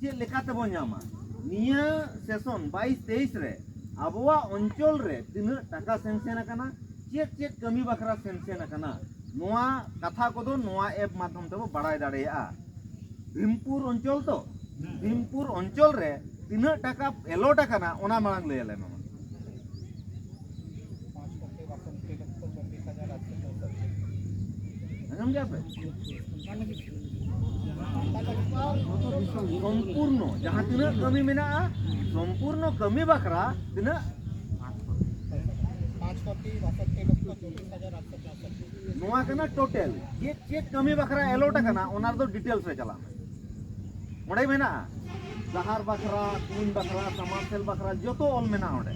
ᱪᱮᱫ ᱞᱮᱠᱟ ᱛᱮᱵᱚ ᱧᱟᱢᱟ, ᱱᱤᱭᱟᱹ ᱥᱮᱥᱚᱱ ᱵᱟᱭᱤᱥ ᱛᱮᱭᱤᱥ ᱨᱮ ᱟᱵᱚᱣᱟᱜ ᱚᱧᱪᱚᱞ ᱨᱮ ᱛᱤᱱᱟᱹᱜ ᱴᱟᱠᱟ ᱥᱮᱱᱥᱮᱱ ᱟᱠᱟᱱᱟ, ᱪᱮᱫ ᱪᱮᱫ ᱠᱟᱹᱢᱤ ᱵᱟᱠᱷᱨᱟ ᱥᱮᱱᱥᱮᱱ ᱟᱠᱟᱱᱟ, ᱱᱚᱣᱟ ᱠᱟᱛᱷᱟ ᱠᱚᱫᱚ ᱱᱚᱣᱟ ᱮᱯ ᱢᱟᱫᱽᱫᱷᱚᱢ ᱛᱮᱵᱚ ᱵᱟᱲᱟᱭ ᱫᱟᱲᱮᱭᱟᱜᱼᱟ᱾ ᱵᱷᱤᱢᱯᱩᱨ ᱚᱧᱪᱚᱞ ᱛᱚ, ᱵᱷᱤᱢᱯᱩᱨ ᱚᱧᱪᱚᱞ ᱨᱮ ᱛᱤᱱᱟᱹᱜ ᱴᱟᱠᱟ ᱮᱞᱚᱴ ᱟᱠᱟᱱᱟ, ᱚᱱᱟ ᱢᱟᱲᱟᱝ ᱞᱟᱹᱭ ᱟᱞᱮ ᱢᱮ ᱢᱟ᱾ ᱟᱸᱡᱚᱢ ᱜᱮᱭᱟ ᱯᱮ? ᱥᱚᱢᱯᱩᱨᱱᱚ ᱡᱟᱦᱟᱸ ᱛᱤᱱᱟᱹᱜ ᱠᱟᱹᱢᱤ ᱢᱮᱱᱟᱜᱼᱟ, ᱥᱚᱢᱯᱩᱨᱱᱚ ᱠᱟᱹᱢᱤ ᱵᱟᱠᱷᱨᱟ ᱛᱤᱱᱟᱹᱜ? ᱱᱚᱣᱟ ᱠᱟᱱᱟ ᱴᱳᱴᱟᱞ᱾ ᱪᱮᱫ ᱪᱮᱫ ᱠᱟᱹᱢᱤ ᱵᱟᱠᱷᱨᱟ ᱮᱞᱚᱴ ᱟᱠᱟᱱᱟ, ᱚᱱᱟ ᱨᱮᱫᱚ ᱰᱤᱴᱮᱞᱥ ᱨᱮ ᱪᱟᱞᱟᱜ ᱢᱮ᱾ ᱚᱸᱰᱮ ᱢᱮᱱᱟᱜᱼᱟ, ᱰᱟᱦᱟᱨ ᱵᱟᱠᱷᱨᱟ, ᱠᱩᱧ ᱵᱟᱠᱷᱨᱟ, ᱥᱟᱢᱟᱨᱥᱮᱞ ᱵᱟᱠᱷᱨᱟ, ᱡᱚᱛᱚ ᱚᱞ ᱢᱮᱱᱟᱜᱼᱟ ᱚᱸᱰᱮ᱾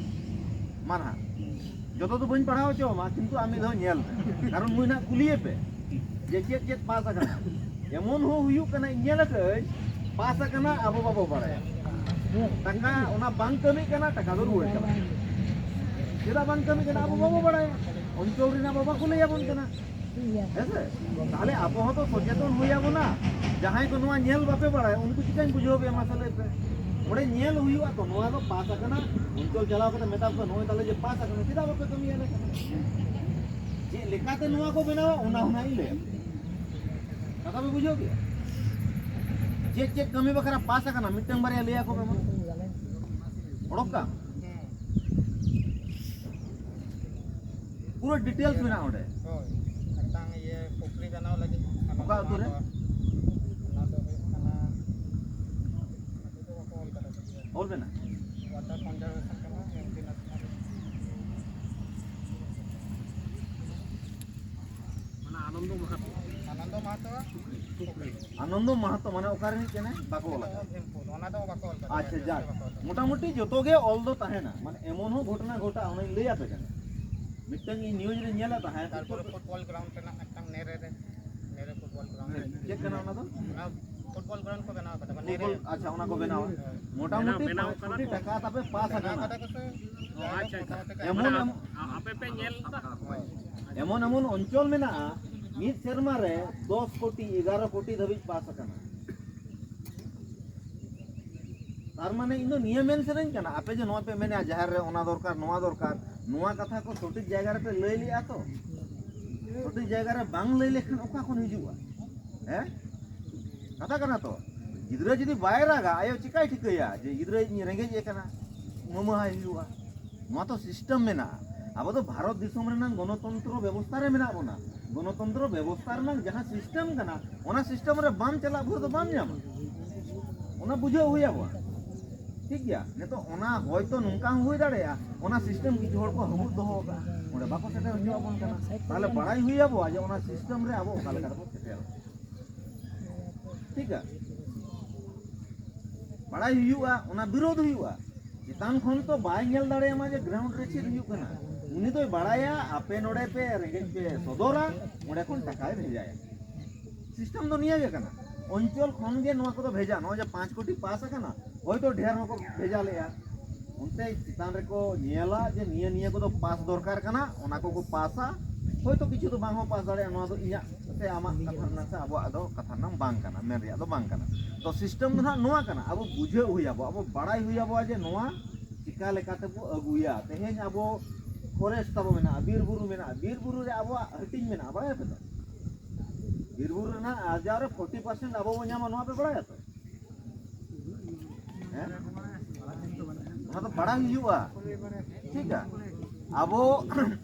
ᱢᱟ ᱱᱟᱦᱟᱜ ᱡᱚᱛᱚ ᱫᱚ ᱵᱟᱹᱧ ᱯᱟᱲᱦᱟᱣ ᱦᱚᱪᱚ ᱟᱢᱟ, ᱠᱤᱱᱛᱩ ᱟᱢ ᱢᱤᱫ ᱫᱷᱟᱣ ᱧᱮᱞ ᱢᱮ, ᱠᱟᱨᱚᱱ ᱱᱩᱭ ᱱᱟᱦᱟᱜ ᱠᱩᱞᱤᱭᱮ ᱯᱮ ᱡᱮ ᱪᱮᱫ ᱪᱮᱫ ᱯᱟᱥ ᱟᱠᱟᱱᱟ᱾ ᱮᱢᱚᱱ ᱦᱚᱸ ᱦᱩᱭᱩᱜ ᱠᱟᱱᱟ, ᱤᱧ ᱧᱮᱞ ᱟᱠᱟᱫᱟᱹᱧ, ᱯᱟᱥ ᱟᱠᱟᱱᱟ, ᱟᱵᱚ ᱵᱟᱵᱚ ᱵᱟᱲᱟᱭᱟ᱾ ᱴᱟᱠᱟ ᱚᱱᱟ ᱵᱟᱝ ᱠᱟᱹᱢᱤᱜ ᱠᱟᱱᱟ, ᱴᱟᱠᱟ ᱫᱚ ᱨᱩᱣᱟᱹᱲ ᱪᱟᱞᱟᱜ ᱠᱟᱱᱟ᱾ ᱪᱮᱫᱟᱜ ᱵᱟᱝ ᱠᱟᱹᱢᱤᱜ ᱠᱟᱱᱟ, ᱟᱵᱚ ᱵᱟᱵᱚ ᱵᱟᱲᱟᱭᱟ, ᱚᱧᱪᱚᱞ ᱨᱮᱱᱟᱜ ᱵᱟᱵᱟ ᱠᱚ ᱞᱟᱹᱭ ᱟᱵᱚᱱ ᱠᱟᱱᱟ᱾ ᱦᱮᱸ ᱥᱮ? ᱛᱟᱦᱞᱮ ᱟᱵᱚ ᱦᱚᱸᱛᱚ ᱥᱚᱪᱮᱛᱚᱱ ᱦᱩᱭ ᱟᱵᱚᱱᱟ᱾ ᱡᱟᱦᱟᱸᱭ ᱠᱚ ᱱᱚᱣᱟ ᱧᱮᱞ ᱵᱟᱯᱮ ᱵᱟᱲᱟᱭᱟ, ᱩᱱᱠᱩ ᱪᱤᱠᱟᱹᱧ ᱵᱩᱡᱷᱟᱹᱣ ᱯᱮᱭᱟ, ᱢᱟᱥᱮ ᱞᱟᱹᱭ ᱯᱮ? ᱚᱸᱰᱮ ᱧᱮᱞ ᱦᱩᱭᱩᱜᱼᱟ ᱛᱚ, ᱱᱚᱣᱟ ᱫᱚ ᱯᱟᱥ ᱟᱠᱟᱱᱟ, ᱚᱧᱪᱚᱞ ᱪᱟᱞᱟᱣ ᱠᱟᱛᱮ ᱢᱮᱛᱟ ᱠᱚᱣᱟ, ᱱᱚᱜᱼᱚᱭ ᱛᱟᱦᱞᱮ ᱡᱮ ᱯᱟᱥ ᱟᱠᱟᱱᱟ, ᱪᱮᱫᱟᱜ ᱵᱟᱯᱮ ᱠᱟᱹᱢᱤᱭᱟ ᱞᱟᱹᱭ ᱠᱟᱛᱮ? ᱪᱮᱫ ᱞᱮᱠᱟᱛᱮ ᱱᱚᱣᱟ ᱠᱚ ᱵᱮᱱᱟᱣᱟ, ᱚᱱᱟ ᱦᱚᱸ ᱱᱟᱜ ᱤᱧ ᱞᱟᱹᱭᱟ᱾ ᱠᱟᱛᱷᱟ ᱯᱮ ᱵᱩᱡᱷᱟᱹᱣ ᱠᱮᱫᱟ? ᱪᱮᱫ ᱪᱮᱫ ᱠᱟᱹᱢᱤ ᱵᱟᱠᱷᱨᱟ ᱯᱟᱥ ᱟᱠᱟᱱᱟ, ᱢᱤᱫᱴᱟᱝ ᱵᱟᱨᱭᱟ ᱞᱟᱹᱭ ᱟᱠᱚ ᱯᱮ ᱢᱟ᱾ ᱚᱰᱚᱠ ᱠᱟᱜ? ᱯᱩᱨᱟᱹ ᱰᱤᱴᱮᱞᱥ ᱢᱮᱱᱟᱜᱼᱟ ᱚᱸᱰᱮ᱾ ᱦᱳᱭ, ᱢᱤᱫᱴᱟᱝ ᱤᱭᱟᱹ ᱯᱩᱠᱷᱨᱤ ᱵᱮᱱᱟᱣ ᱞᱟᱹᱜᱤᱫ᱾ ᱚᱠᱟ ᱟᱹᱛᱩ ᱨᱮ? ᱚᱱᱟ ᱫᱚ ᱦᱩᱭᱩᱜ ᱠᱟᱱᱟ, ᱟᱹᱛᱩ ᱫᱚ ᱵᱟᱠᱚ ᱚᱞ ᱠᱟᱫᱟ᱾ ᱚᱞ ᱢᱮᱱᱟᱜᱼᱟ᱾ Water conservation ᱠᱟᱱᱟ, ᱮᱢ ᱯᱤ ᱱᱮᱥᱱᱟᱞ᱾ ᱚᱱᱟ ᱟᱱᱚᱱᱫᱚ ᱢᱟᱦᱟᱛᱚ᱾ ᱟᱱᱚᱱᱫᱚ ᱢᱟᱦᱟᱛᱚ᱾ ᱟᱱᱚᱱᱫᱚ ᱢᱟᱦᱟᱛᱚ ᱢᱟᱱᱮ ᱚᱠᱟ ᱨᱤᱱᱤᱡ ᱠᱟᱱᱟᱭ? ᱵᱟᱠᱚ ᱚᱞ ᱟᱠᱟᱫᱟ᱾ ᱵᱷᱤᱢᱯᱩᱨ, ᱚᱱᱟ ᱫᱚ ᱵᱟᱠᱚ ᱚᱞ ᱟᱠᱟᱫᱟ᱾ ᱟᱪᱪᱷᱟ, ᱡᱟᱠ᱾ ᱵᱟᱠᱚ ᱚᱞ ᱟᱠᱟᱫᱟ᱾ ᱢᱚᱴᱟᱢᱩᱴᱤ ᱡᱚᱛᱚ ᱜᱮ ᱚᱞ ᱫᱚ ᱛᱟᱦᱮᱱᱟ, ᱢᱟᱱᱮ ᱮᱢᱚᱱ ᱦᱚᱸ ᱜᱷᱚᱴᱚᱱᱟ ᱜᱷᱚᱴᱟᱜᱼᱟ, ᱚᱱᱟᱧ ᱞᱟᱹᱭ ᱟᱯᱮ ᱠᱟᱱᱟ᱾ ᱢᱤᱫᱴᱟᱝ ᱤᱧ ᱱᱤᱭᱩᱡᱽ ᱨᱮ ᱧᱮᱞᱮᱫ ᱛᱟᱦᱮᱸᱫ, ᱛᱟᱨᱯᱚᱨᱮ ᱯᱷᱩᱴᱵᱚᱞ ᱜᱨᱟᱣᱩᱱᱰ ᱨᱮᱱᱟᱜ ᱢᱤᱫᱴᱟᱝ ᱱᱮᱨᱮ ᱨᱮ, ᱱᱮᱨᱮ ᱯᱷᱩᱴᱵᱚᱞ ᱜᱨᱟᱣᱩᱱᱰ᱾ ᱪᱮᱫ ᱠᱟᱱᱟ ᱚᱱᱟ ᱫᱚ? ᱚᱱᱟ ᱯᱷᱩᱴᱵᱚᱞ ᱜᱨᱟᱣᱩᱱᱰ ᱠᱚ ᱵᱮᱱᱟᱣ ᱟᱠᱟᱫᱟ, ᱢᱟᱱᱮ ᱯᱷᱩᱴᱵᱚᱞ, ᱱᱮᱨᱮ᱾ ᱟᱪᱪᱷᱟ, ᱚᱱᱟ ᱠᱚ ᱵᱮᱱᱟᱣᱟ᱾ ᱦᱳᱭ᱾ ᱢᱚᱴᱟᱢᱩᱴᱤ ᱵᱮᱱᱟᱣ ᱯᱟᱸᱪ ᱠᱟᱫᱟ ᱠᱳᱴᱤ ᱠᱚ᱾ ᱴᱟᱠᱟ ᱛᱟᱯᱮ ᱯᱟᱥ ᱵᱮᱱᱟᱣ ᱟᱠᱟᱱᱟ᱾ ᱠᱟᱫᱟ ᱠᱚ ᱥᱮ, ᱮᱢᱚᱱ ᱡᱟᱭᱦᱳᱠ, ᱮᱢ-, ᱢᱚᱴᱟᱢᱩᱴᱤ ᱮᱢᱚᱱ ᱟ-, ᱟᱯᱮ ᱯᱮ ᱧᱮᱞ ᱮᱫᱟ? ᱦᱳᱭ᱾ ᱮᱢᱚᱱ ᱮᱢᱚᱱ ᱚᱧᱪᱚᱞ ᱢᱮᱱᱟᱜᱼᱟ, ᱢᱤᱫ ᱥᱮᱨᱢᱟ ᱨᱮ ᱫᱚᱥ ᱠᱳᱴᱤ, ᱮᱜᱟᱨᱚ ᱠᱳᱴᱤ ᱫᱷᱟᱹᱵᱤᱡ ᱯᱟᱥ ᱟᱠᱟᱱᱟ᱾ ᱛᱟᱨ ᱢᱟᱱᱮ ᱤᱧ ᱫᱚ ᱱᱤᱭᱟᱹ ᱢᱮᱱ ᱥᱟᱱᱟᱧ ᱠᱟᱱᱟ, ᱟᱯᱮ ᱡᱮ ᱱᱚᱣᱟ ᱯᱮ ᱢᱮᱱᱟ ᱡᱟᱦᱮᱨ ᱨᱮ ᱚᱱᱟ ᱫᱚᱨᱠᱟᱨ, ᱱᱚᱣᱟ ᱫᱚᱨᱠᱟᱨ, ᱱᱚᱣᱟ ᱠᱟᱛᱷᱟ ᱠᱚ ᱥᱚᱴᱷᱤᱠ ᱡᱟᱭᱜᱟ ᱨᱮᱯᱮ ᱞᱟᱹᱭ ᱞᱮᱜᱼᱟ ᱛᱚ? ᱥᱚᱴᱷᱤᱠ ᱡᱟᱭᱜᱟ ᱨᱮ ᱵᱟᱝ ᱞᱟᱹᱭ ᱞᱮᱠᱷᱟᱱ ᱚᱠᱟ ᱠᱷᱚᱱ ᱦᱤᱡᱩᱜᱼᱟ? ᱦᱮᱸ, ᱠᱟᱛᱷᱟ ᱠᱟᱱᱟ ᱛᱚ᱾ ᱜᱤᱫᱽᱨᱟᱹ ᱡᱩᱫᱤ ᱵᱟᱭ ᱨᱟᱜᱟ, ᱟᱭᱳ ᱪᱤᱠᱟᱭ ᱴᱷᱤᱠᱟᱹᱭᱟ ᱡᱮ ᱜᱤᱫᱽᱨᱟᱹ ᱤᱧ ᱨᱮᱸᱜᱮᱡ ᱮ ᱠᱟᱱᱟ, ᱢᱟᱹᱢᱟᱹᱦᱟᱭ ᱦᱩᱭᱩᱜᱼᱟ? ᱱᱚᱣᱟ ᱛᱚ ᱥᱤᱥᱴᱮᱢ ᱢᱮᱱᱟᱜᱼᱟ᱾ ᱟᱵᱚ ᱫᱚ ᱵᱷᱟᱨᱚᱛ ᱫᱤᱥᱚᱢ ᱨᱮᱱᱟᱜ ᱜᱚᱱᱚᱛᱚᱱᱛᱨᱚ ᱵᱮᱵᱚᱥᱛᱷᱟ ᱨᱮ ᱢᱮᱱᱟᱜ ᱵᱚᱱᱟ᱾ ᱜᱚᱱᱚᱛᱚᱱᱛᱨᱚ ᱵᱮᱵᱚᱥᱛᱷᱟ ᱨᱮᱱᱟᱜ ᱡᱟᱦᱟᱸ ᱥᱤᱥᱴᱮᱢ ᱠᱟᱱᱟ, ᱚᱱᱟ ᱥᱤᱥᱴᱮᱢ ᱨᱮ ᱵᱟᱢ ᱪᱟᱞᱟᱜ ᱵᱷᱳᱨ ᱫᱚ ᱵᱟᱢ ᱧᱟᱢᱟ᱾ ᱚᱱᱟ ᱵᱩᱡᱷᱟᱹᱣ ᱦᱩᱭ ᱟᱵᱚᱱᱟ᱾ ᱴᱷᱤᱠ ᱜᱮᱭᱟ, ᱱᱤᱛᱚᱜ ᱚᱱᱟ ᱦᱚᱭᱛᱚ ᱱᱚᱝᱠᱟ ᱦᱚᱸ ᱦᱩᱭ ᱫᱟᱲᱮᱭᱟᱜᱼᱟ, ᱚᱱᱟ ᱥᱤᱥᱴᱮᱢ ᱠᱤᱪᱷᱩ ᱦᱚᱲ ᱠᱚ ᱦᱟᱹᱵᱩᱫ ᱫᱚᱦᱚ ᱟᱠᱟᱫᱼᱟ, ᱚᱸᱰᱮ ᱵᱟᱠᱚ ᱥᱮᱴᱮᱨ ᱦᱚᱪᱚ ᱟᱵᱚᱱ ᱠᱟᱱᱟ᱾ ᱛᱟᱦᱚᱞᱮ ᱵᱟᱲᱟᱭ ᱦᱩᱭ ᱟᱵᱚᱱᱟ ᱡᱮ ᱚᱱᱟ ᱥᱤᱥᱴᱮᱢ ᱨᱮ ᱟᱵᱚ ᱚᱠᱟ ᱞᱮᱠᱟ ᱨᱮᱵᱚᱱ ᱥᱮᱴᱮᱨᱟ᱾ ᱴᱷᱤᱠ ᱜᱮᱭᱟ, ᱵᱟᱲᱟᱭ ᱦᱩᱭᱩᱜᱼᱟ, ᱚᱱᱟ ᱵᱤᱨᱳᱫᱷ ᱦᱩᱭᱩᱜᱼᱟ᱾ ᱪᱮᱛᱟᱱ ᱠᱷᱚᱱ ᱛᱚ ᱵᱟᱭ ᱧᱮᱞ ᱫᱟᱲᱮᱭᱟᱢᱟ ᱡᱮ ᱜᱨᱟᱣᱩᱱᱰ ᱨᱮ ᱪᱮᱫ ᱦᱩᱭᱩᱜ ᱠᱟᱱᱟ᱾ ᱩᱱᱤ ᱫᱚᱭ ᱵᱟᱲᱟᱭᱟ ᱟᱯᱮ ᱱᱚᱰᱮ ᱯᱮ ᱨᱮᱸᱜᱮᱡ ᱯᱮ ᱥᱚᱫᱚᱨᱟ, ᱚᱸᱰᱮ ᱠᱷᱚᱱ ᱴᱟᱠᱟᱭ ᱵᱷᱮᱡᱟᱭᱟ᱾ ᱥᱤᱥᱴᱮᱢ ᱫᱚ ᱱᱤᱭᱟᱹ ᱜᱮ ᱠᱟᱱᱟ᱾ ᱚᱧᱪᱚᱞ ᱠᱷᱚᱱ ᱜᱮ ᱱᱚᱣᱟ ᱠᱚᱫᱚ ᱵᱷᱮᱡᱟ᱾ ᱱᱚᱜᱼᱚᱭ ᱡᱮ ᱯᱟᱸᱪ ᱠᱳᱴᱤ ᱯᱟᱥ ᱟᱠᱟᱱᱟ, ᱦᱚᱭᱛᱚ ᱰᱷᱮᱨ ᱦᱚᱸᱠᱚ ᱵᱷᱮᱡᱟ ᱞᱮᱜᱼᱟ᱾ ᱚᱱᱛᱮ ᱪᱮᱛᱟᱱ ᱨᱮᱠᱚ ᱧᱮᱞᱟ ᱡᱮ ᱱᱤᱭᱟᱹ ᱱᱤᱭᱟᱹ ᱠᱚᱫᱚ ᱯᱟᱥ ᱫᱚᱨᱠᱟᱨ ᱠᱟᱱᱟ, ᱚᱱᱟ ᱠᱚᱠᱚ ᱯᱟᱥᱟ᱾ ᱦᱚᱭᱛᱚ ᱠᱤᱪᱷᱩ ᱫᱚ ᱵᱟᱝ ᱦᱚᱸ ᱯᱟᱥ ᱫᱟᱲᱮᱭᱟᱜᱼᱟ, ᱱᱚᱣᱟ ᱫᱚ ᱤᱧᱟᱹᱜ ᱥᱮ ᱟᱢᱟᱜ ᱠᱟᱛᱷᱟ ᱨᱮᱱᱟᱜ ᱥᱮ ᱟᱵᱚᱣᱟᱜ ᱫᱚ ᱠᱟᱛᱷᱟ ᱨᱮᱱᱟᱜ ᱵᱟᱝ ᱠᱟᱱᱟ, ᱢᱮᱱ ᱨᱮᱭᱟᱜ ᱫᱚ ᱵᱟᱝ ᱠᱟᱱᱟ᱾ ᱛᱚ ᱥᱤᱥᱴᱮᱢ ᱫᱚ ᱱᱟᱦᱟᱜ ᱱᱚᱣᱟ ᱠᱟᱱᱟ, ᱟᱵᱚ ᱵᱩᱡᱷᱟᱹᱣ ᱦᱩᱭ ᱟᱵᱚ, ᱟᱵᱚ ᱵᱟᱲᱟᱭ ᱦᱩᱭ ᱟᱵᱚᱣᱟ ᱡᱮ ᱱᱚᱣᱟ ᱪᱤᱠᱟ ᱞᱮᱠᱟᱛᱮ ᱵᱚ ᱟᱹᱜᱩᱭᱟ᱾ ᱛᱮᱦᱮᱧ ᱟᱵᱚ ᱯᱷᱚᱨᱮᱥᱴ ᱛᱟᱵᱚ ᱢᱮᱱᱟᱜᱼᱟ, ᱵᱤᱨ ᱵᱩᱨᱩ ᱢᱮᱱᱟᱜᱼᱟ, ᱵᱤᱨ ᱵᱩᱨᱩ ᱨᱮ ᱟᱵᱚᱣᱟᱜ ᱦᱟᱹᱴᱤᱧ ᱢᱮᱱᱟᱜᱼᱟ, ᱵᱟᱲᱟᱭᱟ ᱯᱮ ᱛᱚ? ᱵᱤᱨ ᱵᱩᱨᱩ ᱨᱮᱱᱟᱜ ᱟᱨᱡᱟᱣ ᱨᱮ ᱯᱷᱳᱨᱴᱤ ᱯᱟᱨᱥᱮᱱᱴ ᱟᱵᱚ ᱵᱚ ᱧᱟᱢᱟ, ᱱᱚᱣᱟ ᱯᱮ ᱵᱟᱲᱟᱭᱟ ᱛᱚ? ᱦᱮᱸ? ᱚᱱᱟ ᱫᱚ ᱵᱟᱲᱟᱭ ᱦᱩᱭᱩᱜᱼᱟ᱾ ᱴᱷᱤᱠ ᱜᱮᱭᱟ? ᱟᱵᱚ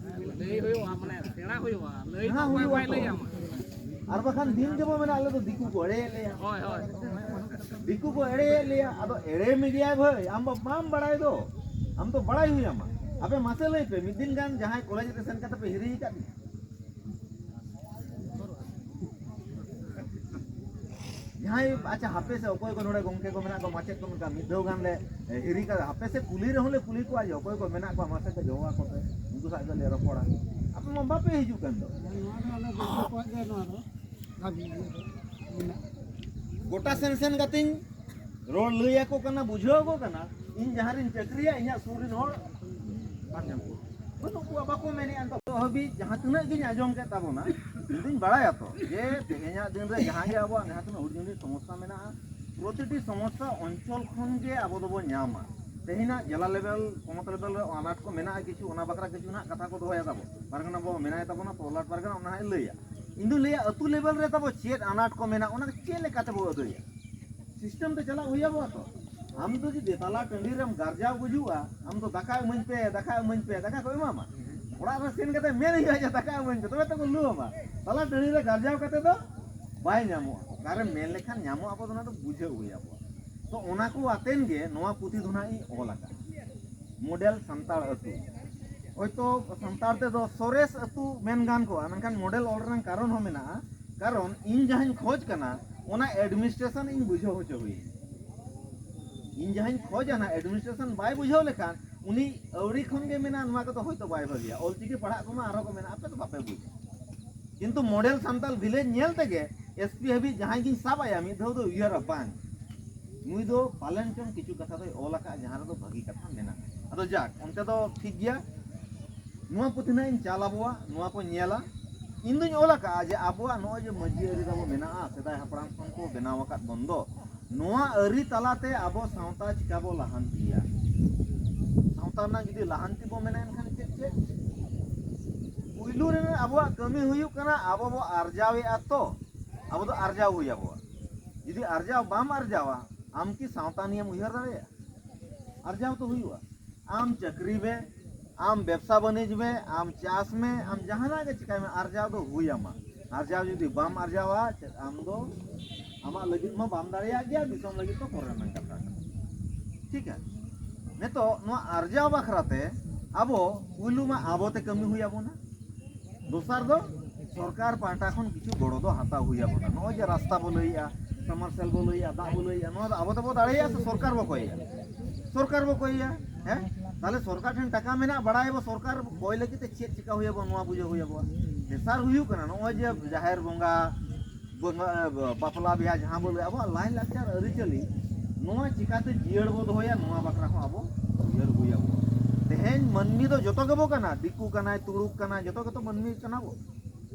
ᱞᱟᱹᱭ ᱦᱩᱭᱩᱜᱼᱟ, ᱢᱟᱱᱮ ᱥᱮᱬᱟ ᱦᱩᱭᱩᱜᱼᱟ, ᱞᱟᱹᱭ ᱥᱮᱬᱟ ᱫᱚ ᱚᱠᱚᱭ ᱦᱩᱭᱩᱜᱼᱟ ᱵᱟᱭ ᱛᱚ᱾ ᱞᱟᱹᱭ ᱟᱢᱟ᱾ ᱟᱨ ᱵᱟᱠᱷᱟᱱ ᱫᱤᱱ ᱜᱮᱵᱚ ᱢᱮᱱᱟ ᱟᱞᱮ ᱫᱚ ᱫᱤᱠᱩ ᱠᱚ ᱮᱲᱮᱭᱮᱫ ᱞᱮᱭᱟ᱾ ᱦᱳᱭ, ᱦᱳᱭ᱾ ᱫᱤᱠᱩ ᱠᱚ ᱮᱲᱮᱭᱮᱫ ᱞᱮᱭᱟ, ᱟᱫᱚ ᱮᱲᱮ ᱢᱮᱜᱮᱭᱟᱭ ᱵᱷᱟᱹᱭ, ᱟᱢ ᱵᱟ-, ᱵᱟᱢ ᱵᱟᱲᱟᱭ ᱫᱚ, ᱟᱢ ᱫᱚ ᱵᱟᱲᱟᱭ ᱦᱩᱭ ᱟᱢᱟ᱾ ᱟᱯᱮ ᱢᱟᱥᱮ ᱞᱟᱹᱭ ᱯᱮ, ᱢᱤᱫ ᱫᱤᱱ ᱜᱟᱱ ᱡᱟᱦᱟᱸᱭ ᱠᱚᱞᱮᱡᱽ ᱨᱮ ᱥᱮᱱ ᱠᱟᱛᱮ ᱯᱮ ᱦᱤᱨᱤ ᱟᱠᱟᱫ ᱞᱤᱧᱟ? ᱡᱟᱦᱟᱸᱭ, ᱟᱪᱪᱷᱟ, ᱦᱟᱯᱮ ᱥᱮ, ᱚᱠᱚᱭ ᱠᱚ ᱱᱚᱰᱮ ᱜᱚᱝᱠᱮ ᱠᱚ ᱢᱮᱱᱟᱜ ᱠᱚᱣᱟ, ᱢᱟᱪᱮᱫ ᱠᱚ ᱢᱮᱱᱟᱜ ᱠᱚᱣᱟ, ᱢᱤᱫ ᱫᱷᱟᱣ ᱜᱟᱱ ᱞᱮ ᱦᱤᱨᱤ ᱠᱟᱫᱟ, ᱦᱟᱯᱮ ᱥᱮ ᱠᱩᱞᱤ ᱨᱮᱦᱚᱸ ᱞᱮ ᱠᱩᱞᱤ ᱠᱚᱣᱟ ᱡᱮ ᱚᱠᱚᱭ ᱠᱚ ᱢᱮᱱᱟᱜ ᱠᱚᱣᱟ, ᱢᱟᱥᱮ ᱠᱚ ᱡᱚᱦᱚᱣᱟ ᱠᱚᱯᱮ, ᱩᱱᱠᱩ ᱥᱟᱶ ᱜᱮᱞᱮ ᱨᱚᱯᱚᱲᱟ᱾ ᱟᱯᱮ ᱢᱟ ᱵᱟᱯᱮ ᱦᱤᱡᱩᱜ ᱠᱟᱱ ᱫᱚ᱾ ᱱᱚᱣᱟ ᱫᱚ ᱟᱞᱮ ᱜᱚᱝᱠᱮ ᱠᱚᱣᱟᱜ ᱜᱮ ᱱᱚᱣᱟ ᱫᱚ ᱫᱟᱹᱵᱤ ᱤᱭᱟᱹ ᱫᱚ ᱢᱮᱱᱟᱜᱼᱟ᱾ ᱜᱚᱴᱟ ᱥᱮᱱ ᱥᱮᱱ ᱠᱟᱛᱮᱧ ᱨᱚᱲ ᱞᱟᱹᱭ ᱟᱠᱚ ᱠᱟᱱᱟ, ᱵᱩᱡᱷᱟᱹᱣ ᱟᱠᱚ ᱠᱟᱱᱟ, ᱤᱧ ᱡᱟᱦᱟᱸ ᱨᱤᱧ ᱪᱟᱹᱠᱨᱤᱭᱟ, ᱤᱧᱟᱹᱜ ᱥᱩᱨ ᱨᱤᱱ ᱦᱚᱲ ᱵᱟᱝ ᱧᱟᱢ ᱠᱚᱣᱟ, ᱵᱟᱹᱱᱩᱜ ᱠᱚᱣᱟ, ᱵᱟᱠᱚ ᱢᱮᱱᱮᱫᱼᱟ᱾ ᱱᱤᱛᱚᱜ ᱦᱟᱹᱵᱤᱡ ᱡᱟᱦᱟᱸ ᱛᱤᱱᱟᱹᱜ ᱜᱤᱧ ᱟᱸᱡᱚᱢ ᱠᱮᱫ ᱛᱟᱵᱚᱱᱟ, ᱤᱧ ᱫᱩᱧ ᱵᱟᱲᱟᱭᱟ ᱛᱚ ᱡᱮ ᱛᱮᱦᱮᱧᱟᱜ ᱫᱤᱱ ᱨᱮ ᱡᱟᱦᱟᱸ ᱜᱮ ᱟᱵᱚᱣᱟᱜ ᱡᱟᱦᱟᱸ ᱛᱤᱱᱟᱹᱜ ᱦᱩᱰᱤᱧ ᱦᱩᱰᱤᱧ ᱥᱚᱢᱚᱥᱥᱟ ᱢᱮᱱᱟᱜᱼᱟ, ᱯᱨᱚᱛᱤᱴᱤ ᱥᱚᱢᱚᱥᱥᱟ ᱚᱧᱪᱚᱞ ᱠᱷᱚᱱ ᱜᱮ ᱟᱵᱚ ᱫᱚᱵᱚᱱ ᱧᱟᱢᱟ᱾ ᱛᱮᱦᱮᱧᱟᱜ ᱡᱮᱞᱟ ᱞᱮᱵᱮᱞ, ᱯᱚᱱᱚᱛ ᱞᱮᱵᱮᱞ ᱨᱮ ᱟᱱᱟᱴ ᱠᱚ ᱢᱮᱱᱟᱜᱼᱟ ᱠᱤᱪᱷᱩ, ᱚᱱᱟ ᱵᱟᱠᱷᱨᱟ ᱠᱤᱪᱷᱩ ᱱᱟᱜ ᱠᱟᱛᱷᱟ ᱠᱚ ᱫᱚᱦᱚᱭᱟ ᱛᱟᱵᱚ᱾ ᱯᱟᱨᱜᱟᱱᱟ ᱵᱟᱵᱟ ᱢᱮᱱᱟᱭ ᱛᱟᱵᱚᱱᱟ, ᱛᱚᱞᱟᱴ ᱯᱟᱨᱜᱟᱱᱟ, ᱚᱱᱟ ᱦᱟᱸᱜ ᱞᱟᱹᱭᱟ᱾ ᱤᱧ ᱫᱚ ᱞᱟᱹᱭᱟ, ᱟᱹᱛᱩ ᱞᱮᱵᱮᱞ ᱨᱮ ᱛᱟᱵᱚ ᱪᱮᱫ ᱟᱱᱟᱴ ᱠᱚ ᱢᱮᱱᱟᱜᱼᱟ, ᱚᱱᱟ ᱪᱮᱫ ᱞᱮᱠᱟ ᱛᱮᱵᱚ ᱟᱹᱫᱟᱹᱭᱟ? ᱥᱤᱥᱴᱮᱢ ᱛᱮ ᱪᱟᱞᱟᱜ ᱦᱩᱭ ᱟᱵᱚᱣᱟ ᱛᱚ᱾ ᱟᱢ ᱫᱚ ᱡᱩᱫᱤ ᱛᱟᱞᱟ ᱴᱟᱺᱰᱤ ᱨᱮᱢ ᱜᱟᱨᱡᱟᱣ ᱜᱩᱡᱩᱜᱼᱟ, ᱟᱢ ᱫᱚ ᱫᱟᱠᱟ ᱤᱢᱟᱹᱧ ᱯᱮ, ᱫᱟᱠᱟ ᱤᱢᱟᱹᱧ ᱯᱮ, ᱫᱟᱠᱟ ᱠᱚ ᱮᱢᱟᱢᱟ? ᱚᱲᱟᱜ ᱨᱮ ᱥᱮᱱ ᱠᱟᱛᱮ ᱢᱮᱱ ᱦᱩᱭᱩᱜᱼᱟ ᱡᱮ ᱫᱟᱠᱟ ᱤᱢᱟᱹᱧ ᱯᱮ, ᱛᱚᱵᱮ ᱛᱚ ᱠᱚ ᱞᱩ ᱟᱢᱟ᱾ ᱛᱟᱞᱟ ᱴᱟᱺᱰᱤ ᱨᱮ ᱜᱟᱨᱡᱟᱣ ᱠᱟᱛᱮ ᱫᱚ ᱵᱟᱭ ᱧᱟᱢᱚᱜᱼᱟ᱾ ᱚᱠᱟᱨᱮ ᱢᱮᱱ ᱞᱮᱠᱷᱟᱱ ᱧᱟᱢᱚᱜᱼᱟ, ᱟᱵᱚ ᱫᱚ ᱚᱱᱟ ᱫᱚ ᱵᱩᱡᱷᱟᱹᱣ ᱦᱩᱭ ᱟᱵᱚᱣᱟ᱾ ᱛᱚ ᱚᱱᱟ ᱠᱚ ᱟᱛᱮᱱ ᱜᱮ ᱱᱚᱣᱟ ᱯᱩᱛᱷᱤ ᱫᱚ ᱱᱟᱦᱟᱜ ᱤᱧ ᱚᱞ ᱟᱠᱟᱫᱼᱟ, ᱢᱚᱰᱮᱞ ᱥᱟᱱᱛᱟᱲ ᱟᱹᱛᱩ᱾ ᱦᱚᱭᱛᱳ ᱥᱟᱱᱛᱟᱲ ᱛᱮᱫᱚ ᱥᱚᱨᱮᱥ ᱟᱹᱛᱩ ᱢᱮᱱ ᱜᱟᱱ ᱠᱚᱜᱼᱟ, ᱢᱮᱱᱠᱷᱟᱱ ᱢᱚᱰᱮᱞ ᱚᱞ ᱨᱮᱱᱟᱜ ᱠᱟᱨᱚᱱ ᱦᱚᱸ ᱢᱮᱱᱟᱜᱼᱟ᱾ ᱠᱟᱨᱚᱱ ᱤᱧ ᱡᱟᱦᱟᱸᱧ ᱠᱷᱚᱡᱽ ᱠᱟᱱᱟ, ᱚᱱᱟ ᱮᱰᱢᱤᱱᱤᱥᱴᱨᱮᱥᱚᱱ ᱤᱧ ᱵᱩᱡᱷᱟᱹᱣ ᱦᱚᱪᱚ ᱦᱩᱭᱟᱹᱧᱟ᱾ ᱤᱧ ᱡᱟᱦᱟᱸᱧ ᱠᱷᱚᱡᱟ, ᱚᱱᱟ ᱮᱰᱢᱤᱱᱤᱥᱴᱨᱮᱥᱚᱱ ᱵᱟᱭ ᱵᱩᱡᱷᱟᱹᱣ ᱞᱮᱠᱷᱟᱱ, ᱩᱱᱤ ᱟᱹᱣᱲᱤ ᱠᱷᱚᱱ ᱜᱮ ᱢᱮᱱᱟ, ᱱᱚᱣᱟ ᱠᱚᱫᱚ ᱦᱚᱭᱛᱳ ᱵᱟᱭ ᱵᱷᱟᱹᱜᱤᱭᱟ, ᱚᱞᱪᱤᱠᱤ ᱯᱟᱲᱦᱟᱜ ᱠᱚᱢᱟ ᱟᱨᱦᱚᱸ ᱠᱚ ᱢᱮᱱᱟ, ᱟᱯᱮ ᱫᱚ ᱵᱟᱯᱮ ᱵᱩᱡᱟ᱾ ᱠᱤᱱᱛᱩ ᱢᱚᱰᱮᱞ ᱥᱟᱱᱛᱟᱲ ᱵᱷᱤᱞᱮᱡᱽ ᱧᱮᱞ ᱛᱮᱜᱮ ᱮᱥᱯᱤ ᱦᱟᱹᱵᱤᱡ ᱡᱟᱦᱟᱸᱭ ᱜᱤᱧ ᱥᱟᱵ ᱟᱭᱟ, ᱢᱤᱫ ᱫᱷᱟᱣ ᱫᱚ ᱩᱭᱦᱟᱹᱨᱟ, ᱵᱟᱝ, ᱱᱩᱭ ᱫᱚ ᱯᱟᱞᱮᱱ ᱪᱚᱝ ᱠᱤᱪᱷᱩ ᱠᱟᱛᱷᱟ ᱫᱚᱭ ᱚᱞ ᱟᱠᱟᱫᱼᱟ, ᱡᱟᱦᱟᱸ ᱨᱮᱫᱚ ᱵᱷᱟᱹᱜᱤ ᱠᱟᱛᱷᱟ ᱢᱮᱱᱟᱜᱼᱟ᱾ ᱟᱫᱚ ᱡᱟᱠ, ᱚᱱᱛᱮ ᱫᱚ ᱴᱷᱤᱠ ᱜᱮᱭᱟ, ᱱᱚᱣᱟ ᱯᱩᱛᱷᱤ ᱱᱟᱜ ᱤᱧ ᱪᱟᱞ ᱟᱵᱚᱣᱟ, ᱱᱚᱣᱟ ᱠᱚ ᱧᱮᱞᱟ᱾ ᱤᱧ ᱫᱩᱧ ᱚᱞ ᱟᱠᱟᱫᱼᱟ ᱡᱮ ᱟᱵᱚᱣᱟᱜ ᱱᱚᱜᱼᱚᱭ ᱡᱮ ᱢᱟᱹᱡᱷᱤ ᱟᱹᱨᱤ ᱛᱟᱵᱚ ᱢᱮᱱᱟᱜᱼᱟ, ᱥᱮᱫᱟᱭ ᱦᱟᱯᱲᱟᱢ ᱠᱷᱚᱱ ᱠᱚ ᱵᱮᱱᱟᱣ ᱟᱠᱟᱫ ᱵᱚᱱ ᱫᱚ, ᱱᱚᱣᱟ ᱟᱹᱨᱤ ᱛᱟᱞᱟᱛᱮ ᱟᱵᱚ ᱥᱟᱶᱛᱟ ᱪᱤᱠᱟ ᱵᱚ ᱞᱟᱦᱟᱱᱛᱤᱭᱟ? ᱥᱟᱶᱛᱟ ᱨᱮᱱᱟᱜ ᱡᱩᱫᱤ ᱞᱟᱦᱟᱱᱛᱤ ᱵᱚ ᱢᱮᱱᱟ, ᱮᱱᱠᱷᱟᱱ ᱪᱮᱫ ᱪᱮᱫ? ᱯᱩᱭᱞᱩ ᱨᱮ ᱟᱵᱚᱣᱟᱜ ᱠᱟᱹᱢᱤ ᱦᱩᱭᱩᱜ ᱠᱟᱱᱟ, ᱟᱵᱚ ᱵᱚ ᱟᱨᱡᱟᱣᱮᱫᱼᱟ ᱛᱚ, ᱟᱵᱚ ᱫᱚ ᱟᱨᱡᱟᱣ ᱦᱩᱭ ᱟᱵᱚᱣᱟ᱾ ᱡᱩᱫᱤ ᱟᱨᱡᱟᱣ ᱵᱟᱢ ᱟᱨᱡᱟᱣᱟ, ᱟᱢ ᱠᱤ ᱥᱟᱶᱛᱟ ᱱᱤᱭᱮᱢ ᱩᱭᱦᱟᱹᱨ ᱫᱟᱲᱮᱭᱟᱜᱼᱟ? ᱟᱨᱡᱟᱣ ᱛᱚ ᱦᱩᱭᱩᱜᱼᱟ᱾ ᱟᱢ ᱪᱟᱹᱠᱨᱤ ᱢᱮ, ᱟᱢ ᱵᱮᱵᱽᱥᱟ ᱵᱟᱹᱱᱤᱡᱽ ᱢᱮ, ᱟᱢ ᱪᱟᱥ ᱢᱮ, ᱟᱢ ᱡᱟᱦᱟᱱᱟᱜ ᱜᱮ ᱪᱤᱠᱟᱹᱭ ᱢᱮ, ᱟᱨᱡᱟᱣ ᱫᱚ ᱦᱩᱭ ᱟᱢᱟ᱾ ᱟᱨᱡᱟᱣ ᱡᱩᱫᱤ ᱵᱟᱢ ᱟᱨᱡᱟᱣᱟ, ᱪᱮᱫ ᱟᱢ ᱫᱚ ᱟᱢᱟᱜ ᱞᱟᱹᱜᱤᱫ ᱢᱟ ᱵᱟᱢ ᱫᱟᱲᱮᱭᱟᱜ ᱜᱮᱭᱟ, ᱫᱤᱥᱚᱢ ᱞᱟᱹᱜᱤᱫ ᱫᱚ ᱯᱚᱨᱮ ᱨᱮᱱᱟᱜ ᱠᱟᱛᱷᱟ ᱠᱟᱱᱟ᱾ ᱴᱷᱤᱠ ᱜᱮᱭᱟ? ᱱᱤᱛᱚᱜ ᱱᱚᱣᱟ ᱟᱨᱡᱟᱣ ᱵᱟᱠᱷᱨᱟ ᱛᱮ ᱟᱵᱚ ᱯᱩᱭᱞᱩ ᱢᱟ ᱟᱵᱚ ᱛᱮ ᱠᱟᱹᱢᱤ ᱦᱩᱭ ᱟᱵᱚᱱᱟ᱾ ᱫᱚᱥᱟᱨ ᱫᱚ ᱥᱚᱨᱠᱟᱨ ᱯᱟᱦᱴᱟ ᱠᱷᱚᱱ ᱠᱤᱪᱷᱩ ᱜᱚᱲᱚ ᱫᱚ ᱦᱟᱛᱟᱣ ᱦᱩᱭ ᱟᱵᱚᱱᱟ᱾ ᱱᱚᱜᱼᱚᱭ ᱡᱮ ᱨᱟᱥᱛᱟ ᱵᱚ ᱞᱟᱹᱭᱮᱜᱼᱟ, ᱥᱟᱢᱟᱨᱥᱮᱞ ᱵᱚ ᱞᱟᱹᱭᱮᱜᱼᱟ, ᱫᱟᱜ ᱵᱚ ᱞᱟᱹᱭᱮᱜᱼᱟ, ᱱᱚᱣᱟ ᱫᱚ ᱟᱵᱚ ᱛᱮᱵᱚ ᱫᱟᱲᱮᱭᱟᱜᱼᱟ ᱥᱮ ᱥᱚᱨᱠᱟᱨ ᱵᱚ ᱠᱚᱭᱮᱭᱟ? ᱥᱚᱨᱠᱟᱨ ᱵᱚ ᱠᱚᱭᱮᱭᱟ᱾ ᱦᱮᱸ, ᱛᱟᱦᱞᱮ ᱥᱚᱨᱠᱟᱨ ᱴᱷᱮᱱ ᱴᱟᱠᱟ ᱢᱮᱱᱟᱜᱼᱟ, ᱵᱟᱲᱟᱭᱟᱵᱚ ᱥᱚᱨᱠᱟᱨ ᱠᱚᱭ ᱞᱟᱹᱜᱤᱫ ᱛᱮ ᱪᱮᱫ ᱪᱤᱠᱟ ᱦᱩᱭ ᱟᱵᱚᱱᱟ, ᱱᱚᱣᱟ ᱵᱩᱡᱷᱟᱹᱣ ᱦᱩᱭ ᱟᱵᱚᱱᱟ᱾ ᱛᱮᱥᱟᱨ ᱦᱩᱭᱩᱜ ᱠᱟᱱᱟ ᱱᱚᱜᱼᱚᱭ ᱡᱮ ᱡᱟᱦᱮᱨ ᱵᱚᱸᱜᱟ, ᱵᱚᱸᱜᱟ, ᱵᱟᱯᱞᱟ ᱵᱤᱦᱟ ᱡᱟᱦᱟᱸ ᱵᱚ ᱞᱟᱹᱭᱟ, ᱟᱵᱚᱣᱟᱜ ᱞᱟᱭ ᱞᱟᱠᱪᱟᱨ ᱟᱹᱨᱤᱪᱟᱹᱞᱤ ᱱᱚᱣᱟ ᱪᱤᱠᱟᱛᱮ ᱡᱤᱭᱟᱹᱲ ᱵᱚ ᱫᱚᱦᱚᱭᱟ, ᱱᱚᱣᱟ ᱵᱟᱠᱷᱨᱟ ᱦᱚᱸ ᱟᱵᱚ ᱩᱭᱦᱟᱹᱨ ᱦᱩᱭ ᱟᱵᱚᱱᱟ᱾ ᱛᱮᱦᱮᱧ ᱢᱟᱹᱱᱢᱤ ᱫᱚ ᱡᱚᱛᱚ ᱜᱮᱵᱚ ᱠᱟᱱᱟ, ᱫᱤᱠᱩ ᱠᱟᱱᱟᱭ, ᱛᱩᱲᱩᱠ ᱠᱟᱱᱟᱭ, ᱡᱚᱛᱚ ᱜᱮᱛᱚ ᱢᱟᱹᱱᱢᱤ ᱠᱟᱱᱟ ᱵᱚ᱾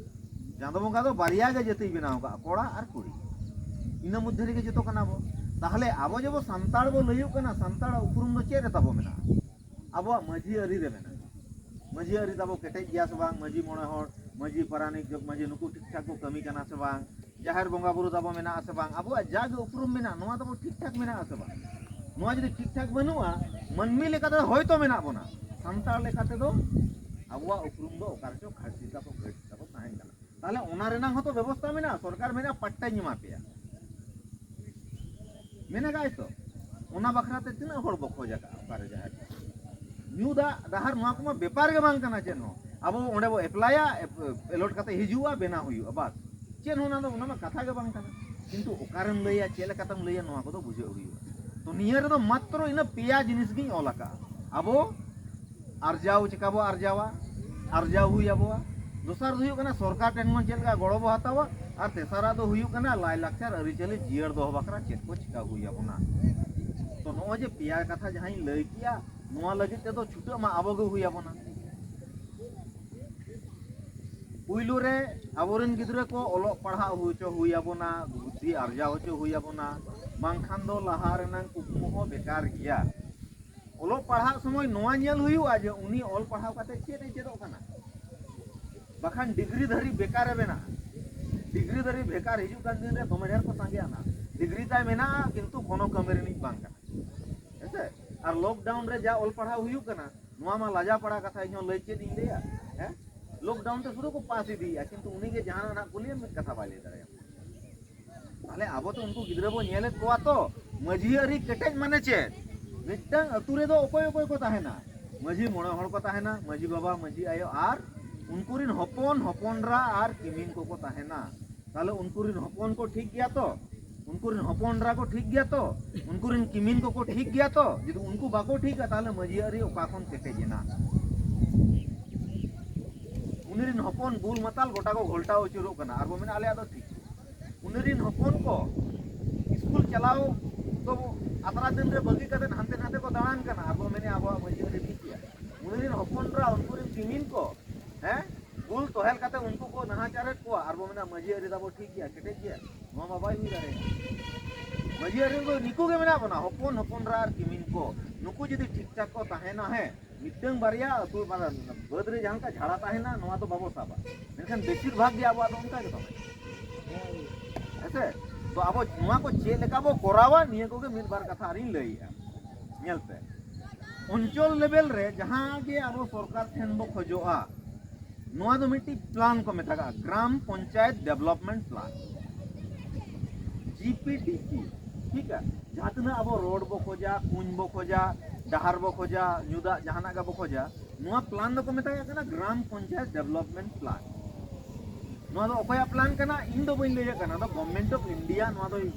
ᱪᱟᱸᱫᱚ ᱵᱚᱸᱜᱟ ᱫᱚ ᱵᱟᱨᱭᱟ ᱜᱮ ᱡᱟᱹᱛᱤᱭ ᱵᱮᱱᱟᱣ ᱟᱠᱟᱫᱼᱟ, ᱠᱚᱲᱟ ᱟᱨ ᱠᱩᱲᱤ᱾ ᱤᱱᱟᱹ ᱢᱚᱫᱽᱫᱷᱮ ᱨᱮᱜᱮ ᱡᱚᱛᱚ ᱠᱟᱱᱟ ᱵᱚ᱾ ᱛᱟᱦᱚᱞᱮ ᱟᱵᱚ ᱡᱮ ᱵᱚ ᱥᱟᱱᱛᱟᱲ ᱵᱚ ᱞᱟᱹᱭᱚᱜ ᱠᱟᱱᱟ, ᱥᱟᱱᱛᱟᱲᱟᱜ ᱩᱯᱨᱩᱢ ᱫᱚ ᱪᱮᱫ ᱨᱮ ᱛᱟᱵᱚ ᱢᱮᱱᱟᱜᱼᱟ? ᱟᱵᱚᱣᱟᱜ ᱢᱟᱹᱡᱷᱤ ᱟᱹᱨᱤ ᱨᱮ ᱢᱮᱱᱟᱜᱼᱟ᱾ ᱢᱟᱹᱡᱷᱤ ᱟᱹᱨᱤ ᱛᱟᱵᱚ ᱠᱮᱴᱮᱡ ᱜᱮᱭᱟ ᱥᱮ ᱵᱟᱝ? ᱢᱟᱹᱡᱷᱤ ᱢᱚᱬᱮ ᱦᱚᱲ, ᱢᱟᱹᱡᱷᱤ ᱯᱟᱨᱟᱱᱤᱠ, ᱡᱚᱜᱽ ᱢᱟᱹᱡᱷᱤ, ᱱᱩᱠᱩ ᱴᱷᱤᱠ ᱴᱷᱟᱠ ᱠᱚ ᱠᱟᱹᱢᱤ ᱠᱟᱱᱟ ᱥᱮ ᱵᱟᱝ? ᱡᱟᱦᱮᱨ ᱵᱚᱸᱜᱟ ᱵᱩᱨᱩ ᱛᱟᱵᱚ ᱢᱮᱱᱟᱜᱼᱟ ᱥᱮ ᱵᱟᱝ? ᱟᱵᱚᱣᱟᱜ ᱡᱟᱜᱮ ᱩᱯᱨᱩᱢ ᱢᱮᱱᱟᱜᱼᱟ, ᱱᱚᱣᱟ ᱛᱟᱵᱚ ᱴᱷᱤᱠ ᱴᱷᱟᱠ ᱢᱮᱱᱟᱜᱼᱟ ᱥᱮ ᱵᱟᱝ? ᱱᱚᱣᱟ ᱡᱩᱫᱤ ᱴᱷᱤᱠ ᱴᱷᱟᱠ ᱵᱟᱹᱱᱩᱜᱼᱟ, ᱢᱟᱹᱱᱢᱤ ᱞᱮᱠᱟᱛᱮ ᱦᱚᱭᱛᱚ ᱢᱮᱱᱟᱜ ᱵᱚᱱᱟ, ᱥᱟᱱᱛᱟᱲ ᱞᱮᱠᱟᱛᱮ ᱫᱚ ᱟᱵᱚᱣᱟᱜ ᱩᱯᱨᱩᱢ ᱫᱚ ᱚᱠᱟ ᱨᱮᱪᱚ ᱜᱷᱟᱹᱴᱛᱤ ᱛᱟᱵᱚ, ᱜᱷᱟᱹᱴᱛᱤ ᱛᱟᱵᱚ ᱛᱟᱦᱮᱱ ᱠᱟᱱᱟ᱾ ᱛᱟᱦᱞᱮ ᱚᱱᱟ ᱨᱮᱱᱟᱜ ᱦᱚᱸᱛᱚ ᱵᱮᱵᱚᱥᱛᱷᱟ ᱢᱮᱱᱟᱜᱼᱟ, ᱥᱚᱨᱠᱟᱨ ᱢᱮᱱᱟᱜᱼᱟ, ᱯᱟᱴᱴᱟᱧ ᱮᱢᱟ ᱯᱮᱭᱟ᱾ ᱢᱮᱱᱟᱜᱟᱭ ᱛᱚ᱾ ᱚᱱᱟ ᱵᱟᱠᱷᱨᱟ ᱛᱮ ᱛᱤᱱᱟᱹᱜ ᱦᱚᱲ ᱵᱚ ᱠᱷᱚᱡ ᱟᱠᱟᱫᱼᱟ ᱚᱠᱟᱨᱮ ᱡᱟᱦᱮᱨ? ᱧᱩ ᱫᱟᱜ ᱰᱟᱦᱟᱨ, ᱱᱚᱣᱟ ᱠᱚᱢᱟ ᱵᱮᱯᱟᱨ ᱜᱮ ᱵᱟᱝ ᱠᱟᱱᱟ ᱪᱮᱫ ᱦᱚᱸ᱾ ᱟᱵᱚ ᱚᱸᱰᱮ ᱵᱚ ᱮᱯᱞᱟᱭᱟ, ᱮᱯ-, ᱮᱞᱚᱴ ᱠᱟᱛᱮ ᱦᱤᱡᱩᱜᱼᱟ, ᱵᱮᱱᱟᱣ ᱦᱩᱭᱩᱜᱼᱟ, ᱵᱟᱥ᱾ ᱪᱮᱫ ᱦᱚᱸ ᱚᱱᱟ ᱫᱚ, ᱚᱱᱟ ᱢᱟ ᱠᱟᱛᱷᱟ ᱜᱮ ᱵᱟᱝ ᱠᱟᱱᱟ᱾ ᱠᱤᱱᱛᱩ ᱚᱠᱟᱨᱮᱢ ᱞᱟᱹᱭᱟ, ᱪᱮᱫ ᱞᱮᱠᱟᱛᱮᱢ ᱞᱟᱹᱭᱟ, ᱱᱚᱣᱟ ᱠᱚᱫᱚ ᱵᱩᱡᱷᱟᱹᱣ ᱦᱩᱭᱩᱜᱼᱟ᱾ ᱛᱚ ᱱᱤᱭᱟᱹ ᱨᱮᱫᱚ ᱢᱟᱛᱨᱚ ᱤᱱᱟᱹ ᱯᱮᱭᱟ ᱡᱤᱱᱤᱥ ᱜᱤᱧ ᱚᱞ ᱟᱠᱟᱫᱼᱟ᱾ ᱟᱵᱚ ᱟᱨᱡᱟᱣ ᱪᱮᱠᱟ ᱵᱚ ᱟᱨᱡᱟᱣᱟ, ᱟᱨᱡᱟᱣ ᱦᱩᱭ ᱟᱵᱚᱣᱟ᱾ ᱫᱚᱥᱟᱨ ᱫᱚ ᱦᱩᱭᱩᱜ ᱠᱟᱱᱟ ᱥᱚᱨᱠᱟᱨ ᱴᱷᱮᱱ ᱠᱷᱚᱱ ᱪᱮᱫ ᱞᱮᱠᱟ ᱜᱚᱲᱚ ᱵᱚ ᱦᱟᱛᱟᱣᱟ, ᱟᱨ ᱛᱮᱥᱟᱨᱟᱜ ᱫᱚ ᱦᱩᱭᱩᱜ ᱠᱟᱱᱟ ᱞᱟᱭᱼᱞᱟᱠᱪᱟᱨ ᱟᱹᱨᱤᱪᱟᱹᱞᱤ ᱡᱤᱭᱟᱹᱲ ᱫᱚᱦᱚ ᱵᱟᱠᱷᱨᱟ ᱪᱮᱫ ᱠᱚ ᱪᱮᱠᱟ ᱦᱩᱭ ᱟᱵᱚᱱᱟ᱾ ᱛᱚ ᱱᱚᱜᱼᱚᱭ ᱡᱮ ᱯᱮᱭᱟ ᱠᱟᱛᱷᱟ ᱡᱟᱦᱟᱸᱧ ᱞᱟᱹᱭ ᱠᱮᱜᱼᱟ, ᱱᱚᱣᱟ ᱞᱟᱹᱜᱤᱫ ᱛᱮᱫᱚ ᱪᱷᱩᱴᱟᱹᱜ ᱢᱟ ᱟᱵᱚ ᱜᱮ ᱦᱩᱭ ᱟᱵᱚᱱᱟ᱾ ᱯᱩᱭᱞᱩ ᱨᱮ ᱟᱵᱚᱨᱮᱱ ᱜᱤᱫᱽᱨᱟᱹ ᱠᱚ ᱚᱞᱚᱜ ᱯᱟᱲᱦᱟᱣ ᱦᱚᱪᱚ ᱦᱩᱭ ᱟᱵᱚᱱᱟ, ᱵᱩᱫᱽᱫᱷᱤ ᱟᱨᱡᱟᱣ ᱦᱚᱪᱚ ᱦᱩᱭ ᱟᱵᱚᱱᱟ, ᱵᱟᱝᱠᱷᱟᱱ ᱫᱚ ᱞᱟᱦᱟ ᱨᱮᱱᱟᱝ ᱠᱩᱠᱢᱩ ᱦᱚᱸ ᱵᱮᱠᱟᱨ ᱜᱮᱭᱟ᱾ ᱚᱞᱚᱜ ᱯᱟᱲᱦᱟᱜ ᱥᱚᱢᱚᱭ ᱱᱚᱣᱟ ᱧᱮᱞ ᱦᱩᱭᱩᱜᱼᱟ ᱡᱮ ᱩᱱᱤ ᱚᱞ ᱯᱟᱲᱦᱟᱣ ᱠᱟᱛᱮ ᱪᱮᱫ ᱮ ᱪᱮᱫᱚᱜ ᱠᱟᱱᱟ, ᱵᱟᱠᱷᱟᱱ ᱰᱤᱜᱽᱨᱤ ᱫᱷᱟᱹᱨᱤᱡ ᱵᱮᱠᱟᱨ ᱮ ᱵᱮᱱᱟᱜᱼᱟ᱾ ᱰᱤᱜᱽᱨᱤ ᱫᱷᱟᱹᱨᱤᱡ ᱵᱮᱠᱟᱨ ᱦᱤᱡᱩᱜ ᱠᱟᱱ ᱫᱤᱱ ᱨᱮ ᱫᱚᱢᱮ ᱰᱷᱮᱨ ᱠᱚ ᱥᱟᱸᱜᱮᱜᱼᱟ ᱱᱟᱜ᱾ ᱰᱤᱜᱽᱨᱤ ᱛᱟᱭ ᱢᱮᱱᱟᱜᱼᱟ, ᱠᱤᱱᱛᱩ ᱠᱳᱱᱳ ᱠᱟᱹᱢᱤ ᱨᱤᱱᱤᱡ ᱵᱟᱝ ᱠᱟᱱᱟ᱾ ᱦᱮᱸᱥᱮ? ᱟᱨ ᱞᱚᱠᱰᱟᱣᱩᱱ ᱨᱮ ᱡᱟ ᱚᱞ ᱯᱟᱲᱦᱟᱣ ᱦᱩᱭᱩᱜ ᱠᱟᱱᱟ, ᱱᱚᱣᱟ ᱢᱟ ᱞᱟᱡᱟ ᱯᱟᱲᱟ ᱠᱟᱛᱷᱟ, ᱤᱧ ᱦᱚᱸ ᱞᱟᱹᱭ ᱪᱮᱫ ᱤᱧ ᱞᱟᱹᱭᱟ? ᱦᱮᱸ, ᱞᱚᱠᱰᱟᱣᱩᱱ ᱛᱮ ᱥᱩᱫᱷᱩ ᱠᱚ ᱯᱟᱥ ᱤᱫᱤᱭᱮᱫᱼᱟ, ᱠᱤᱱᱛᱩ ᱩᱱᱤ ᱜᱮ ᱡᱟᱦᱟᱱᱟᱜ ᱱᱟᱜ ᱠᱩᱞᱤᱭᱮᱢ, ᱢᱤᱫ ᱠᱟᱛᱷᱟ ᱵᱟᱭ ᱞᱟᱹᱭ ᱫᱟᱲᱮᱭᱟᱜᱼᱟ᱾ ᱛᱟᱦᱞᱮ ᱟᱵᱚ ᱛᱚ ᱩᱱᱠᱩ ᱜᱤᱫᱽᱨᱟᱹ ᱵᱚ ᱧᱮᱞᱮᱫ ᱠᱚᱣᱟ ᱛᱚ, ᱢᱟᱹᱡᱷᱤ ᱟᱹᱨᱤ ᱠᱮᱴᱮᱡ ᱢᱟᱱᱮ ᱪᱮᱫ? ᱢᱤᱫᱴᱟᱝ ᱟᱹᱛᱩ ᱨᱮᱫᱚ ᱚᱠᱚᱭ ᱚᱠᱚᱭ ᱠᱚ ᱛᱟᱦᱮᱱᱟ? ᱢᱟᱹᱡᱷᱤ ᱢᱚᱬᱮ ᱦᱚᱲ ᱠᱚ ᱛᱟᱦᱮᱱᱟ, ᱢᱟᱹᱡᱷᱤ ᱵᱟᱵᱟ, ᱢᱟᱹᱡᱷᱤ ᱟᱭᱳ, ᱟᱨ ᱩᱱᱠᱩ ᱨᱤᱱ ᱦᱚᱯᱚᱱ ᱦᱚᱯᱚᱱᱨᱟ ᱟᱨ ᱠᱤᱢᱤᱱ ᱠᱚᱠᱚ ᱛᱟᱦᱮᱱᱟ᱾ ᱛᱟᱦᱞᱮ ᱩᱱᱠᱩ ᱨᱤᱱ ᱦᱚᱯᱚᱱ ᱠᱚ ᱴᱷᱤᱠ ᱜᱮᱭᱟ ᱛᱚ? ᱩᱱᱠᱩ ᱨᱤᱱ ᱦᱚᱯᱚᱱᱨᱟ ᱠᱚ ᱴᱷᱤᱠ ᱜᱮᱭᱟ ᱛᱚ? ᱩᱱᱠᱩ ᱨᱤᱱ ᱠᱤᱢᱤᱱ ᱠᱚᱠᱚ ᱴᱷᱤᱠ ᱜᱮᱭᱟ ᱛᱚ? ᱡᱩᱫᱤ ᱩᱱᱠᱩ ᱵᱟᱠᱚ ᱴᱷᱤᱠᱟ, ᱛᱟᱦᱞᱮ ᱢᱟᱹᱡᱷᱤ ᱟᱹᱨᱤ ᱚᱠᱟ ᱠᱷᱚᱱ ᱠᱮᱴᱮᱡ ᱮᱱᱟ? ᱩᱱᱤ ᱨᱤᱱ ᱦᱚᱯᱚᱱ ᱵᱩᱞ ᱢᱟᱛᱟᱞ ᱜᱚᱴᱟ ᱠᱚ ᱜᱷᱚᱞᱴᱟᱣ ᱟᱹᱪᱩᱨᱚᱜ ᱠᱟᱱᱟ, ᱟᱨ ᱵᱚ ᱢᱮᱱᱟ ᱟᱞᱮᱭᱟᱜ ᱫᱚ ᱴᱷᱤᱠ᱾ ᱩᱱᱤ ᱨᱤᱱ ᱦᱚᱯᱚᱱ ᱠᱚ ᱥᱠᱩᱞ ᱪᱟᱞᱟᱣ ᱫᱚ ᱟᱛᱨᱟ ᱫᱤᱱ ᱨᱮ ᱵᱟᱹᱜᱤ ᱠᱟᱛᱮ ᱦᱟᱱᱛᱮ ᱱᱟᱛᱮ ᱠᱚ ᱫᱟᱬᱟᱱ ᱠᱟᱱᱟ, ᱟᱨ ᱵᱚ ᱢᱮᱱᱮᱫᱼᱟ ᱟᱵᱚᱣᱟᱜ ᱢᱟᱹᱡᱷᱤ ᱟᱹᱨᱤ ᱴᱷᱤᱠ ᱜᱮᱭᱟ᱾ ᱩᱱᱤ ᱨᱤᱱ ᱦᱚᱯᱚᱱ ᱨᱟ, ᱩᱱᱠᱩ ᱨᱤᱱ ᱠᱤᱢᱤᱱ ᱠᱚ, ᱦᱮᱸ, ᱵᱩᱞ ᱛᱚ ᱧᱮᱞ ᱠᱟᱛᱮ ᱩᱱᱠᱩ ᱠᱚ ᱱᱟᱦᱟᱪᱟᱨᱮᱫ ᱠᱚᱣᱟ ᱟᱨ ᱵᱚ ᱢᱮᱱᱟ ᱢᱟᱹᱡᱷᱤ ᱟᱹᱨᱤ ᱛᱟᱵᱚ ᱴᱷᱤᱠ ᱜᱮᱭᱟ, ᱠᱮᱴᱮᱡ ᱜᱮᱭᱟ, ᱱᱚᱣᱟ ᱢᱟ ᱵᱟᱭ ᱦᱩᱭ ᱫᱟᱲᱮᱭᱟᱜᱼᱟ᱾ ᱢᱟᱹᱡᱷᱤ ᱟᱹᱨᱤ ᱨᱮᱫᱚ ᱱᱤᱠᱩ ᱜᱮ ᱢᱮᱱᱟᱜ ᱵᱚᱱᱟ, ᱦᱚᱯᱚᱱ ᱦᱚᱯᱚᱱ ᱨᱟ ᱟᱨ ᱠᱤᱢᱤᱱ ᱠᱚ᱾ ᱱᱩᱠᱩ ᱡᱩᱫᱤ ᱴᱷᱤᱠ ᱴᱷᱟᱠ ᱠᱚ ᱛᱟᱦᱮᱱᱟ, ᱦᱮᱸ, ᱢᱤᱫᱴᱟᱝ ᱵᱟᱨᱭᱟ ᱟᱹᱛᱩ ᱵᱟᱹᱫᱽ ᱨᱮ ᱡᱟᱦᱟᱸ ᱞᱮᱠᱟ ᱡᱷᱟᱲᱟ ᱛᱟᱦᱮᱱᱟ, ᱱᱚᱣᱟ ᱫᱚ ᱵᱟᱵᱚ ᱥᱟᱵᱟ, ᱢᱮᱱᱠᱷᱟᱱ ᱵᱮᱥᱤᱨ ᱵᱷᱟᱜᱽ ᱜᱮ ᱟᱵᱚᱣᱟᱜ ᱫᱚ ᱚᱱᱠᱟ ᱜᱮ ᱛᱟᱵᱚᱱᱟ᱾ ᱦᱮᱸ ᱥᱮ? ᱛᱚ ᱟᱵᱚ ᱱᱚᱣᱟ ᱠᱚ ᱪᱮᱫ ᱞᱮᱠᱟ ᱵᱚ ᱠᱚᱨᱟᱣᱟ, ᱱᱤᱭᱟᱹ ᱠᱚᱜᱮ ᱢᱤᱫ ᱵᱟᱨ ᱠᱟᱛᱷᱟ ᱟᱨᱤᱧ ᱞᱟᱹᱭᱮᱜᱼᱟ᱾ ᱧᱮᱞ ᱯᱮ, ᱚᱧᱪᱚᱞ ᱞᱮᱵᱮᱞ ᱨᱮ ᱡᱟᱦᱟᱸ ᱜᱮ ᱟᱵᱚ ᱥᱚᱨᱠᱟᱨ ᱴᱷᱮᱱ ᱵᱚ ᱠᱷᱚᱡᱚᱜᱼᱟ, ᱱᱚᱣᱟ ᱫᱚ ᱢᱤᱫᱴᱤᱡ ᱯᱞᱟᱱ ᱠᱚ ᱢᱮᱛᱟᱜᱟᱜᱼᱟ, gram panchayat development plan, G P D P. ᱴᱷᱤᱠ ᱟ? ᱡᱟᱦᱟᱸ ᱛᱤᱱᱟᱹᱜ ᱟᱵᱚ ᱨᱳᱰ ᱵᱚ ᱠᱷᱚᱡᱟ, ᱠᱩᱧ ᱵᱚ ᱠᱷᱚᱡᱟ, ᱰᱟᱦᱟᱨ ᱵᱚ ᱠᱷᱚᱡᱟ, ᱧᱩ ᱫᱟᱜ ᱡᱟᱦᱟᱱᱟᱜ ᱜᱮ ᱵᱚ ᱠᱷᱚᱡᱟ, ᱱᱚᱣᱟ ᱯᱞᱟᱱ ᱫᱚᱠᱚ ᱢᱮᱛᱟᱜ ᱠᱟᱱᱟ ᱜᱨᱟᱢ ᱯᱚᱧᱪᱟᱭᱮᱛ ᱰᱮᱵᱷᱞᱚᱯᱢᱮᱱᱴ ᱯᱞᱟᱱ᱾ ᱱᱚᱣᱟ ᱫᱚ ᱚᱠᱚᱭᱟᱜ ᱯᱞᱟᱱ ᱠᱟᱱᱟ? ᱤᱧ ᱫᱚ ᱵᱟᱹᱧ ᱞᱟᱹᱭᱟᱜ ᱠᱟᱱᱟ, ᱱᱚᱣᱟ ᱫᱚ ᱜᱚᱵᱷᱢᱮᱱᱴ ᱚᱯᱷ ᱤᱱᱰᱤᱭᱟ ᱱᱚᱣᱟ ᱫᱚᱭ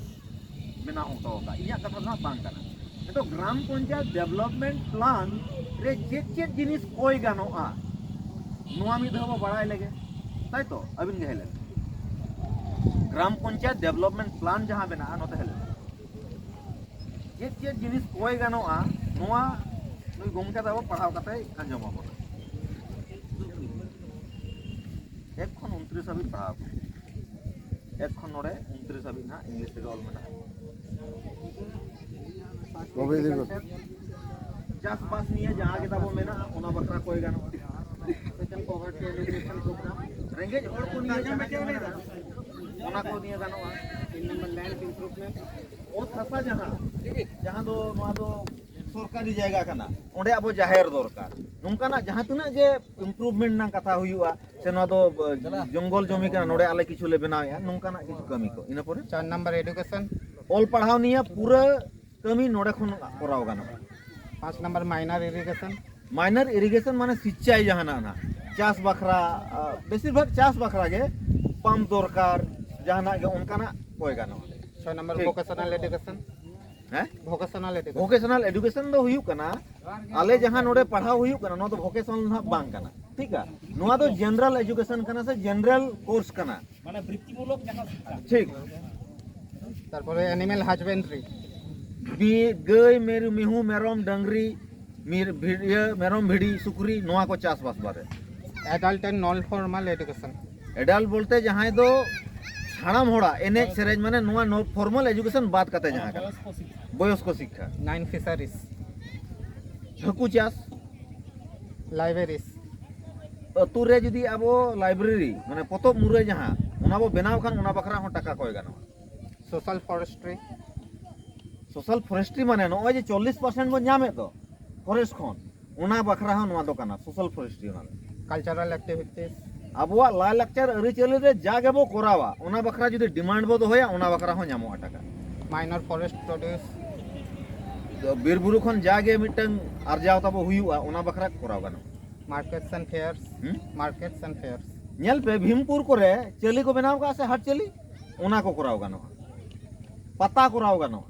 ᱵᱮᱱᱟᱣ ᱦᱚᱴᱚ ᱟᱠᱟᱫ, ᱤᱧᱟᱹᱜ ᱠᱟᱛᱷᱟ ᱫᱚ ᱦᱟᱸᱜ ᱵᱟᱝ ᱠᱟᱱᱟ᱾ ᱱᱤᱛᱚᱜ ᱜᱨᱟᱢ ᱯᱚᱧᱪᱟᱭᱮᱛ ᱰᱮᱵᱷᱞᱚᱯᱢᱮᱱᱴ ᱯᱞᱟᱱ ᱨᱮ ᱪᱮᱫ ᱪᱮᱫ ᱡᱤᱱᱤᱥ ᱠᱚᱭ ᱜᱟᱱᱚᱜᱼᱟ, ᱱᱚᱣᱟ ᱢᱤᱫ ᱫᱷᱟᱣ ᱵᱚ ᱵᱟᱲᱟᱭ ᱞᱮᱜᱮ, ᱛᱟᱭ ᱛᱚ? ᱟᱹᱵᱤᱱ ᱜᱮ ᱦᱮᱡ ᱞᱮᱱ, ᱜᱨᱟᱢ ᱯᱚᱧᱪᱟᱭᱮᱛ ᱰᱮᱵᱷᱞᱚᱯᱢᱮᱱᱴ ᱯᱞᱟᱱ ᱡᱟᱦᱟᱸ ᱢᱮᱱᱟᱜᱼᱟ, ᱱᱚᱛᱮ ᱦᱮᱡ ᱞᱮᱱ, ᱪᱮᱫ ᱪᱮᱫ ᱡᱤᱱᱤᱥ ᱠᱚᱭ ᱜᱟᱱᱚᱜᱼᱟ, ᱱᱚᱣᱟ ᱱᱩᱭ ᱜᱚᱢᱠᱮ ᱛᱟᱵᱚ ᱯᱟᱲᱦᱟᱣ ᱠᱟᱛᱮ ᱟᱸᱡᱚᱢ ᱟᱵᱚᱱᱟ᱾ ᱮᱠ ᱠᱷᱚᱱ ᱩᱱᱛᱨᱤᱥ ᱦᱟᱹᱵᱤᱡ ᱯᱟᱲᱦᱟᱣ ᱠᱚ᱾ ᱮᱠ ᱠᱷᱚᱱ ᱱᱚᱰᱮ ᱩᱱᱛᱨᱤᱥ ᱦᱟᱹᱵᱤᱡ ᱱᱟᱦᱟᱜ ᱤᱝᱞᱤᱥ ᱛᱮᱜᱮ ᱚᱞ ᱢᱮᱱᱟᱜᱼᱟ᱾ ᱪᱟᱥᱵᱟᱥ ᱱᱤᱭᱮ ᱡᱟᱦᱟᱸ ᱜᱮ ᱛᱟᱵᱚ ᱢᱮᱱᱟᱜᱼᱟ, ᱚᱱᱟ ᱵᱟᱠᱷᱨᱟ ᱠᱚᱭ ᱜᱟᱱᱚᱜᱼᱟ᱾ ᱨᱮᱸᱜᱮᱡ ᱦᱚᱲ ᱠᱚ ᱱᱤᱭᱮ ᱡᱟᱦᱟᱸ ᱜᱮ ᱢᱮᱱᱟᱜᱼᱟ, ᱚᱱᱟ ᱠᱚ ᱱᱤᱭᱮ ᱜᱟᱱᱚᱜᱼᱟ᱾ ᱚᱛ ᱦᱟᱥᱟ ᱡᱟᱦᱟᱸ, ᱡᱟᱦᱟᱸ ᱫᱚ, ᱱᱚᱣᱟ ᱫᱚ ᱥᱚᱨᱠᱟᱨᱤ ᱡᱟᱭᱜᱟ ᱠᱟᱱᱟ, ᱚᱸᱰᱮ ᱟᱵᱚ ᱡᱟᱦᱮᱨ ᱫᱚᱨᱠᱟᱨ, ᱱᱚᱝᱠᱟᱱᱟᱜ ᱡᱟᱦᱟᱸ ᱛᱤᱱᱟᱹᱜ ᱜᱮ ᱤᱢᱯᱨᱩᱵᱷᱢᱮᱱᱴ ᱨᱮᱱᱟᱜ ᱠᱟᱛᱷᱟ ᱦᱩᱭᱩᱜᱼᱟ, ᱥᱮ ᱱᱚᱣᱟ ᱫᱚ, ᱟᱸ, ᱡᱚᱝᱜᱚᱞ ᱡᱚᱢᱤ ᱠᱟᱱᱟ, ᱱᱚᱰᱮ ᱟᱞᱮ ᱠᱤᱪᱷᱩ ᱞᱮ ᱵᱮᱱᱟᱣᱮᱫᱼᱟ, ᱱᱚᱝᱠᱟᱱᱟᱜ ᱠᱤᱪᱷᱩ ᱠᱟᱹᱢᱤ ᱠᱚ᱾ ᱤᱱᱟᱹ ᱯᱚᱨᱮ ᱪᱟᱨ ᱱᱟᱢᱵᱟᱨ ᱮᱰᱩᱠᱮᱥᱚᱱ᱾ ᱚᱞ ᱯᱟᱲᱦᱟᱣ ᱱᱤᱭᱮ ᱯᱩᱨᱟᱹ ᱠᱟᱹᱢᱤ ᱱᱚᱰᱮ ᱠᱷᱚᱱ ᱠᱚᱨᱟᱣ ᱜᱟᱱᱚᱜᱼᱟ᱾ ᱯᱟᱸᱪ ᱱᱟᱢᱵᱟᱨ ᱢᱟᱭᱱᱟᱨ ᱤᱨᱤᱜᱮᱥᱚᱱ᱾ ᱢᱟᱭᱱᱟᱨ ᱤᱨᱤᱜᱮᱥᱚᱱ ᱢᱟᱱᱮ ᱥᱤᱪᱟᱭ ᱡᱟᱦᱟᱱᱟᱜ ᱱᱟᱜ, ᱪᱟᱥ ᱵᱟᱠᱷᱨᱟ, ᱟᱸ, ᱵᱮᱥᱤᱨ ᱵᱷᱟᱜᱽ ᱪᱟᱥ ᱵᱟᱠᱷᱨᱟ ᱜᱮ ᱯᱟᱢᱯ ᱫᱚᱨᱠᱟᱨ, ᱡᱟᱦᱟᱱᱟᱜ ᱜᱮ ᱚᱱᱠᱟᱱᱟᱜ ᱠᱚᱭ ᱜᱟᱱᱚᱜᱼᱟ᱾ ᱪᱷᱚᱭ ᱱᱟᱢᱵᱟᱨ ᱴᱷᱤᱠ᱾ Vocational education. ᱦᱮᱸ? Vocational education. ᱵᱷᱚᱠᱮᱥᱚᱱᱟᱞ ᱮᱰᱩᱠᱮᱥᱚᱱ ᱫᱚ ᱦᱩᱭᱩᱜ ᱠᱟᱱᱟ, ᱟᱞᱮ ᱡᱟᱦᱟᱸ ᱱᱚᱰᱮ ᱯᱟᱲᱦᱟᱣ ᱦᱩᱭᱩᱜ ᱠᱟᱱᱟ, ᱱᱚᱣᱟ ᱫᱚ ᱵᱷᱚᱠᱮᱥᱚᱱᱟᱞ ᱱᱟᱦᱟᱜ ᱵᱟᱝ ᱠᱟᱱᱟ, ᱴᱷᱤᱠ ᱟ? ᱱᱚᱣᱟ ᱫᱚ ᱡᱮᱱᱟᱨᱟᱞ ᱮᱰᱩᱠᱮᱥᱚᱱ ᱠᱟᱱᱟ ᱥᱮ ᱡᱮᱱᱟᱨᱟᱞ ᱠᱳᱨᱥ ᱠᱟᱱᱟ᱾ ᱢᱟᱱᱮ ᱵᱨᱤᱛᱛᱤᱢᱩᱞᱚᱠ ᱡᱟᱦᱟᱸ ᱥᱤᱠᱠᱷᱟ᱾ ᱴᱷᱤᱠ᱾ ᱛᱟᱨᱯᱚᱨᱮ ᱮᱱᱤᱢᱮᱞ ᱦᱟᱡᱵᱮᱱᱰᱨᱤ᱾ ᱵᱤ-, ᱜᱟᱹᱭ, ᱢᱮᱨᱩ, ᱢᱤᱦᱩ, ᱢᱮᱨᱚᱢ, ᱰᱟᱝᱨᱤ, ᱢᱤᱨ-, ᱵᱷᱤ-, ᱤᱭᱟᱹ, ᱢᱮᱨᱚᱢ, ᱵᱷᱤᱰᱤ, ᱥᱩᱠᱨᱤ, ᱱᱚᱣᱟ ᱠᱚ ᱪᱟᱥᱵᱟᱥ ᱵᱟᱨᱮ᱾ Adult and non formal education. Adult ᱵᱚᱞᱛᱮ ᱡᱟᱦᱟᱸᱭ ᱫᱚ ᱦᱟᱲᱟᱢ ᱦᱚᱲᱟᱜ ᱮᱱᱮᱡ ᱥᱮᱨᱮᱧ, ᱢᱟᱱᱮ ᱱᱚᱣᱟ ᱱᱚ ᱯᱷᱚᱨᱢᱟᱞ ᱮᱡᱩᱠᱮᱥᱚᱱ ᱵᱟᱫ ᱠᱟᱛᱮ ᱡᱟᱦᱟᱸ ᱠᱟᱱᱟ᱾ ᱵᱚᱭᱚᱥᱠᱚ ᱥᱤᱠᱠᱷᱟ᱾ Nine fisheries. ᱦᱟᱹᱠᱩ ᱪᱟᱥ᱾ Libraries. ᱟᱹᱛᱩ ᱨᱮ ᱡᱩᱫᱤ ᱟᱵᱚ ᱞᱟᱭᱵᱨᱮᱨᱤ, ᱢᱟᱱᱮ ᱯᱚᱛᱚᱵ ᱢᱩᱨᱟᱹᱭ ᱡᱟᱦᱟᱸ, ᱚᱱᱟ ᱵᱚ ᱵᱮᱱᱟᱣ ᱠᱷᱟᱱ, ᱚᱱᱟ ᱵᱟᱠᱷᱨᱟ ᱦᱚᱸ ᱴᱟᱠᱟ ᱠᱚᱭ ᱜᱟᱱᱚᱜᱼᱟ᱾ Social forestry. ᱥᱳᱥᱟᱞ ᱯᱷᱚᱨᱮᱥᱴᱨᱤ ᱢᱟᱱᱮ ᱱᱚᱜᱼᱚᱭ ᱡᱮ ᱪᱚᱞᱞᱤᱥ ᱯᱟᱨᱥᱮᱱᱴ ᱵᱚᱱ ᱧᱟᱢᱮᱫ ᱫᱚ ᱯᱷᱚᱨᱮᱥᱴ ᱠᱷᱚᱱ, ᱚᱱᱟ ᱵᱟᱠᱷᱨᱟ ᱦᱚᱸ ᱱᱚᱣᱟ ᱫᱚ ᱠᱟᱱᱟ, ᱥᱳᱥᱟᱞ ᱯᱷᱚᱨᱮᱥᱴᱨᱤ ᱚᱱᱟ ᱫᱚ᱾ Cultural activities. ᱟᱵᱚᱣᱟᱜ ᱞᱟᱭᱼᱞᱟᱠᱪᱟᱨ ᱟᱹᱨᱤᱪᱟᱹᱞᱤ ᱨᱮ ᱡᱟ ᱜᱮᱵᱚ ᱠᱚᱨᱟᱣᱟ, ᱚᱱᱟ ᱵᱟᱠᱷᱨᱟ ᱡᱩᱫᱤ ᱰᱤᱢᱟᱱᱰ ᱵᱚ ᱫᱚᱦᱚᱭᱟ, ᱚᱱᱟ ᱵᱟᱠᱷᱨᱟ ᱦᱚᱸ ᱧᱟᱢᱚᱜᱼᱟ ᱴᱟᱠᱟ᱾ Minor forest produce. ᱵᱤᱨ ᱵᱩᱨᱩ ᱠᱷᱚᱱ ᱡᱟ ᱜᱮ ᱢᱤᱫᱴᱟᱝ ᱟᱨᱡᱟᱣ ᱛᱟᱵᱚ ᱦᱩᱭᱩᱜᱼᱟ, ᱚᱱᱟ ᱵᱟᱠᱷᱨᱟ ᱠᱚᱨᱟᱣ ᱜᱟᱱᱚᱜᱼᱟ᱾ Markets and fairs. ᱦᱩᱸ? Markets and fairs. ᱧᱮᱞ ᱯᱮ, ᱵᱷᱤᱢᱯᱩᱨ ᱠᱚᱨᱮ ᱪᱟᱹᱞᱤ ᱠᱚ ᱵᱮᱱᱟᱣ ᱠᱟᱜᱼᱟ ᱥᱮ ᱦᱟᱴ ᱪᱟᱹᱞᱤ, ᱚᱱᱟ ᱠᱚ ᱠᱚᱨᱟᱣ ᱜᱟᱱᱚᱜᱼᱟ᱾ ᱯᱟᱛᱟ ᱠᱚᱨᱟᱣ ᱜᱟᱱᱚᱜᱼᱟ᱾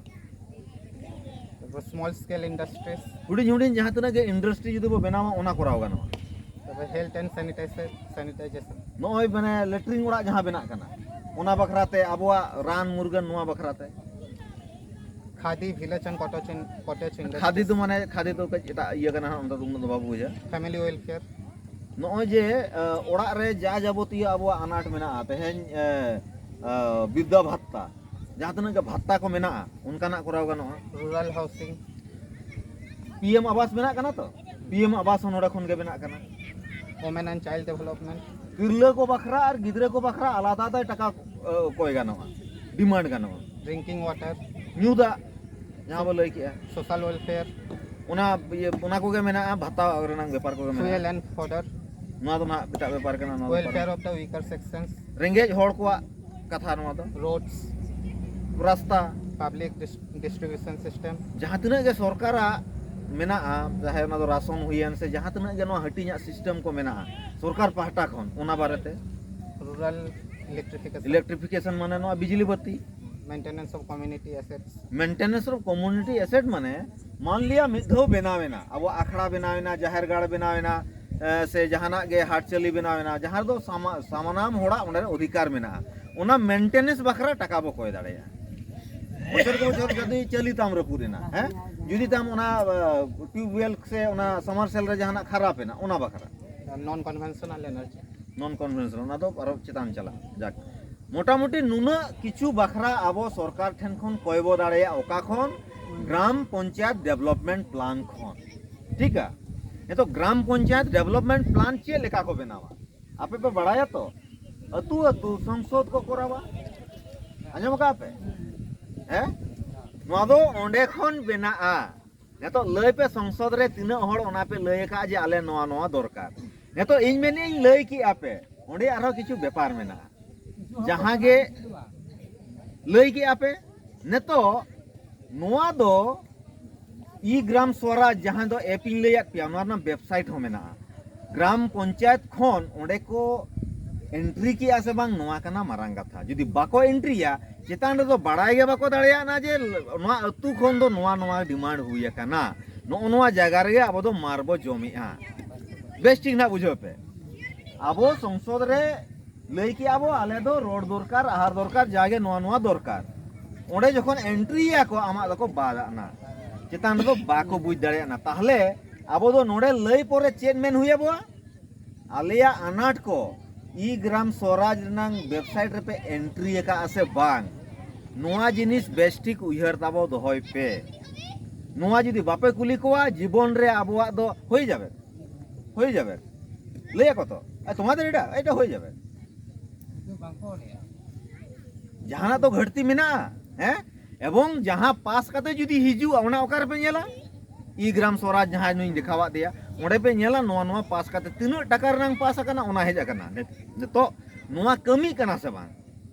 ᱛᱟᱨᱯᱚᱨ small scale industries. ᱦᱩᱰᱤᱧ ᱦᱩᱰᱤᱧ ᱡᱟᱦᱟᱸ ᱛᱤᱱᱟᱹᱜ ᱜᱮ ᱤᱱᱰᱟᱥᱴᱨᱤ ᱡᱩᱫᱤ ᱵᱚ ᱵᱮᱱᱟᱣᱟ, ᱚᱱᱟ ᱠᱚᱨᱟᱣ ᱜᱟᱱᱚᱜᱼᱟ᱾ ᱛᱟᱨᱯᱚᱨ health and sanitizer, sanitization. ᱱᱚᱜᱼᱚᱭ ᱢᱟᱱᱮ ᱞᱮᱴᱨᱤᱱ ᱚᱲᱟᱜ ᱡᱟᱦᱟᱸ ᱵᱮᱱᱟᱜ ᱠᱟᱱᱟ, ᱚᱱᱟ ᱵᱟᱠᱷᱨᱟ ᱛᱮ, ᱟᱵᱚᱣᱟᱜ ᱨᱟᱱ ᱢᱩᱨᱜᱟᱹᱱ ᱱᱚᱣᱟ ᱵᱟᱠᱷᱨᱟ ᱛᱮ᱾ Khadi village and cottage in-, cottage industries. ᱠᱷᱟᱫᱤ ᱫᱚ ᱢᱟᱱᱮ, ᱠᱷᱟᱫᱤ ᱫᱚ ᱠᱟᱹᱡ ᱮᱴᱟᱜ ᱤᱭᱟᱹ ᱠᱟᱱᱟ, ᱚᱱᱟ ᱫᱚ ᱩᱱᱟᱹᱜ ᱫᱚ ᱵᱟᱵᱚ ᱵᱩᱡᱟ᱾ Family welfare. ᱱᱚᱜᱼᱚᱭ ᱡᱮ, ᱟᱸ, ᱚᱲᱟᱜ ᱨᱮ ᱡᱟ ᱡᱟᱵᱚᱛᱤᱭᱚ ᱟᱵᱚᱣᱟᱜ ᱟᱱᱟᱴ ᱢᱮᱱᱟᱜᱼᱟ, ᱛᱮᱦᱮᱧ, ᱟᱸ, ᱟᱸ, ᱵᱤᱫᱽᱫᱷᱟ ᱵᱷᱟᱛᱟ, ᱡᱟᱦᱟᱸ ᱛᱤᱱᱟᱹᱜ ᱜᱮ ᱵᱷᱟᱛᱟ ᱠᱚ ᱢᱮᱱᱟᱜᱼᱟ, ᱚᱱᱠᱟᱱᱟᱜ ᱠᱚᱨᱟᱣ ᱜᱟᱱᱚᱜᱼᱟ᱾ Rural housing. ᱯᱤ ᱮᱢ ᱟᱵᱟᱥ ᱢᱮᱱᱟᱜ ᱠᱟᱱᱟ ᱛᱚ, ᱯᱤ ᱮᱢ ᱟᱵᱟᱥ ᱦᱚᱸ ᱱᱚᱰᱮ ᱠᱷᱚᱱ ᱜᱮ ᱵᱮᱱᱟᱜ ᱠᱟᱱᱟ᱾ Women and child development. ᱛᱤᱨᱞᱟᱹ ᱠᱚ ᱵᱟᱠᱷᱨᱟ ᱟᱨ ᱜᱤᱫᱽᱨᱟᱹ ᱠᱚ ᱵᱟᱠᱷᱨᱟ ᱟᱞᱟᱫᱟ ᱛᱮ ᱴᱟᱠᱟ, ᱮ, ᱠᱚᱭ ᱜᱟᱱᱚᱜᱼᱟ, ᱰᱤᱢᱟᱱᱰ ᱜᱟᱱᱚᱜᱼᱟ᱾ Drinking water. ᱧᱩ ᱫᱟᱜ, ᱡᱟᱦᱟᱸ ᱵᱚ ᱞᱟᱹᱭ ᱠᱮᱜᱼᱟ᱾ Social welfare. ᱚᱱᱟ, ᱤᱭᱟᱹ, ᱚᱱᱟ ᱠᱚᱜᱮ ᱢᱮᱱᱟᱜᱼᱟ, ᱵᱷᱟᱛᱟ ᱨᱮᱱᱟᱜ ᱵᱮᱯᱟᱨ ᱠᱚᱜᱮ ᱢᱮᱱᱟᱜᱼᱟ᱾ Fuel and fodder. ᱱᱚᱣᱟ ᱫᱚ ᱱᱟᱦᱟᱜ ᱮᱴᱟᱜ ᱵᱮᱯᱟᱨ ᱠᱟᱱᱟ, ᱱᱚᱣᱟ ᱫᱚ welfare ᱯᱟᱨᱟ- of the weaker sections. ᱨᱮᱸᱜᱮᱡ ᱦᱚᱲ ᱠᱚᱣᱟᱜ ᱠᱟᱛᱷᱟ ᱱᱚᱣᱟ ᱫᱚ᱾ Roads. ᱨᱟᱥᱛᱟ᱾ Public dis-, distribution system. ᱡᱟᱦᱟᱸ ᱛᱤᱱᱟᱹᱜ ᱜᱮ ᱥᱚᱨᱠᱟᱨᱟᱜ ᱢᱮᱱᱟᱜᱼᱟ, ᱪᱟᱦᱮ ᱚᱱᱟ ᱫᱚ ᱨᱟᱥᱚᱱ ᱦᱩᱭᱮᱱ ᱥᱮ ᱡᱟᱦᱟᱸ ᱛᱤᱱᱟᱹᱜ ᱜᱮ ᱱᱚᱣᱟ ᱦᱟᱹᱴᱤᱧᱟᱜ ᱥᱤᱥᱴᱮᱢ ᱠᱚ ᱢᱮᱱᱟᱜᱼᱟ, ᱥᱚᱨᱠᱟᱨ ᱯᱟᱦᱴᱟ ᱠᱷᱚᱱ, ᱚᱱᱟ ᱵᱟᱨᱮᱛᱮ᱾ Rural electrification. ᱤᱞᱮᱠᱴᱨᱤᱯᱷᱤᱠᱮᱥᱚᱱ ᱢᱟᱱᱮ ᱱᱚᱣᱟ ᱵᱤᱡᱽᱞᱤ ᱵᱟᱹᱛᱤ᱾ Maintenance of community assets. Maintenance of community asset ᱢᱟᱱᱮ, ᱢᱟᱱ ᱞᱤᱭᱟ ᱢᱤᱫ ᱫᱷᱟᱣ ᱵᱮᱱᱟᱣ ᱮᱱᱟ, ᱟᱵᱚ ᱟᱠᱷᱲᱟ ᱵᱮᱱᱟᱣ ᱮᱱᱟ, ᱡᱟᱦᱮᱨ ᱜᱟᱲ ᱵᱮᱱᱟᱣ ᱮᱱᱟ, ᱮ, ᱥᱮ ᱡᱟᱦᱟᱱᱟᱜ ᱜᱮ ᱦᱟᱴ ᱪᱟᱹᱞᱤ ᱵᱮᱱᱟᱣ ᱮᱱᱟ, ᱡᱟᱦᱟᱸ ᱨᱮᱫᱚ ᱥᱟᱢᱟ-, ᱥᱟᱱᱟᱢ ᱦᱚᱲᱟᱜ ᱚᱸᱰᱮ ᱚᱫᱷᱤᱠᱟᱨ ᱢᱮᱱᱟᱜᱼᱟ, ᱚᱱᱟ ᱢᱮᱱᱴᱮᱱᱮᱱᱥ ᱵᱟᱠᱷᱨᱟ ᱴᱟᱠᱟ ᱵᱚ ᱠᱚᱭ ᱫᱟᱲᱮᱭᱟᱜᱼᱟ᱾ ᱵᱚᱪᱷᱚᱨ ᱠᱮ ᱵᱚᱪᱷᱚᱨ ᱡᱩᱫᱤ ᱪᱟᱹᱞᱤ ᱛᱟᱢ ᱨᱟᱹᱯᱩᱫ ᱮᱱᱟ, ᱦᱮᱸ, ᱡᱩᱫᱤ ᱛᱟᱢ ᱚᱱᱟ, ᱮ, ᱴᱤᱭᱩᱵᱽᱣᱮᱞ ᱥᱮ ᱚᱱᱟ ᱥᱟᱢᱟᱨᱥᱮᱞ ᱨᱮ ᱡᱟᱦᱟᱱᱟᱜ ᱠᱷᱟᱨᱟᱯ ᱮᱱᱟ, ᱚᱱᱟ ᱵᱟᱠᱷᱨᱟ᱾ Non conventional energy. Non conventional, ᱚᱱᱟ ᱫᱚ ᱟᱨᱚ ᱪᱮᱛᱟᱱ ᱪᱟᱞᱟᱜᱼᱟ᱾ ᱡᱟᱠ, ᱢᱚᱴᱟᱢᱩᱴᱤ ᱱᱩᱱᱟᱹᱜ ᱠᱤᱪᱷᱩ ᱵᱟᱠᱷᱨᱟ ᱟᱵᱚ ᱥᱚᱨᱠᱟᱨ ᱴᱷᱮᱱ ᱠᱷᱚᱱ ᱠᱚᱭ ᱵᱚ ᱫᱟᱲᱮᱭᱟᱜᱼᱟ᱾ ᱚᱠᱟ ᱠᱷᱚᱱ? ᱜᱨᱟᱢ ᱯᱚᱧᱪᱟᱭᱮᱛ ᱰᱮᱵᱷᱞᱚᱯᱢᱮᱱᱴ ᱯᱞᱟᱱ ᱠᱷᱚᱱ᱾ ᱴᱷᱤᱠᱟ? ᱱᱤᱛᱚᱜ ᱜᱨᱟᱢ ᱯᱚᱧᱪᱟᱭᱮᱛ ᱰᱮᱵᱷᱞᱚᱯᱢᱮᱱᱴ ᱯᱞᱟᱱ ᱪᱮᱫ ᱞᱮᱠᱟ ᱠᱚ ᱵᱮᱱᱟᱣᱟ ᱟᱯᱮ ᱯᱮ ᱵᱟᱲᱟᱭᱟ ᱛᱚ? ᱟᱹᱛᱩ ᱟᱹᱛᱩ ᱥᱚᱝᱥᱚᱫ ᱠᱚ ᱠᱚᱨᱟᱣᱟ᱾ ᱟᱸᱡᱚᱢ ᱟᱠᱟᱫ ᱯᱮ? ᱦᱮᱸ, ᱱᱚᱣᱟ ᱫᱚ ᱚᱸᱰᱮ ᱠᱷᱚᱱ ᱵᱮᱱᱟᱜᱼᱟ᱾ ᱱᱤᱛᱚᱜ ᱞᱟᱹᱭ ᱯᱮ, ᱥᱚᱝᱥᱚᱫ ᱨᱮ ᱛᱤᱱᱟᱹᱜ ᱦᱚᱲ ᱚᱱᱟ ᱯᱮ ᱞᱟᱹᱭ ᱟᱠᱟᱫᱼᱟ ᱡᱮ ᱟᱞᱮ ᱱᱚᱣᱟ ᱱᱚᱣᱟ ᱫᱚᱨᱠᱟᱨ? ᱱᱤᱛᱚᱜ ᱤᱧ ᱢᱮᱱᱮᱫ ᱤᱧ ᱞᱟᱹᱭ ᱠᱮᱜᱼᱟ ᱯᱮ, ᱚᱸᱰᱮ ᱟᱨᱦᱚᱸ ᱠᱤᱪᱷᱩ ᱵᱮᱯᱟᱨ ᱢᱮᱱᱟᱜᱼᱟ᱾ ᱡᱟᱦᱟᱸ ᱜᱮ ᱞᱟᱹᱭ ᱠᱮᱜᱼᱟ ᱯᱮ, ᱱᱤᱛᱚᱜ ᱱᱚᱣᱟ ᱫᱚ ᱤ ᱜᱨᱟᱢ ᱥᱣᱟᱨᱟᱡᱽ, ᱡᱟᱦᱟᱸ ᱫᱚ ᱮᱯ ᱤᱧ ᱞᱟᱹᱭᱟᱫ ᱯᱮᱭᱟ, ᱱᱚᱣᱟ ᱨᱮᱱᱟᱜ ᱣᱮᱵᱥᱟᱭᱤᱴ ᱦᱚᱸ ᱢᱮᱱᱟᱜᱼᱟ᱾ ᱜᱨᱟᱢ ᱯᱚᱧᱪᱟᱭᱮᱛ ᱠᱷᱚᱱ ᱚᱸᱰᱮ ᱠᱚ ᱮᱱᱴᱨᱤ ᱠᱮᱜᱼᱟ ᱥᱮ ᱵᱟᱝ, ᱱᱚᱣᱟ ᱠᱟᱱᱟ ᱢᱟᱨᱟᱝ ᱠᱟᱛᱷᱟ᱾ ᱡᱩᱫᱤ ᱵᱟᱠᱚ ᱮᱱᱴᱨᱤᱭᱟ, ᱪᱮᱛᱟᱱ ᱨᱮᱫᱚ ᱵᱟᱲᱟᱭ ᱜᱮ ᱵᱟᱠᱚ ᱫᱟᱲᱮᱭᱟᱜᱼᱟ ᱡᱮ ᱱᱚᱣᱟ ᱟᱹᱛᱩ ᱠᱷᱚᱱ ᱫᱚ ᱱᱚᱣᱟ ᱱᱚᱣᱟ ᱰᱤᱢᱟᱱᱰ ᱦᱩᱭ ᱟᱠᱟᱱᱟ, ᱱᱚᱜᱼᱚ ᱱᱚᱣᱟ ᱡᱟᱭᱜᱟ ᱨᱮᱜᱮ ᱟᱵᱚ ᱫᱚ ᱢᱟᱨ ᱵᱚ ᱡᱚᱢᱮᱜᱼᱟ᱾ ᱵᱮᱥ ᱴᱷᱤᱠ ᱱᱟᱜ ᱵᱩᱡᱷᱟᱹᱣ ᱯᱮ, ᱟᱵᱚ ᱥᱚᱝᱥᱚᱫ ᱨᱮ ᱞᱟᱹᱭ ᱠᱮᱜᱼᱟ ᱵᱚ, ᱟᱞᱮ ᱫᱚ ᱨᱳᱰ ᱫᱚᱨᱠᱟᱨ, ᱟᱦᱟᱨ ᱫᱚᱨᱠᱟᱨ, ᱡᱟᱜᱮ ᱱᱚᱣᱟ ᱱᱚᱣᱟ ᱫᱚᱨᱠᱟᱨ᱾ ᱚᱸᱰᱮ ᱡᱚᱠᱷᱚᱱ ᱮᱱᱴᱨᱤᱭᱟ ᱠᱚ, ᱟᱢᱟᱜ ᱫᱚᱠᱚ ᱵᱟᱫ ᱟᱜ ᱱᱟ᱾ ᱪᱮᱛᱟᱱ ᱨᱮᱫᱚ ᱵᱟᱠᱚ ᱵᱩᱡᱽ ᱫᱟᱲᱮᱭᱟᱜ ᱱᱟ᱾ ᱛᱟᱦᱞᱮ ᱟᱵᱚ ᱫᱚ ᱱᱚᱰᱮ ᱞᱟᱹᱭ ᱯᱚᱨᱮ ᱪᱮᱫ ᱢᱮᱱ ᱦᱩᱭ ᱟᱵᱚᱣᱟ? ᱟᱞᱮᱭᱟᱜ ᱟᱱᱟᱴ ᱠᱚ ᱤ ᱜᱨᱟᱢ ᱥᱣᱟᱨᱟᱡᱽ ᱨᱮᱱᱟᱝ ᱣᱮᱵᱥᱟᱭᱤᱴ ᱨᱮᱯᱮ ᱮᱱᱴᱨᱤ ᱟᱠᱟᱫᱼᱟ ᱥᱮ ᱵᱟᱝ, ᱱᱚᱣᱟ ᱡᱤᱱᱤᱥ ᱵᱮᱥ ᱴᱷᱤᱠ ᱩᱭᱦᱟᱹᱨ ᱛᱟᱵᱚ ᱫᱚᱦᱚᱭ ᱯᱮ᱾ ᱱᱚᱣᱟ ᱡᱩᱫᱤ ᱵᱟᱯᱮ ᱠᱩᱞᱤ ᱠᱚᱣᱟ, ᱡᱤᱵᱚᱱ ᱨᱮ ᱟᱵᱚᱣᱟᱜ ᱫᱚ ᱦᱩᱭ ᱡᱟᱵᱮ, ᱦᱩᱭ ᱡᱟᱵᱮ᱾ ᱞᱟᱹᱭ ᱟᱠᱚ ᱛᱚ, "ᱮ, ᱛᱚᱢᱟᱫᱮᱨ ᱮᱴᱟ, ᱮᱴᱟ ᱦᱩᱭ ᱡᱟᱵᱮ᱾" ᱡᱟᱦᱟᱱᱟᱜ ᱫᱚ ᱜᱷᱟᱹᱴᱛᱤ ᱢᱮᱱᱟᱜᱼᱟ, ᱦᱮᱸ? ᱮᱵᱚᱝ ᱡᱟᱦᱟᱸ ᱯᱟᱥ ᱠᱟᱛᱮ ᱡᱩᱫᱤ ᱦᱤᱡᱩᱜᱼᱟ, ᱚᱱᱟ ᱚᱠᱟ ᱨᱮᱯᱮ ᱧᱮᱞᱟ? ᱤ ᱜᱨᱟᱢ ᱥᱣᱟᱨᱟᱡᱽ ᱡᱟᱦᱟᱸ ᱱᱩᱭ ᱫᱮᱠᱷᱟᱣᱟᱫ ᱫᱮᱭᱟ, ᱚᱸᱰᱮ ᱯᱮ ᱧᱮᱞᱟ ᱱᱚᱣᱟ ᱱᱚᱣᱟ ᱯᱟᱥ ᱠᱟᱛᱮ ᱛᱤᱱᱟᱹᱜ ᱴᱟᱠᱟ ᱨᱮᱱᱟᱝ ᱯᱟᱥ ᱟᱠᱟᱱᱟ, ᱚᱱᱟ ᱦᱮᱡ ᱟᱠᱟᱱᱟ᱾ ᱱᱤᱛᱚᱜ ᱱᱚᱣᱟ ᱠᱟᱹᱢᱤ ᱠᱟᱱᱟ ᱥᱮ ᱵᱟᱝ?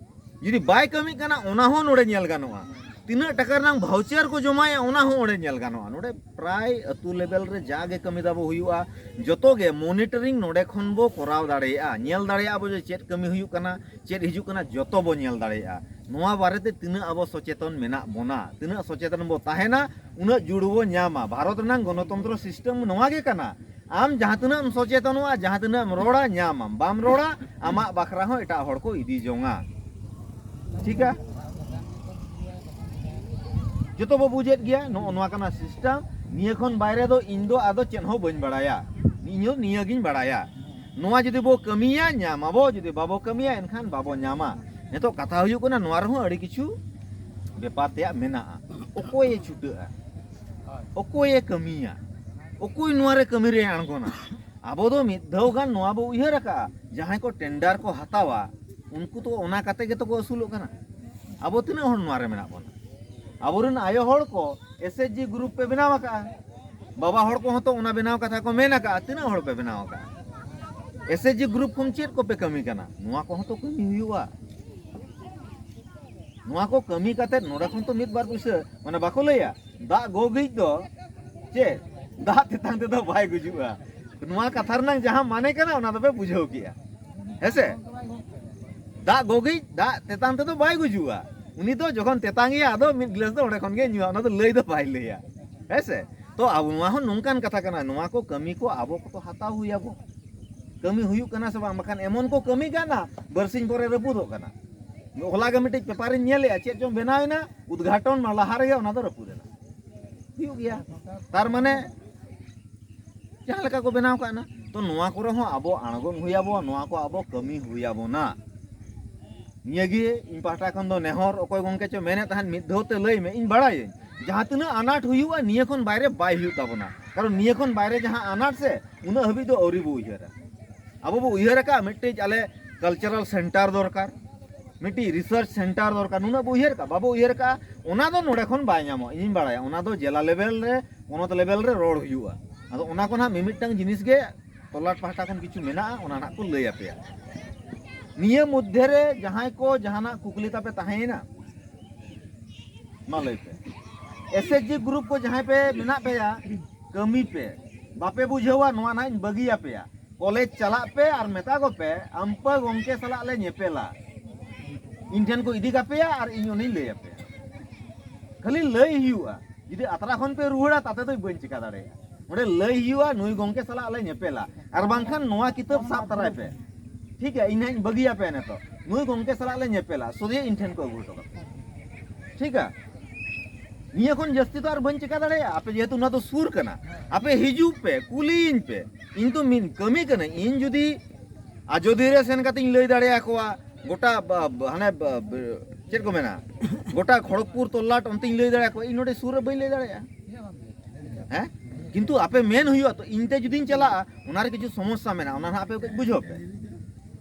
ᱡᱩᱫᱤ ᱵᱟᱭ ᱠᱟᱹᱢᱤ ᱠᱟᱱᱟ, ᱚᱱᱟ ᱦᱚᱸ ᱱᱚᱰᱮ ᱧᱮᱞ ᱜᱟᱱᱚᱜᱼᱟ᱾ ᱛᱤᱱᱟᱹᱜ ᱴᱟᱠᱟ ᱨᱮᱱᱟᱝ ᱵᱷᱟᱣᱪᱟᱨ ᱠᱚ ᱡᱚᱢᱟᱭᱟ, ᱚᱱᱟ ᱦᱚᱸ ᱚᱸᱰᱮ ᱧᱮᱞ ᱜᱟᱱᱚᱜᱼᱟ᱾ ᱱᱚᱰᱮ ᱯᱨᱟᱭ ᱟᱹᱛᱩ ᱞᱮᱵᱮᱞ ᱨᱮ ᱡᱟᱜᱮ ᱠᱟᱹᱢᱤ ᱛᱟᱵᱚ ᱦᱩᱭᱩᱜᱼᱟ, ᱡᱚᱛᱚ ᱜᱮ ᱢᱚᱱᱤᱴᱚᱨᱤᱝ ᱱᱚᱰᱮ ᱠᱷᱚᱱ ᱵᱚ ᱠᱚᱨᱟᱣ ᱫᱟᱲᱮᱭᱟᱜᱼᱟ᱾ ᱧᱮᱞ ᱫᱟᱲᱮᱭᱟᱜᱼᱟ ᱵᱚ ᱡᱮ ᱪᱮᱫ ᱠᱟᱹᱢᱤ ᱦᱩᱭᱩᱜ ᱠᱟᱱᱟ, ᱪᱮᱫ ᱦᱤᱡᱩᱜ ᱠᱟᱱᱟ, ᱡᱚᱛᱚ ᱵᱚ ᱧᱮᱞ ᱫᱟᱲᱮᱭᱟᱜᱼᱟ᱾ ᱱᱚᱣᱟ ᱵᱟᱨᱮᱛᱮ ᱛᱤᱱᱟᱹᱜ ᱟᱵᱚ ᱥᱚᱪᱮᱛᱚᱱ ᱢᱮᱱᱟᱜ ᱵᱚᱱᱟ, ᱛᱤᱱᱟᱹᱜ ᱥᱚᱪᱮᱛᱚᱱ ᱵᱚ ᱛᱟᱦᱮᱱᱟ, ᱩᱱᱟᱹᱜ ᱡᱩᱲᱩ ᱵᱚ ᱧᱟᱢᱟ᱾ ᱵᱷᱟᱨᱚᱛ ᱨᱮᱱᱟᱝ ᱜᱚᱱᱚᱛᱚᱱᱛᱨᱚ ᱥᱤᱥᱴᱮᱢ ᱱᱚᱣᱟ ᱜᱮ ᱠᱟᱱᱟ᱾ ᱟᱢ ᱡᱟᱦᱟᱸ ᱛᱤᱱᱟᱹᱜ ᱮᱢ ᱥᱚᱪᱮᱛᱚᱱᱚᱜᱼᱟ, ᱡᱟᱦᱟᱸ ᱛᱤᱱᱟᱹᱜ ᱮᱢ ᱨᱚᱲᱟ, ᱧᱟᱢᱟᱢ᱾ ᱵᱟᱢ ᱨᱚᱲᱟ, ᱟᱢᱟᱜ ᱵᱟᱠᱷᱨᱟ ᱦᱚᱸ ᱮᱴᱟᱜ ᱦᱚᱲ ᱠᱚ ᱤᱫᱤ ᱡᱚᱝᱟ᱾ ᱴᱷᱤᱠᱟ? ᱡᱚᱛᱚ ᱵᱚ ᱵᱩᱡᱮᱫ ᱜᱮᱭᱟ, ᱱᱚᱜᱼᱚ ᱱᱚᱣᱟ ᱠᱟᱱᱟ ᱥᱤᱥᱴᱮᱢ᱾ ᱱᱤᱭᱟᱹ ᱠᱷᱚᱱ ᱵᱟᱭᱨᱮ ᱫᱚ ᱤᱧ ᱫᱚ ᱟᱫᱚ ᱪᱮᱫ ᱦᱚᱸ ᱵᱟᱹᱧ ᱵᱟᱲᱟᱭᱟ᱾ ᱤᱧ ᱦᱚᱸ ᱱᱤᱭᱟᱹᱜᱤᱧ ᱵᱟᱲᱟᱭᱟ᱾ ᱱᱚᱣᱟ ᱡᱩᱫᱤ ᱵᱚ ᱠᱟᱹᱢᱤᱭᱟ, ᱧᱟᱢᱟᱵᱚ, ᱡᱩᱫᱤ ᱵᱟᱵᱚ ᱠᱟᱹᱢᱤᱭᱟ, ᱮᱱᱠᱷᱟᱱ ᱵᱟᱵᱚ ᱧᱟᱢᱟ᱾ ᱱᱤᱛᱚᱜ ᱠᱟᱛᱷᱟ ᱦᱩᱭᱩᱜ ᱠᱟᱱᱟ, ᱱᱚᱣᱟ ᱨᱮᱦᱚᱸ ᱟᱹᱰᱤ ᱠᱤᱪᱷᱩ ᱵᱮᱯᱟᱨ ᱛᱮᱭᱟᱜ ᱢᱮᱱᱟᱜᱼᱟ᱾ ᱚᱠᱚᱭᱮ ᱪᱷᱩᱴᱟᱹᱜᱼᱟ, ᱚᱠᱚᱭᱮ ᱠᱟᱹᱢᱤᱭᱟ, ᱚᱠᱚᱭ ᱱᱚᱣᱟ ᱨᱮ ᱠᱟᱹᱢᱤ ᱨᱮ ᱟᱬᱜᱚᱱᱟ? ᱟᱵᱚ ᱫᱚ ᱢᱤᱫ ᱫᱷᱟᱣ ᱜᱟᱱ ᱱᱚᱣᱟ ᱵᱚ ᱩᱭᱦᱟᱹᱨ ᱟᱠᱟᱫᱼᱟ, ᱡᱟᱦᱟᱸᱭ ᱠᱚ ᱴᱮᱱᱰᱟᱨ ᱠᱚ ᱦᱟᱛᱟᱣᱟ, ᱩᱱᱠᱩ ᱛᱚ ᱚᱱᱟ ᱠᱟᱛᱮ ᱜᱮᱛᱚ ᱠᱚ ᱟᱹᱥᱩᱞᱚᱜ ᱠᱟᱱᱟ᱾ ᱟᱵᱚ ᱛᱤᱱᱟᱹᱜ ᱦᱚᱲ ᱱᱚᱣᱟ ᱨᱮ ᱢᱮᱱᱟᱜ ᱵᱚᱱᱟ? ᱟᱵᱚᱨᱮᱱ ᱟᱭᱳ ᱦᱚᱲ ᱠᱚ ᱮᱥ ᱮᱪ ᱡᱤ ᱜᱨᱩᱯ ᱯᱮ ᱵᱮᱱᱟᱣ ᱟᱠᱟᱫᱼᱟ, ᱵᱟᱵᱟ ᱦᱚᱲ ᱠᱚᱦᱚᱸ ᱛᱚ ᱚᱱᱟ ᱵᱮᱱᱟᱣ ᱠᱟᱛᱷᱟ ᱠᱚ ᱢᱮᱱ ᱟᱠᱟᱫᱼᱟ᱾ ᱛᱤᱱᱟᱹᱜ ᱦᱚᱲ ᱯᱮ ᱵᱮᱱᱟᱣ ᱟᱠᱟᱫᱼᱟ? ᱮᱥ ᱮᱪ ᱡᱤ ᱜᱨᱩᱯ ᱠᱷᱚᱱ ᱪᱮᱫ ᱠᱚᱯᱮ ᱠᱟᱹᱢᱤ ᱠᱟᱱᱟ? ᱱᱚᱣᱟ ᱠᱚᱦᱚᱸ ᱛᱚ ᱠᱟᱹᱢᱤ ᱦᱩᱭᱩᱜᱼᱟ᱾ ᱱᱚᱣᱟ ᱠᱚ ᱠᱟᱹᱢᱤ ᱠᱟᱛᱮ ᱱᱚᱰᱮ ᱠᱷᱚᱱ ᱛᱚ ᱢᱤᱫ ᱵᱟᱨ ᱯᱩᱭᱥᱟᱹ, ᱢᱟᱱᱮ, ᱵᱟᱠᱚ ᱞᱟᱹᱭᱟ, ᱫᱟᱜ ᱜᱚᱜᱤᱡ ᱫᱚ ᱪᱮᱫ, ᱫᱟᱜ ᱛᱮᱛᱟᱝ ᱛᱮᱫᱚ ᱵᱟᱭ ᱜᱩᱡᱩᱜᱼᱟ᱾ ᱱᱚᱣᱟ ᱠᱟᱛᱷᱟ ᱨᱮᱱᱟᱜ ᱡᱟᱦᱟᱸ ᱢᱟᱱᱮ ᱠᱟᱱᱟ, ᱚᱱᱟ ᱫᱚᱯᱮ ᱵᱩᱡᱷᱟᱹᱣ ᱠᱮᱜᱼᱟ, ᱦᱮᱸᱥᱮ? ᱫᱟᱜ ᱜᱚᱜᱤᱡ ᱫᱟᱜ ᱛᱮᱛᱟᱝ ᱛᱮᱫᱚ ᱵᱟᱭ ᱜᱩᱡᱩᱜᱼᱟ᱾ ᱩᱱᱤ ᱫᱚ ᱡᱚᱠᱷᱚᱱ ᱛᱮᱛᱟᱝ ᱮᱭᱟ, ᱟᱫᱚ ᱢᱤᱫ ᱜᱞᱟᱥ ᱫᱚ ᱚᱸᱰᱮ ᱠᱷᱚᱱ ᱜᱮ ᱧᱩᱣᱟ, ᱚᱱᱟ ᱫᱚ ᱞᱟᱹᱭ ᱫᱚ ᱵᱟᱭ ᱞᱟᱹᱭᱟ, ᱦᱮᱸᱥᱮ? ᱛᱚ ᱟᱵᱚ ᱱᱚᱣᱟ ᱦᱚᱸ ᱱᱚᱝᱠᱟᱱ ᱠᱟᱛᱷᱟ ᱠᱟᱱᱟ, ᱱᱚᱣᱟ ᱠᱚ ᱠᱟᱹᱢᱤ ᱠᱚ ᱟᱵᱚ ᱠᱚ ᱦᱟᱛᱟᱣ ᱦᱩᱭ ᱟᱵᱚ᱾ ᱠᱟᱹᱢᱤ ᱦᱩᱭᱩᱜ ᱠᱟᱱᱟ ᱥᱮ ᱵᱟᱝ? ᱵᱟᱠᱷᱟᱱ ᱮᱢᱚᱱ ᱠᱚ ᱠᱟᱹᱢᱤ ᱠᱟᱱᱟ, ᱵᱟᱨᱥᱤᱧ ᱯᱚᱨᱮ ᱨᱟᱹᱯᱩᱫᱚᱜ ᱠᱟᱱᱟ᱾ ᱦᱚᱞᱟ ᱜᱮ ᱢᱤᱫᱴᱤᱡ ᱯᱮᱯᱟᱨᱤᱧ ᱧᱮᱞᱮᱜᱼᱟ, ᱪᱮᱫ ᱪᱚᱝ ᱵᱮᱱᱟᱣ ᱮᱱᱟ, ᱩᱫᱽᱜᱷᱟᱴᱚᱱ ᱢᱟ ᱞᱟᱦᱟ ᱨᱮᱜᱮ ᱚᱱᱟ ᱫᱚ ᱨᱟᱹᱯᱩᱫ ᱮᱱᱟ᱾ ᱦᱩᱭᱩᱜ ᱜᱮᱭᱟ᱾ ᱛᱟᱨ ᱢᱟᱱᱮ ᱡᱟᱦᱟᱸ ᱞᱮᱠᱟ ᱠᱚ ᱵᱮᱱᱟᱣ ᱠᱟᱜ ᱱᱟ, ᱛᱚ ᱱᱚᱣᱟ ᱠᱚᱨᱮ ᱦᱚᱸ ᱟᱵᱚ ᱟᱬᱜᱚᱱ ᱦᱩᱭ ᱟᱵᱚ, ᱱᱚᱣᱟ ᱠᱚ ᱟᱵᱚ ᱠᱟᱹᱢᱤ ᱦᱩᱭ ᱟᱵᱚᱱᱟ᱾ ᱱᱤᱭᱟᱹᱜᱮ ᱤᱧ ᱯᱟᱦᱴᱟ ᱠᱷᱚᱱ ᱫᱚ ᱱᱮᱦᱚᱨ᱾ ᱚᱠᱚᱭ ᱜᱚᱝᱠᱮ ᱪᱚ ᱢᱮᱱᱮᱫ ᱛᱟᱦᱮᱱ, ᱢᱤᱫ ᱫᱷᱟᱣ ᱛᱮ ᱞᱟᱹᱭ ᱢᱮ, ᱤᱧ ᱵᱟᱲᱟᱭᱟᱹᱧ ᱡᱟᱦᱟᱸ ᱛᱤᱱᱟᱹᱜ ᱟᱱᱟᱴ ᱦᱩᱭᱩᱜᱼᱟ, ᱱᱤᱭᱟᱹ ᱠᱷᱚᱱ ᱵᱟᱭᱨᱮ ᱵᱟᱭ ᱦᱩᱭᱩᱜ ᱛᱟᱵᱚᱱᱟ᱾ ᱠᱟᱨᱚᱱ ᱱᱤᱭᱟᱹ ᱠᱷᱚᱱ ᱵᱟᱭᱨᱮ ᱡᱟᱦᱟᱸ ᱟᱱᱟᱴ ᱥᱮ, ᱩᱱᱟᱹᱜ ᱦᱟᱹᱵᱤᱡ ᱫᱚ ᱟᱹᱣᱨᱤ ᱵᱚ ᱩᱭᱦᱟᱹᱨᱟ᱾ ᱟᱵᱚ ᱵᱚ ᱩᱭᱦᱟᱹᱨ ᱟᱠᱟᱫᱼᱟ ᱢᱤᱫᱴᱤᱡ ᱟᱞᱮ ᱠᱟᱞᱪᱟᱨᱟᱞ ᱥᱮᱱᱴᱟᱨ ᱫᱚᱨᱠᱟᱨ, ᱢᱤᱫᱴᱤᱡ ᱨᱤᱥᱟᱨᱪ ᱥᱮᱱᱴᱟᱨ ᱫᱚᱨᱠᱟᱨ, ᱱᱩᱱᱟᱹᱜ ᱵᱚ ᱩᱭᱦᱟᱹᱨ ᱟᱠᱟᱫᱼᱟ, ᱵᱟᱵᱚ ᱩᱭᱦᱟᱹᱨ ᱟᱠᱟᱫᱼᱟ, ᱚᱱᱟ ᱫᱚ ᱱᱚᱰᱮ ᱠᱷᱚᱱ ᱵᱟᱭ ᱧᱟᱢᱚᱜᱼᱟ᱾ ᱤᱧᱤᱧ ᱵᱟᱲᱟᱭᱟ, ᱚᱱᱟ ᱫᱚ ᱡᱮᱞᱟ ᱞᱮᱵᱮᱞ ᱨᱮ, ᱯᱚᱱᱚᱛ ᱞᱮᱵᱮᱞ ᱨᱮ ᱨᱚᱲ ᱦᱩᱭᱩᱜᱼᱟ᱾ ᱟᱫᱚ ᱚᱱᱟ ᱠᱚ ᱱᱟᱦᱟᱜ ᱢᱤᱢᱤᱫᱴᱟᱝ ᱡᱤᱱᱤᱥ ᱜᱮ ᱛᱚᱞᱟᱴ ᱯᱟᱦᱴᱟ ᱠᱷᱚᱱ ᱠᱤᱪᱷᱩ ᱢᱮᱱᱟᱜᱼᱟ, ᱚᱱᱟ ᱱᱟᱦᱟᱜ ᱠᱚ ᱞᱟᱹᱭ ᱟᱯᱮᱭᱟ᱾ ᱱᱤᱭᱟᱹ ᱢᱚᱫᱽᱫᱷᱮ ᱨᱮ ᱡᱟᱦᱟᱸᱭ ᱠᱚ ᱡᱟᱦᱟᱱᱟᱜ ᱠᱩᱠᱞᱤ ᱛᱟᱯᱮ ᱛᱟᱦᱮᱸᱭᱮᱱᱟ, ᱢᱟ ᱞᱟᱹᱭ ᱯᱮ᱾ ᱮᱥ ᱮᱪ ᱡᱤ ᱜᱨᱩᱯ ᱠᱚ ᱡᱟᱦᱟᱸᱭ ᱯᱮ ᱢᱮᱱᱟᱜ ᱯᱮᱭᱟ, ᱠᱟᱹᱢᱤ ᱯᱮ, ᱵᱟᱯᱮ ᱵᱩᱡᱷᱟᱹᱣᱟ ᱱᱚᱣᱟ ᱱᱟᱦᱟᱜ ᱤᱧ ᱵᱟᱹᱜᱤᱭᱟᱯᱮᱭᱟ᱾ ᱠᱚᱞᱮᱡᱽ ᱪᱟᱞᱟᱜ ᱯᱮ ᱟᱨ ᱢᱮᱛᱟ ᱠᱚᱯᱮ, ᱟᱢᱯᱟ ᱜᱚᱢᱠᱮ ᱥᱟᱞᱟᱜ ᱞᱮ ᱧᱮᱯᱮᱞᱟ᱾ ᱤᱧ ᱴᱷᱮᱱ ᱠᱚ ᱤᱫᱤ ᱠᱟᱯᱮᱭᱟ ᱟᱨ ᱤᱧ ᱚᱸᱰᱮᱧ ᱞᱟᱹᱭ ᱟᱯᱮᱭᱟ᱾ ᱠᱷᱟᱹᱞᱤ ᱞᱟᱹᱭ ᱦᱩᱭᱩᱜᱼᱟ᱾ ᱡᱩᱫᱤ ᱟᱛᱨᱟ ᱠᱷᱚᱱ ᱯᱮ ᱨᱩᱣᱟᱹᱲᱟ, ᱛᱟᱛᱮ ᱫᱚ ᱵᱟᱹᱧ ᱪᱤᱠᱟ ᱫᱟᱲᱮᱭᱟᱜᱼᱟ᱾ ᱚᱸᱰᱮ ᱞᱟᱹᱭ ᱦᱩᱭᱩᱜᱼᱟ, ᱱᱩᱭ ᱜᱚᱢᱠᱮ ᱥᱟᱞᱟᱜ ᱞᱮ ᱧᱮᱯᱮᱞᱟ, ᱟᱨ ᱵᱟᱝᱠᱷᱟᱱ ᱱᱚᱣᱟ ᱠᱤᱛᱟᱹᱵ ᱥᱟᱵ ᱛᱟᱨᱟᱭ ᱯᱮ᱾ ᱴᱷᱤᱠ ᱜᱮᱭᱟ, ᱤᱧ ᱦᱟᱸᱜ ᱤᱧ ᱵᱟᱹᱜᱤᱭᱟᱯᱮᱭᱟ ᱱᱤᱛᱚᱜ, ᱱᱩᱭ ᱜᱚᱢᱠᱮ ᱥᱟᱞᱟᱜ ᱞᱮ ᱧᱮᱯᱮᱞᱟ, ᱥᱚᱡᱷᱮ ᱤᱧ ᱴᱷᱮᱱ ᱠᱚ ᱟᱹᱜᱩ ᱦᱚᱴᱚ ᱠᱟᱜᱼᱟ᱾ ᱴᱷᱤᱠᱟ? ᱱᱤᱭᱟᱹ ᱠᱷᱚᱱ ᱡᱟᱹᱥᱛᱤ ᱫᱚ ᱟᱨ ᱵᱟᱹᱧ ᱪᱮᱠᱟ ᱫᱟᱲᱮᱭᱟᱜᱼᱟ᱾ ᱟᱯᱮ ᱡᱮᱦᱮᱛᱩ ᱱᱚᱣᱟ ᱫᱚ ᱥᱩᱨ ᱠᱟᱱᱟ, ᱟᱯᱮ ᱦᱤᱡᱩᱜ ᱯᱮ, ᱠᱩᱞᱤᱭᱤᱧ ᱯᱮ᱾ ᱤᱧ ᱛᱚ ᱢᱤᱫ ᱠᱟᱹᱢᱤ ᱠᱟᱹᱱᱟᱹᱧ, ᱤᱧ ᱡᱩᱫᱤ ᱟᱡᱚᱫᱤᱭᱟᱹ ᱨᱮ ᱥᱮᱱ ᱠᱟᱛᱮᱧ ᱞᱟᱹᱭ ᱫᱟᱲᱮᱭᱟᱠᱚᱣᱟ, ᱜᱚᱴᱟ ᱵᱟ-, ᱵᱟ-, ᱦᱟᱱᱮ ᱵᱟ-, ᱵᱟ-, ᱪᱮᱫ ᱠᱚ ᱢᱮᱱᱟ, ᱜᱚᱴᱟ ᱠᱷᱚᱲᱚᱜᱽᱯᱩᱨ ᱛᱚᱞᱞᱟᱴ ᱚᱱᱛᱮᱧ ᱞᱟᱹᱭ ᱫᱟᱲᱮᱭᱟᱠᱚᱣᱟ, ᱤᱧ ᱱᱚᱰᱮ ᱥᱩᱨ ᱨᱮ ᱵᱟᱹᱧ ᱞᱟᱹᱭ ᱫᱟᱲᱮᱭᱟᱜᱼᱟ᱾ ᱦᱮᱸ? ᱠᱤᱱᱛᱩ ᱟᱯᱮ ᱢᱮᱱ ᱦᱩᱭᱩᱜᱼᱟ ᱛᱚ, ᱤᱧ ᱛᱮ ᱡᱩᱫᱤᱧ ᱪᱟᱞᱟᱜᱼᱟ, ᱚᱱᱟᱨᱮ ᱠᱤᱪᱷᱩ ᱥᱚᱢᱚᱥᱥᱟ ᱢᱮᱱᱟᱜᱼᱟ, ᱚᱱᱟ ᱦᱟᱸᱜ ᱟᱯᱮ ᱠᱟᱹᱡ ᱵᱩᱡᱷᱟᱹᱣ ᱯᱮ᱾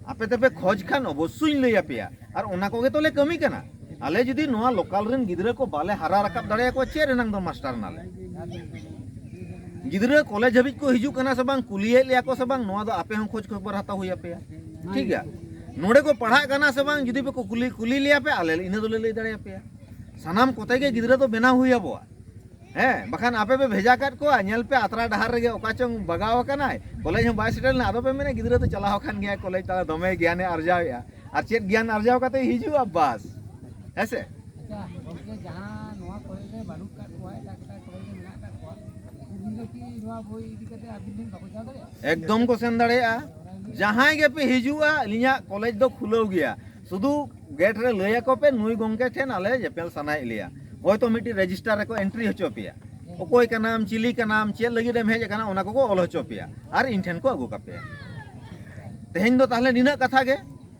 ᱟᱯᱮ ᱛᱮᱯᱮ ᱠᱷᱚᱡᱽ ᱠᱷᱟᱱ ᱚᱵᱚᱥᱥᱳᱭᱤᱧ ᱞᱟᱹᱭ ᱟᱯᱮᱭᱟ, ᱟᱨ ᱚᱱᱟ ᱠᱚᱜᱮ ᱛᱚᱞᱮ ᱠᱟᱹᱢᱤ ᱠᱟᱱᱟ᱾ ᱟᱞᱮ ᱡᱩᱫᱤ ᱱᱚᱣᱟ ᱞᱳᱠᱟᱞ ᱨᱮᱱ ᱜᱤᱫᱽᱨᱟᱹ ᱠᱚ ᱵᱟᱞᱮ ᱦᱟᱨᱟ ᱨᱟᱠᱟᱵ ᱫᱟᱲᱮᱭᱟᱠᱚᱣᱟ, ᱪᱮᱫ ᱨᱮᱱᱟᱝ ᱫᱚ ᱢᱟᱥᱴᱟᱨ ᱱᱟᱞᱮ? ᱜᱤᱫᱽᱨᱟᱹ ᱠᱚᱞᱮᱡᱽ ᱦᱟᱹᱵᱤᱡ ᱠᱚ ᱦᱤᱡᱩᱜ ᱠᱟᱱᱟ ᱥᱮ ᱵᱟᱝ, ᱠᱩᱞᱤᱭᱮᱫ ᱞᱮᱭᱟ ᱠᱚ ᱥᱮ ᱵᱟᱝ, ᱱᱚᱣᱟ ᱫᱚ ᱟᱯᱮ ᱦᱚᱸ ᱠᱷᱚᱡᱽ ᱠᱷᱚᱵᱚᱨ ᱦᱟᱛᱟᱣ ᱦᱩᱭ ᱟᱯᱮᱭᱟ᱾ ᱴᱷᱤᱠ ᱜᱮᱭᱟ? ᱱᱚᱰᱮ ᱠᱚ ᱯᱟᱲᱦᱟᱜ ᱠᱟᱱᱟ ᱥᱮ ᱵᱟᱝ, ᱡᱩᱫᱤ ᱯᱮ ᱠᱩᱞᱤ, ᱠᱩᱞᱤ ᱞᱮᱭᱟ ᱯᱮ, ᱟᱞᱮ ᱤᱱᱟᱹ ᱫᱚᱞᱮ ᱞᱟᱹᱭ ᱫᱟᱲᱮᱭᱟᱯᱮᱭᱟ᱾ ᱥᱟᱱᱟᱢ ᱠᱚᱛᱮ ᱜᱮ ᱜᱤᱫᱽᱨᱟᱹ ᱫᱚ ᱵᱮᱱᱟᱣ ᱦᱩᱭ ᱟᱵᱚᱣᱟ᱾ ᱦᱮᱸ, ᱵᱟᱠᱷᱟᱱ ᱟᱯᱮ ᱯᱮ ᱵᱷᱮᱡᱟ ᱠᱟᱫ ᱠᱚᱣᱟ, ᱧᱮᱞ ᱯᱮ ᱟᱛᱨᱟ ᱰᱟᱦᱟᱨ ᱨᱮᱜᱮ ᱚᱠᱟ ᱪᱚᱝ ᱵᱟᱜᱟᱣ ᱟᱠᱟᱱᱟᱭ, ᱠᱚᱞᱮᱡᱽ ᱦᱚᱸ ᱵᱟᱭ ᱥᱮᱴᱮᱨ ᱞᱮᱱᱟ, ᱟᱫᱚ ᱯᱮ ᱢᱮᱱᱟ ᱜᱤᱫᱽᱨᱟᱹ ᱫᱚ ᱪᱟᱞᱟᱣ ᱟᱠᱟᱱ ᱜᱮᱭᱟᱭ ᱠᱚᱞᱮᱡᱽ, ᱛᱟᱦᱞᱮ ᱫᱚᱢᱮ ᱜᱮᱭᱟᱱᱮ ᱟᱨᱡᱟᱣᱮᱜᱼᱟ᱾ ᱟᱨ ᱪᱮᱫ ᱜᱮᱭᱟᱱ ᱟᱨᱡᱟᱣ ᱠᱟᱛᱮ ᱦᱤᱡᱩᱜᱼᱟ? ᱵᱟᱥ᱾ ᱦᱮᱸ ᱥᱮ? ᱟᱪᱪᱷᱟ ᱜᱚᱢᱠᱮ, ᱡᱟᱦᱟᱸ ᱱᱚᱣᱟ ᱠᱚᱞᱮᱡᱽ ᱨᱮ ᱵᱟᱹᱱᱩᱜ ᱠᱟᱜ ᱠᱚᱣᱟ, ᱮᱴᱟᱜ ᱮᱴᱟᱜ ᱠᱚᱞᱮᱡᱽ ᱨᱮ ᱢᱮᱱᱟᱜ ᱠᱟᱜ ᱠᱚᱣᱟ, ᱩᱱᱠᱩ ᱜᱤᱫᱽᱨᱟᱹ ᱠᱤ ᱱᱚᱣᱟ ᱵᱳᱭ ᱤᱫᱤ ᱠᱟᱛᱮ ᱟᱹᱵᱤᱱ ᱴᱷᱮᱱ ᱵᱟᱠᱚ ᱪᱟᱞᱟᱣ ᱫᱟᱲᱮᱭᱟᱜᱼᱟ? ᱮᱠᱫᱚᱢ ᱠᱚ ᱥᱮᱱ ᱫᱟᱲᱮᱭᱟᱜᱼᱟ᱾ ᱡᱟᱦᱟᱸᱭ ᱜᱮᱯᱮ ᱦᱤᱡᱩᱜᱼᱟ, ᱟᱹᱞᱤᱧᱟᱜ ᱠᱚᱞᱮᱡᱽ ᱫᱚ ᱠᱷᱩᱞᱟᱹᱣ ᱜᱮᱭᱟ᱾ ᱥᱩᱫᱷᱩ ᱜᱮᱴ ᱨᱮ ᱞᱟᱹᱭ ᱟᱠᱚ ᱯᱮ, ᱱᱩᱭ ᱜᱚᱢᱠᱮ ᱴᱷᱮᱱ ᱟᱞᱮ ᱧᱮᱯᱮᱞ ᱥᱟᱱᱟᱭᱮᱫ ᱞᱮᱭᱟ᱾ ᱦᱚᱭᱛᱳ ᱢᱤᱫᱴᱤᱡ ᱨᱮᱡᱤᱥᱴᱟᱨ ᱨᱮᱠᱚ ᱮᱱᱴᱨᱤ ᱦᱚᱪᱚ ᱯᱮᱭᱟ, ᱚᱠᱚᱭ ᱠᱟᱱᱟᱢ, ᱪᱤᱞᱤ ᱠᱟᱱᱟᱢ, ᱪᱮᱫ ᱞᱟᱹᱜᱤᱫ ᱮᱢ ᱦᱮᱡ ᱟᱠᱟᱱᱟ, ᱚᱱᱟ ᱠᱚᱠᱚ ᱚᱞ ᱦᱚᱪᱚ ᱯᱮᱭᱟ ᱟᱨ ᱤᱧ ᱴᱷᱮᱱ ᱠᱚ ᱟᱹᱜᱩ ᱠᱟᱯᱮᱭᱟ᱾ ᱛᱮᱦᱮᱧ ᱫᱚ ᱛᱟᱦᱞᱮ ᱱᱤᱱᱟᱹᱜ ᱠᱟᱛᱷᱟ ᱜᱮ᱾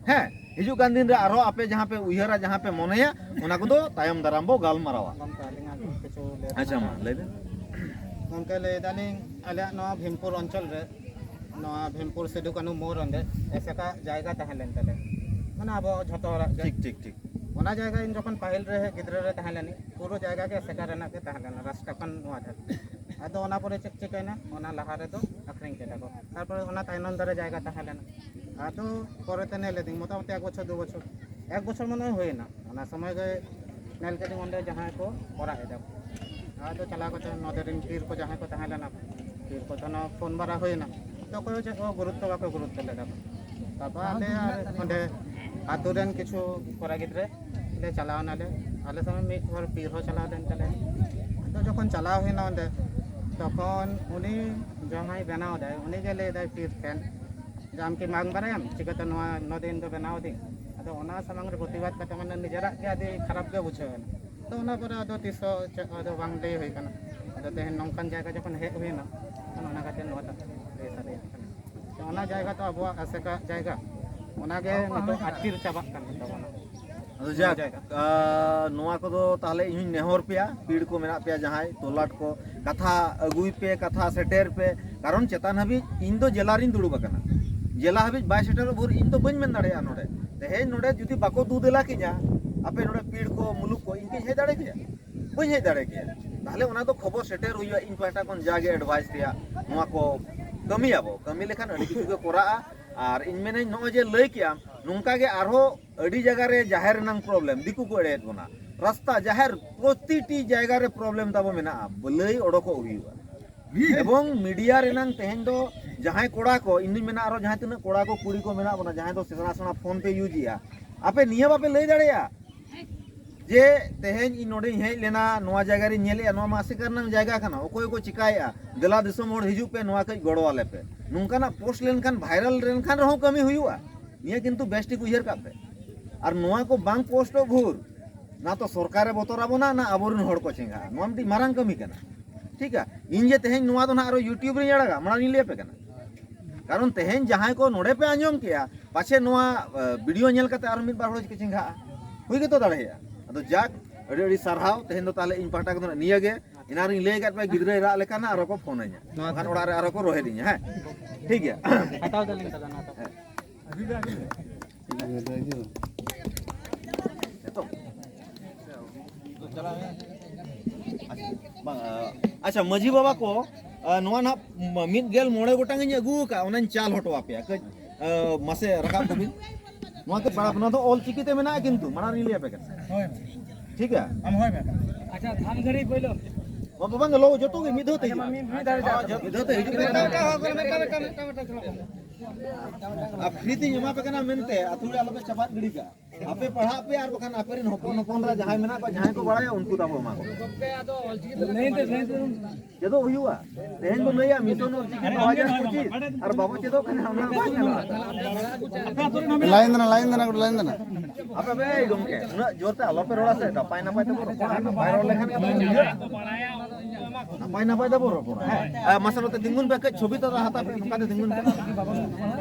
ᱦᱮᱸ, ᱦᱤᱡᱩᱜ ᱠᱟᱱ ᱫᱤᱱ ᱨᱮ ᱟᱨᱦᱚᱸ ᱟᱯᱮ ᱡᱟᱦᱟᱸ ᱯᱮ ᱩᱭᱦᱟᱹᱨᱟ, ᱡᱟᱦᱟᱸ ᱯᱮ ᱢᱚᱱᱮᱭᱟ, ᱚᱱᱟ ᱠᱚᱫᱚ ᱛᱟᱭᱚᱢ ᱫᱟᱨᱟᱢ ᱵᱚ ᱜᱟᱞᱢᱟᱨᱟᱣᱟ᱾ ᱜᱚᱢᱠᱮ, ᱟᱹᱞᱤᱧᱟᱜ ᱠᱤᱪᱷᱩ ᱞᱟᱹᱭ ᱟᱪᱪᱷᱟ, ᱨᱮᱱᱟᱜ ᱢᱟ ᱛᱟᱦᱮᱸ ᱞᱟᱹᱭ ᱵᱮᱱ᱾ ᱜᱚᱢᱠᱮ, ᱞᱟᱹᱭ ᱫᱟᱞᱤᱧ, ᱟᱞᱮᱭᱟᱜ ᱱᱚᱣᱟ ᱵᱷᱤᱢᱯᱩᱨ ᱚᱧᱪᱚᱞ ᱨᱮ, ᱱᱚᱣᱟ ᱵᱷᱤᱢᱯᱩᱨ ᱥᱤᱫᱩ ᱠᱟᱹᱱᱦᱩ ᱢᱳᱲ ᱚᱸᱰᱮ ᱮᱥᱮᱠᱟ ᱡᱟᱭᱜᱟ ᱛᱟᱦᱮᱸ ᱞᱮᱱ ᱛᱟᱞᱮᱭᱟ, ᱢᱟᱱᱮ ᱟᱵᱚ ᱡᱷᱚᱛᱚ ᱦᱚᱲᱟᱜ ᱜᱮ᱾ ᱴᱷᱤᱠ, ᱴᱷᱤᱠ, ᱴᱷᱤᱠ᱾ ᱚᱱᱟ ᱡᱟᱭᱜᱟ ᱤᱧ ᱡᱚᱠᱷᱚᱱ ᱯᱟᱹᱦᱤᱞ ᱨᱮ ᱜᱤᱫᱽᱨᱟᱹ ᱨᱮ ᱛᱟᱦᱮᱸ ᱞᱮᱱᱤᱧ, ᱯᱩᱨᱟᱹ ᱡᱟᱭᱜᱟ ᱜᱮ ᱮᱥᱮᱠᱟ ᱨᱮᱱᱟᱜ ᱜᱮ ᱛᱟᱦᱮᱸ ᱞᱮᱱᱟ, ᱨᱟᱥᱴᱟ ᱠᱷᱚᱱ ᱱᱚᱣᱟ ᱫᱷᱟᱹᱵᱤᱡ᱾ ᱟᱫᱚ ᱚᱱᱟ ᱯᱚᱨᱮ ᱪᱮᱫ ᱪᱤᱠᱟᱹᱭᱮᱱᱟ, ᱚᱱᱟ ᱞᱟᱦᱟ ᱨᱮᱫᱚ ᱟᱹᱠᱷᱨᱤᱧ ᱠᱮᱫᱟ ᱠᱚ, ᱛᱟᱨᱯᱚᱨᱮ ᱚᱱᱟ ᱛᱟᱭᱱᱚᱢ ᱫᱷᱟᱨᱮ ᱡᱟᱭᱜᱟ ᱛᱟᱦᱮᱸ ᱞᱮᱱᱟ᱾ ᱟᱫᱚ ᱯᱚᱨᱮᱛᱮ ᱧᱮᱞ ᱞᱮᱫᱤᱧ, ᱢᱚᱴᱟᱢᱩᱴᱤ ᱮᱠ ᱵᱚᱪᱷᱚᱨ, ᱫᱩ ᱵᱚᱪᱷᱚᱨ, ᱮᱠ ᱵᱚᱪᱷᱚᱨ ᱢᱚᱱᱮ ᱦᱚᱭ ᱦᱩᱭᱮᱱᱟ, ᱚᱱᱟ ᱥᱚᱢᱚᱭ ᱜᱮ ᱧᱮᱞ ᱠᱮᱫᱤᱧ ᱚᱸᱰᱮ ᱡᱟᱦᱟᱸᱭ ᱠᱚ ᱠᱚᱨᱟᱣ ᱮᱫᱟ ᱠᱚ᱾ ᱟᱫᱚ ᱪᱟᱞᱟᱣ ᱠᱟᱛᱮ ᱱᱚᱰᱮ ᱨᱮᱱ ᱯᱤᱨ ᱠᱚ ᱡᱟᱦᱟᱸᱭ ᱠᱚ ᱛᱟᱦᱮᱸ ᱞᱮᱱᱟ, ᱯᱤᱨ ᱠᱚ ᱴᱷᱮᱱ ᱦᱚᱸ ᱯᱷᱳᱱ ᱵᱟᱲᱟ ᱦᱩᱭᱮᱱᱟ, ᱛᱚ ᱚᱠᱚᱭ ᱦᱚᱸ ᱪᱮᱫ ᱠᱚ ᱜᱩᱨᱩᱛᱛᱚ ᱵᱟᱠᱚ ᱜᱩᱨᱩᱛᱛᱚ ᱞᱮᱫᱟ ᱠᱚ᱾ ᱛᱟᱨᱯᱚᱨ ᱟᱞᱮ ᱟᱨ ᱚᱸᱰᱮ ᱟᱛᱳ ᱨᱮᱱ ᱠᱤᱪᱷᱩ ᱠᱚᱲᱟ ᱜᱤᱫᱽᱨᱟᱹ ᱞᱮ ᱪᱟᱞᱟᱣ ᱱᱟᱞᱮ, ᱟᱞᱮ ᱥᱟᱶ ᱢᱤᱫ ᱦᱚᱲ ᱯᱤᱨ ᱦᱚᱸ ᱪᱟᱞᱟᱣ ᱞᱮᱱ ᱛᱟᱞᱮᱭᱟ᱾ ᱟᱫᱚ ᱡᱚᱠᱷᱚᱱ ᱪᱟᱞᱟᱣ ᱦᱩᱭᱱᱟ ᱚᱸᱰᱮ, ᱛᱚᱠᱷᱚᱱ ᱩᱱᱤ ᱡᱟᱦᱟᱸᱭ ᱵᱮᱱᱟᱣ ᱮᱫᱟᱭ, ᱩᱱᱤ ᱜᱮ ᱞᱟᱹᱭ ᱮᱫᱟᱭ ᱯᱤᱨ ᱴᱷᱮᱱ ᱡᱮ, "ᱟᱢ ᱠᱤ ᱢᱟᱜᱽ ᱵᱟᱲᱟᱭᱟᱢ? ᱪᱤᱠᱟᱹᱛᱮ ᱱᱚᱣᱟ ᱱᱚᱫᱤᱱ ᱫᱚ ᱵᱮᱱᱟᱣ ᱫᱤᱧ?" ᱟᱫᱚ ᱚᱱᱟ ᱥᱟᱢᱟᱝ ᱨᱮ ᱯᱨᱚᱛᱤᱵᱟᱫ ᱠᱟᱛᱮ, ᱢᱟᱱᱮ, ᱱᱤᱡᱮᱨᱟᱜ ᱜᱮ ᱟᱹᱰᱤ ᱠᱷᱟᱨᱟᱯ ᱜᱮ ᱵᱩᱡᱷᱟᱹᱣ ᱮᱱᱟ᱾ ᱟᱫᱚ ᱚᱱᱟ ᱠᱚᱨᱮ ᱟᱫᱚ ᱛᱤᱥ ᱦᱚᱸ ᱪᱮᱫ ᱟᱫᱚ ᱵᱟᱝ ᱞᱟᱹᱭ ᱦᱩᱭ ᱠᱟᱱᱟ᱾ ᱟᱫᱚ ᱛᱮᱦᱮᱧ ᱱᱚᱝᱠᱟᱱ ᱡᱟᱭᱜᱟ ᱡᱚᱠᱷᱚᱱ ᱦᱮᱡ ᱦᱩᱭᱱᱟ, ᱛᱚ ᱚᱱᱟ ᱠᱷᱟᱹᱛᱤᱨ ᱱᱚᱣᱟ ᱫᱚ ᱞᱟᱹᱭ ᱥᱟᱰᱮᱭᱟᱜ ᱠᱟᱱᱟ᱾ ᱛᱚ ᱚᱱᱟ ᱡᱟᱭᱜᱟ ᱛᱚ ᱟᱵᱚᱣᱟᱜ ᱟᱥᱮᱠᱟ ᱡᱟᱭᱜᱟ, ᱚᱱᱟᱜᱮ ᱱᱤᱛᱚᱜ ᱟᱹᱛᱠᱤᱨ ᱪᱟᱵᱟᱜ ᱠᱟᱱ ᱛᱟᱵᱚᱱᱟ᱾ ᱟᱫᱚ ᱚᱱᱟ ᱡᱟᱠ, ᱡᱟᱭᱜᱟ᱾ ᱟᱸ, ᱱᱚᱣᱟ ᱠᱚᱫᱚ ᱛᱟᱦᱞᱮ ᱤᱧ ᱦᱚᱧ ᱱᱮᱦᱚᱨ ᱯᱮᱭᱟ, ᱯᱤᱲ ᱠᱚ ᱢᱮᱱᱟᱜ ᱯᱮᱭᱟ ᱡᱟᱦᱟᱸᱭ, ᱛᱚᱞᱟᱴ ᱠᱚ, ᱠᱟᱛᱷᱟ ᱟᱹᱜᱩᱭ ᱯᱮ, ᱠᱟᱛᱷᱟ ᱥᱮᱴᱮᱨ ᱯᱮ, ᱠᱟᱨᱚᱱ ᱪᱮᱛᱟᱱ ᱦᱟᱹᱵᱤᱡ ᱤᱧ ᱫᱚ ᱡᱮᱞᱟ ᱨᱤᱧ ᱫᱩᱲᱩᱵ ᱟᱠᱟᱱᱟ᱾ ᱡᱮᱞᱟ ᱦᱟᱹᱵᱤᱡ ᱵᱟᱭ ᱥᱮᱴᱮᱨᱚᱜ ᱵᱷᱳᱨ ᱤᱧ ᱫᱚ ᱵᱟᱹᱧ ᱢᱮᱱ ᱫᱟᱲᱮᱭᱟᱜᱼᱟ ᱱᱚᱰᱮ᱾ ᱛᱮᱦᱮᱧ ᱱᱚᱰᱮ ᱡᱩᱫᱤ ᱵᱟᱠᱚ ᱫᱩ ᱫᱮᱞᱟ ᱠᱤᱧᱟ, ᱟᱯᱮ ᱱᱚᱰᱮ ᱯᱤᱲ ᱠᱚ, ᱢᱩᱞᱩᱠ ᱠᱚ, ᱤᱧ ᱠᱤᱧ ᱦᱮᱡ ᱫᱟᱲᱮ ᱠᱮᱭᱟ? ᱵᱟᱹᱧ ᱦᱮᱡ ᱫᱟᱲᱮ ᱠᱮᱭᱟ᱾ ᱛᱟᱦᱞᱮ ᱚᱱᱟ ᱫᱚ ᱠᱷᱚᱵᱚᱨ ᱥᱮᱴᱮᱨ ᱦᱩᱭᱩᱜᱼᱟ, ᱤᱧ ᱯᱟᱦᱴᱟ ᱠᱷᱚᱱ ᱡᱟᱜᱮ ᱮᱰᱵᱷᱟᱭᱤᱥ ᱨᱮᱭᱟᱜ ᱱᱚᱣᱟ ᱠᱚ ᱠᱟᱹᱢᱤᱭᱟᱵᱚ, ᱠᱟᱹᱢᱤ ᱞᱮᱠᱷᱟᱱ ᱟᱹᱰᱤ ᱠᱤᱪᱷᱩ ᱜᱮ ᱠᱚᱨᱟᱜᱼᱟ᱾ ᱟᱨ ᱤᱧ ᱢᱮᱱᱟᱹᱧ, ᱱᱚᱜᱼᱚᱭ ᱡᱮ ᱞᱟᱹᱭ ᱠᱮᱜᱼᱟᱢ, ᱱᱚᱝᱠᱟ ᱜᱮ ᱟᱨᱦᱚᱸ ᱟᱹᱰᱤ ᱡᱟᱭᱜᱟ ᱨᱮ ᱡᱟᱦᱮᱨ ᱨᱮᱱᱟᱝ ᱯᱨᱚᱵᱞᱮᱢ, ᱫᱤᱠᱩ ᱠᱚ ᱮᱲᱮᱭᱮᱫ ᱵᱚᱱᱟ, ᱨᱟᱥᱛᱟ, ᱡᱟᱦᱮᱨ, ᱯᱨᱚᱛᱤᱴᱤ ᱡᱟᱭᱜᱟ ᱨᱮ ᱯᱨᱚᱵᱞᱮᱢ ᱛᱟᱵᱚ ᱢᱮᱱᱟᱜᱼᱟ, ᱞᱟᱹᱭ ᱚᱰᱚᱠᱚᱜ ᱦᱩᱭᱩᱜᱼᱟ᱾ ᱮᱵᱚᱝ ᱢᱤᱰᱤᱭᱟ ᱨᱮᱱᱟᱝ ᱛᱮᱦᱮᱧ ᱫᱚ ᱡᱟᱦᱟᱸᱭ ᱠᱚᱲᱟ ᱠᱚ, ᱤᱧ ᱫᱩᱧ ᱢᱮᱱᱟ ᱟᱨᱚ ᱡᱟᱦᱟᱸ ᱛᱤᱱᱟᱹᱜ ᱠᱚᱲᱟ ᱠᱚ ᱠᱩᱲᱤ ᱠᱚ ᱢᱮᱱᱟᱜ ᱵᱚᱱᱟ, ᱡᱟᱦᱟᱸᱭ ᱫᱚ ᱥᱮᱬᱟ ᱥᱮᱬᱟ ᱯᱷᱳᱱ ᱯᱮ ᱤᱭᱩᱡᱽ ᱮᱜᱼᱟ, ᱟᱯᱮ ᱱᱤᱭᱟᱹ ᱵᱟᱯᱮ ᱞᱟᱹᱭ ᱫᱟᱲᱮᱭᱟᱜᱼᱟ ᱡᱮ ᱛᱮᱦᱮᱧ ᱤᱧ ᱱᱚᱰᱮᱧ ᱦᱮᱡ ᱞᱮᱱᱟ, ᱱᱚᱣᱟ ᱡᱟᱭᱜᱟ ᱨᱤᱧ ᱧᱮᱞᱮᱜᱼᱟ, ᱱᱚᱣᱟ ᱢᱟ ᱟᱥᱮᱠᱟ ᱨᱮᱱᱟᱝ ᱡᱟᱭᱜᱟ ᱠᱟᱱᱟ, ᱚᱠᱚᱭ ᱠᱚ ᱪᱤᱠᱟᱭᱮᱜᱼᱟ, ᱫᱮᱞᱟ ᱫᱤᱥᱚᱢ ᱦᱚᱲ ᱦᱤᱡᱩᱜ ᱯᱮ, ᱱᱚᱣᱟ ᱠᱟᱹᱡ ᱜᱚᱲᱚ ᱟᱞᱮ ᱯᱮ᱾ ᱱᱚᱝᱠᱟᱱᱟᱜ ᱯᱳᱥᱴ ᱞᱮᱱᱠᱷᱟᱱ, ᱵᱷᱟᱭᱨᱟᱞ ᱞᱮᱱᱠᱷᱟᱱ ᱨᱮᱦᱚᱸ ᱠᱟᱹᱢᱤ ᱦᱩᱭᱩᱜᱼᱟ᱾ ᱱᱤᱭᱟᱹ ᱠᱤᱱᱛᱩ ᱵᱮᱥ ᱴᱷᱤᱠ ᱩᱭᱦᱟᱹᱨ ᱠᱟᱜ ᱯᱮ᱾ ᱟᱨ ᱱᱚᱣᱟ ᱠᱚ ᱵᱟᱝ ᱯᱳᱥᱴᱚᱜ ᱵᱷᱳᱨ ᱱᱟ ᱛᱚ ᱥᱚᱨᱠᱟᱨᱮ ᱵᱚᱛᱚᱨ ᱟᱵᱚᱱᱟ, ᱱᱟ ᱟᱵᱚᱨᱮᱱ ᱦᱚᱲ ᱠᱚ ᱪᱮᱸᱜᱷᱟᱜᱼᱟ᱾ ᱱᱚᱣᱟ ᱢᱤᱫᱴᱤᱡ ᱢᱟᱨᱟᱝ ᱠᱟᱹᱢᱤ ᱠᱟᱱᱟ᱾ ᱴᱷᱤᱠᱟ? ᱤᱧ ᱡᱮ ᱛᱮᱦᱮᱧ ᱱᱚᱣᱟ ᱫᱚ ᱱᱟᱦᱟᱜ ᱟᱨᱚ YouTube ᱨᱤᱧ ᱟᱲᱟᱜᱟ, ᱢᱟᱲᱟᱝ ᱤᱧ ᱞᱟᱹᱭ ᱟᱯᱮ ᱠᱟᱱᱟ᱾ ᱠᱟᱨᱚᱱ ᱛᱮᱦᱮᱧ ᱡᱟᱦᱟᱸᱭ ᱠᱚ ᱱᱚᱰᱮ ᱯᱮ ᱟᱸᱡᱚᱢ ᱠᱮᱜᱼᱟ, ᱯᱟᱪᱷᱮ ᱱᱚᱣᱟ, ᱮ, ᱵᱷᱤᱰᱤᱭᱳ ᱧᱮᱞ ᱠᱟᱛᱮ ᱟᱨᱚ ᱢᱤᱫ ᱵᱟᱨ ᱦᱚᱲ ᱠᱚ ᱪᱮᱸᱜᱷᱟᱜᱼᱟ᱾ ᱦᱩᱭ ᱜᱮᱛᱚ ᱫᱟᱲᱮᱭᱟᱜᱼᱟ᱾ ᱟᱫᱚ ᱡᱟᱠ, ᱟᱹᱰᱤ ᱟᱹᱰᱤ ᱥᱟᱨᱦᱟᱣ᱾ ᱛᱮᱦᱮᱧ ᱫᱚ ᱛᱟᱦᱞᱮ ᱤᱧ ᱯᱟᱦᱴᱟ ᱠᱷᱚᱱ ᱱᱤᱭᱟᱹ ᱜᱮ᱾ ᱮᱱᱟᱝ ᱨᱤᱧ ᱞᱟᱹᱭ ᱟᱠᱟᱫ ᱯᱮ, ᱜᱤᱫᱽᱨᱟᱹᱭ ᱨᱟᱜ ᱞᱮᱠᱷᱟᱱ ᱟᱨᱚ ᱠᱚ ᱯᱷᱳᱱ ᱟᱹᱧᱟ, ᱱᱚᱣᱟ ᱵᱟᱠᱷᱟᱱ ᱚᱲᱟᱜ ᱨᱮ ᱟᱨᱚ ᱠᱚ ᱨᱚᱦᱮᱫᱤᱧᱟ᱾ ᱦᱮᱸ, ᱴᱷᱤᱠ ᱜᱮᱭᱟ᱾ ᱦᱟᱛᱟᱣ ᱫᱟᱞᱤᱧ ᱫᱟᱫᱟ, ᱱᱚᱣᱟ ᱫᱚ᱾ ᱦᱮᱸ᱾ ᱱᱤᱛᱚᱜ? ᱵᱟᱝ, ᱟᱪᱪᱷᱟ, ᱢᱟᱹᱡᱷᱤ ᱵᱟᱵᱟ ᱠᱚ, ᱟ, ᱱᱚᱣᱟ ᱱᱟᱦᱟᱜ ᱢᱤᱫ ᱜᱮᱞ ᱢᱚᱬᱮ ᱜᱚᱴᱟᱝ ᱤᱧ ᱟᱹᱜᱩ ᱟᱠᱟᱫᱼᱟ, ᱚᱱᱟᱧ ᱪᱟᱞ ᱦᱚᱴᱚ ᱟᱯᱮᱭᱟ᱾ ᱠᱟᱹᱡ, ᱟ, ᱢᱟᱥᱮ ᱨᱟᱠᱟᱵ ᱠᱚᱵᱤᱱ᱾ ᱱᱚᱣᱟ ᱠᱚ ᱯᱟᱲᱦᱟᱣ, ᱱᱚᱣᱟ ᱫᱚ ᱚᱞ ᱪᱤᱠᱤ ᱛᱮ ᱢᱮᱱᱟᱜᱼᱟ, ᱠᱤᱱᱛᱩ ᱢᱟᱲᱟᱝ ᱨᱤᱧ ᱞᱟᱹᱭ ᱟᱯᱮ ᱠᱟᱱᱟ᱾ ᱦᱳᱭ᱾ ᱴᱷᱤᱠ ᱜᱮᱭᱟ? ᱟᱢ ᱦᱳᱭ ᱢᱮ᱾ ᱟᱪᱪᱷᱟ, ᱫᱷᱟᱢ ᱜᱷᱟᱹᱲᱤ ᱯᱳᱭᱞᱳ᱾ ᱵᱟᱵᱟ, ᱵᱟᱝ, ᱞᱚ, ᱡᱚᱛᱚ ᱜᱮ ᱢᱤᱫ ᱫᱷᱟᱣ ᱛᱮ ᱦᱤᱡᱩᱜ ᱢᱮ᱾ ᱢᱤᱫ ᱫᱷᱟᱣ ᱨᱮ ᱡᱚᱛᱚ ᱢᱤᱫ ᱫᱷᱟᱣ ᱛᱮ ᱦᱤᱡᱩᱜ ᱢᱮ᱾ ᱢᱤᱫᱴᱟᱝ, ᱢᱤᱫᱴᱟᱝ, ᱢᱤᱫᱴᱟᱝ, ᱢᱤᱫᱴᱟᱝ, ᱢᱤᱫᱴᱟᱝ᱾ ᱟᱨ ᱯᱷᱨᱤ ᱛᱮᱧ ᱮᱢᱟ ᱯᱮ ᱠᱟᱱᱟ ᱢᱮᱱᱛᱮ ᱟᱹᱛᱩ ᱨᱮ ᱟᱞᱚᱯᱮ ᱪᱟᱯᱟᱫ ᱜᱤᱰᱤ ᱠᱟᱜᱼᱟ᱾ ᱟᱯᱮ ᱯᱟᱲᱦᱟᱜ ᱯᱮ ᱟᱨ ᱵᱟᱠᱷᱟᱱ ᱟᱯᱮ ᱨᱮᱱ ᱦᱚᱯᱚᱱ ᱦᱚᱯᱚᱱ ᱨᱮ ᱡᱟᱦᱟᱸᱭ ᱢᱮᱱᱟᱜ ᱠᱚᱣᱟ, ᱡᱟᱦᱟᱸᱭ ᱠᱚ ᱵᱟᱲᱟᱭᱟ, ᱩᱱᱠᱩ ᱛᱟᱵᱚ ᱮᱢᱟ ᱠᱚ᱾ ᱞᱟᱹᱭ ᱫᱮ, ᱞᱟᱹᱭ ᱫᱮ᱾ ᱪᱮᱫᱚᱜ ᱦᱩᱭᱩᱜᱼᱟ᱾ ᱛᱮᱦᱮᱧ ᱵᱚ ᱞᱟᱹᱭᱟ ᱢᱤᱥᱚᱱ ᱚᱞ ᱪᱤᱠᱤ ᱫᱩ ᱦᱟᱡᱟᱨ ᱯᱚᱸᱪᱤᱥ, ᱟᱨ ᱵᱟᱵᱚ ᱪᱮᱫᱚᱜ ᱠᱟᱱᱟ, ᱚᱱᱟ ᱵᱟᱝ ᱜᱟᱱᱚᱜᱼᱟ᱾ ᱞᱟᱭᱤᱱ ᱫᱟᱱᱟ, ᱞᱟᱭᱤᱱ ᱫᱟᱱᱟ, ᱞᱟᱭᱤᱱ ᱫᱟᱱᱟ᱾ ᱟᱯᱮ ᱵᱮ ᱜᱚᱢᱠᱮ, ᱩᱱᱟᱹᱜ ᱡᱳᱨ ᱛᱮ ᱟᱞᱚ ᱯᱮ ᱨᱚᱲᱟ ᱥᱮ, ᱱᱟᱯᱟᱭ ᱱᱟᱯᱟᱭ ᱛᱮᱵᱚ ᱨᱚᱯᱚᱲᱟ, ᱱᱟᱯᱟᱭ ᱨᱚᱲ ᱞᱮᱠᱷᱟᱱ ᱜᱮ ᱵᱩᱡᱷᱟᱹᱜᱼᱟ᱾ ᱱᱟᱯᱟᱭ ᱱᱟᱯᱟᱭ ᱛᱮᱵᱚ ᱨᱚᱯᱚᱲᱟ, ᱦᱮᱸ᱾ ᱟᱨ ᱢᱟᱥᱮ ᱱᱚᱛᱮ ᱛᱤᱸᱜᱩᱱ ᱯᱮ, ᱠᱟᱹᱡ ᱪᱷᱚᱵᱤ ᱛᱚ ᱦᱟᱛᱟᱣ ᱯᱮ, ᱱᱚᱝᱠᱟ ᱛᱮ ᱛᱤᱸᱜᱩᱱ ᱯᱮ᱾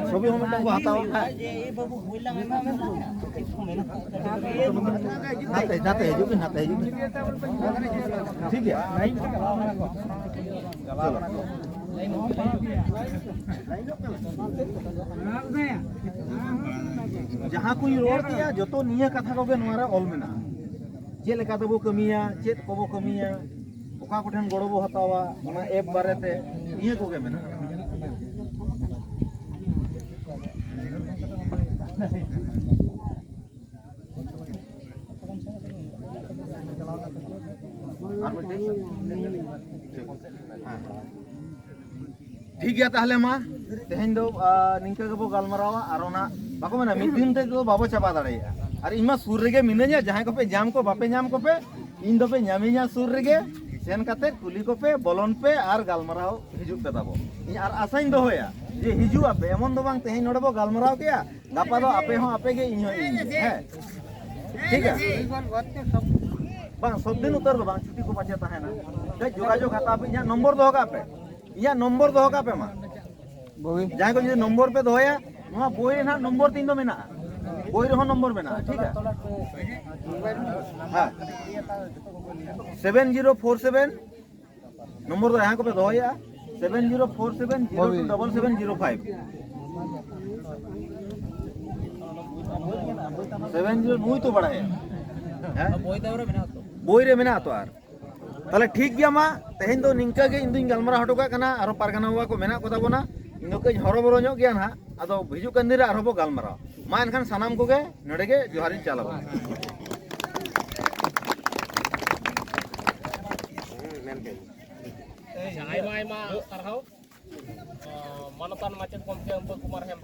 ᱪᱷᱚᱵᱤ ᱦᱚᱸ ᱢᱤᱫᱴᱟᱝ ᱵᱚ ᱦᱟᱛᱟᱣᱟ, ᱦᱮᱸ᱾ ᱱᱟᱛᱮ, ᱱᱟᱛᱮ ᱦᱤᱡᱩᱜ ᱵᱤᱱ, ᱱᱟᱛᱮ ᱦᱤᱡᱩᱜ ᱵᱤᱱ᱾ ᱴᱷᱤᱠ ᱜᱮᱭᱟ᱾ ᱪᱚᱞᱚ᱾ ᱡᱟᱦᱟᱸ ᱠᱚᱧ ᱨᱚᱲ ᱠᱮᱜᱼᱟ, ᱡᱚᱛᱚ ᱱᱤᱭᱟᱹ ᱠᱟᱛᱷᱟ ᱠᱚᱜᱮ ᱱᱚᱣᱟ ᱨᱮ ᱚᱞ ᱢᱮᱱᱟᱜᱼᱟ᱾ ᱪᱮᱫ ᱞᱮᱠᱟ ᱛᱮᱵᱚ ᱠᱟᱹᱢᱤᱭᱟ, ᱪᱮᱫ ᱠᱚᱵᱚ ᱠᱟᱹᱢᱤᱭᱟ, ᱚᱠᱟ ᱠᱚᱴᱷᱮᱱ ᱜᱚᱲᱚ ᱵᱚ ᱦᱟᱛᱟᱣᱟ, ᱚᱱᱟ ᱮᱯ ᱵᱟᱨᱮᱛᱮ ᱱᱤᱭᱟᱹ ᱠᱚᱜᱮ ᱢᱮᱱᱟᱜᱼᱟ᱾ ᱟᱨ ᱢᱤᱫᱴᱮᱱ? ᱦᱮᱸ᱾ ᱴᱷᱤᱠ ᱜᱮᱭᱟ, ᱛᱟᱦᱞᱮ ᱢᱟ ᱛᱮᱦᱮᱧ ᱫᱚ, ᱟ, ᱱᱤᱝᱠᱟᱹ ᱜᱮᱵᱚ ᱜᱟᱞᱢᱟᱨᱟᱣᱟ᱾ ᱟᱨ ᱚᱱᱟ ᱵᱟᱠᱚ ᱢᱮᱱᱟ, ᱢᱤᱫ ᱫᱤᱱ ᱛᱮᱫᱚ ᱵᱟᱵᱚ ᱪᱟᱵᱟ ᱫᱟᱲᱮᱭᱟᱜᱼᱟ᱾ ᱟᱨ ᱤᱧ ᱢᱟ ᱥᱩᱨ ᱨᱮᱜᱮ ᱢᱤᱱᱟᱹᱧᱟ, ᱡᱟᱦᱟᱸᱭ ᱠᱚᱯᱮ ᱧᱟᱢ ᱠᱚ ᱵᱟᱯᱮ ᱧᱟᱢ ᱠᱚᱯᱮ, ᱤᱧ ᱫᱚᱯᱮ ᱧᱟᱢᱤᱧᱟ ᱥᱩᱨ ᱨᱮᱜᱮ᱾ ᱥᱮᱱ ᱠᱟᱛᱮ ᱠᱩᱞᱤ ᱠᱚᱯᱮ, ᱵᱚᱞᱚᱱ ᱯᱮ ᱟᱨ ᱜᱟᱞᱢᱟᱨᱟᱣ ᱦᱤᱡᱩᱜ ᱯᱮ ᱛᱟᱵᱚ᱾ ᱤᱧ ᱟᱨ ᱟᱥᱟᱧ ᱫᱚᱦᱚᱭᱟ ᱡᱮ ᱦᱤᱡᱩᱜ ᱟᱯᱮ, ᱮᱢᱚᱱ ᱫᱚ ᱵᱟᱝ ᱛᱮᱦᱮᱧ ᱱᱚᱰᱮ ᱵᱚ ᱜᱟᱞᱢᱟᱨᱟᱣ ᱠᱮᱜᱼᱟ, ᱜᱟᱯᱟ ᱫᱚ ᱟᱯᱮ ᱦᱚᱸ ᱟᱯᱮ ᱜᱮ, ᱤᱧ ᱦᱚᱸ ᱤᱧ ᱜᱮ, ᱦᱮᱸ? ᱴᱷᱤᱠ ᱜᱮᱭᱟ? ᱵᱟᱝ, ᱥᱚᱵ ᱫᱤᱱ ᱩᱛᱟᱹᱨ ᱫᱚ ᱵᱟᱝ, ᱪᱷᱩᱴᱤ ᱠᱚ ᱯᱟᱪᱮ ᱛᱟᱦᱮᱱᱟ᱾ ᱠᱟᱹᱡ ᱡᱳᱜᱟᱡᱳᱜᱽ ᱦᱟᱛᱟᱣ ᱯᱮ, ᱤᱧᱟᱹᱜ ᱱᱚᱢᱵᱚᱨ ᱫᱚᱦᱚ ᱠᱟᱜ ᱯᱮ, ᱤᱧᱟᱹᱜ ᱱᱚᱢᱵᱚᱨ ᱫᱚᱦᱚ ᱠᱟᱜ ᱯᱮ ᱢᱟ᱾ ᱡᱟᱦᱟᱸᱭ ᱠᱚ ᱡᱩᱫᱤ ᱱᱚᱢᱵᱚᱨ ᱯᱮ ᱫᱚᱦᱚᱭᱟ, ᱱᱚᱣᱟ ᱵᱳᱭ ᱨᱮ ᱱᱟᱦᱟᱜ ᱱᱚᱢᱵᱚᱨ ᱛᱤᱧ ᱫᱚ ᱢᱮᱱᱟᱜᱼᱟ, ᱵᱳᱭ ᱨᱮᱦᱚᱸ ᱱᱚᱢᱵᱚᱨ ᱢᱮᱱᱟᱜᱼᱟ, ᱴᱷᱤᱠ ᱜᱮᱭᱟ? ᱦᱮᱸ, seven zero four seven number ᱫᱚ ᱡᱟᱦᱟᱸ ᱠᱚᱯᱮ ᱫᱚᱦᱚᱭᱟ, seven zero four seven zero two double seven zero five. Seven zero, ᱱᱩᱭ ᱛᱚ ᱵᱟᱲᱟᱭᱟ᱾ ᱦᱮᱸ? ᱵᱳᱭ ᱨᱮ ᱢᱮᱱᱟᱜᱼᱟ ᱛᱚ᱾ ᱵᱳᱭ ᱨᱮ ᱢᱮᱱᱟᱜᱼᱟ ᱛᱚ᱾ ᱟᱨ ᱛᱟᱦᱞᱮ ᱴᱷᱤᱠ ᱜᱮᱭᱟ, ᱢᱟ ᱛᱮᱦᱮᱧ ᱫᱚ ᱱᱤᱝᱠᱟᱹ ᱜᱮ ᱤᱧ ᱫᱩᱧ ᱜᱟᱞᱢᱟᱨᱟᱣ ᱦᱚᱴᱚ ᱠᱟᱜ ᱠᱟᱱᱟ᱾ ᱟᱨᱚ ᱯᱟᱨᱜᱟᱱᱟ ᱵᱟᱵᱟ ᱠᱚ ᱢᱮᱱᱟᱜ ᱠᱚᱛᱟ ᱵᱚᱱᱟ, ᱤᱧ ᱫᱚ ᱠᱟᱹᱡ ᱦᱚᱨᱚᱵᱚᱨᱚ ᱧᱚᱜ ᱜᱮᱭᱟ ᱱᱟᱦᱟᱜ, ᱟᱫᱚ ᱦᱤᱡᱩᱜ ᱠᱟᱱ ᱫᱤᱱ ᱨᱮ ᱟᱨᱦᱚᱸ ᱵᱚ ᱜᱟᱞᱢᱟᱨᱟᱣᱟ᱾ ᱢᱟ ᱮᱱᱠᱷᱟᱱ ᱥᱟᱱᱟᱢ ᱠᱚᱜᱮ ᱱᱚᱰᱮ ᱜᱮ ᱡᱚᱦᱟᱨᱤᱧ ᱪᱟᱞ ᱟᱵᱚᱱᱟ᱾ ᱟᱭᱢᱟ ᱟᱭᱢᱟ ᱥᱟᱨᱦᱟᱣ᱾ ᱢᱟᱱᱚᱛᱟᱱ ᱢᱟᱪᱮᱫ ᱜᱚᱢᱠᱮ ᱚᱢᱯᱚᱞ ᱠᱩᱢᱟᱨ ᱦᱮᱢᱵᱨᱚᱢ᱾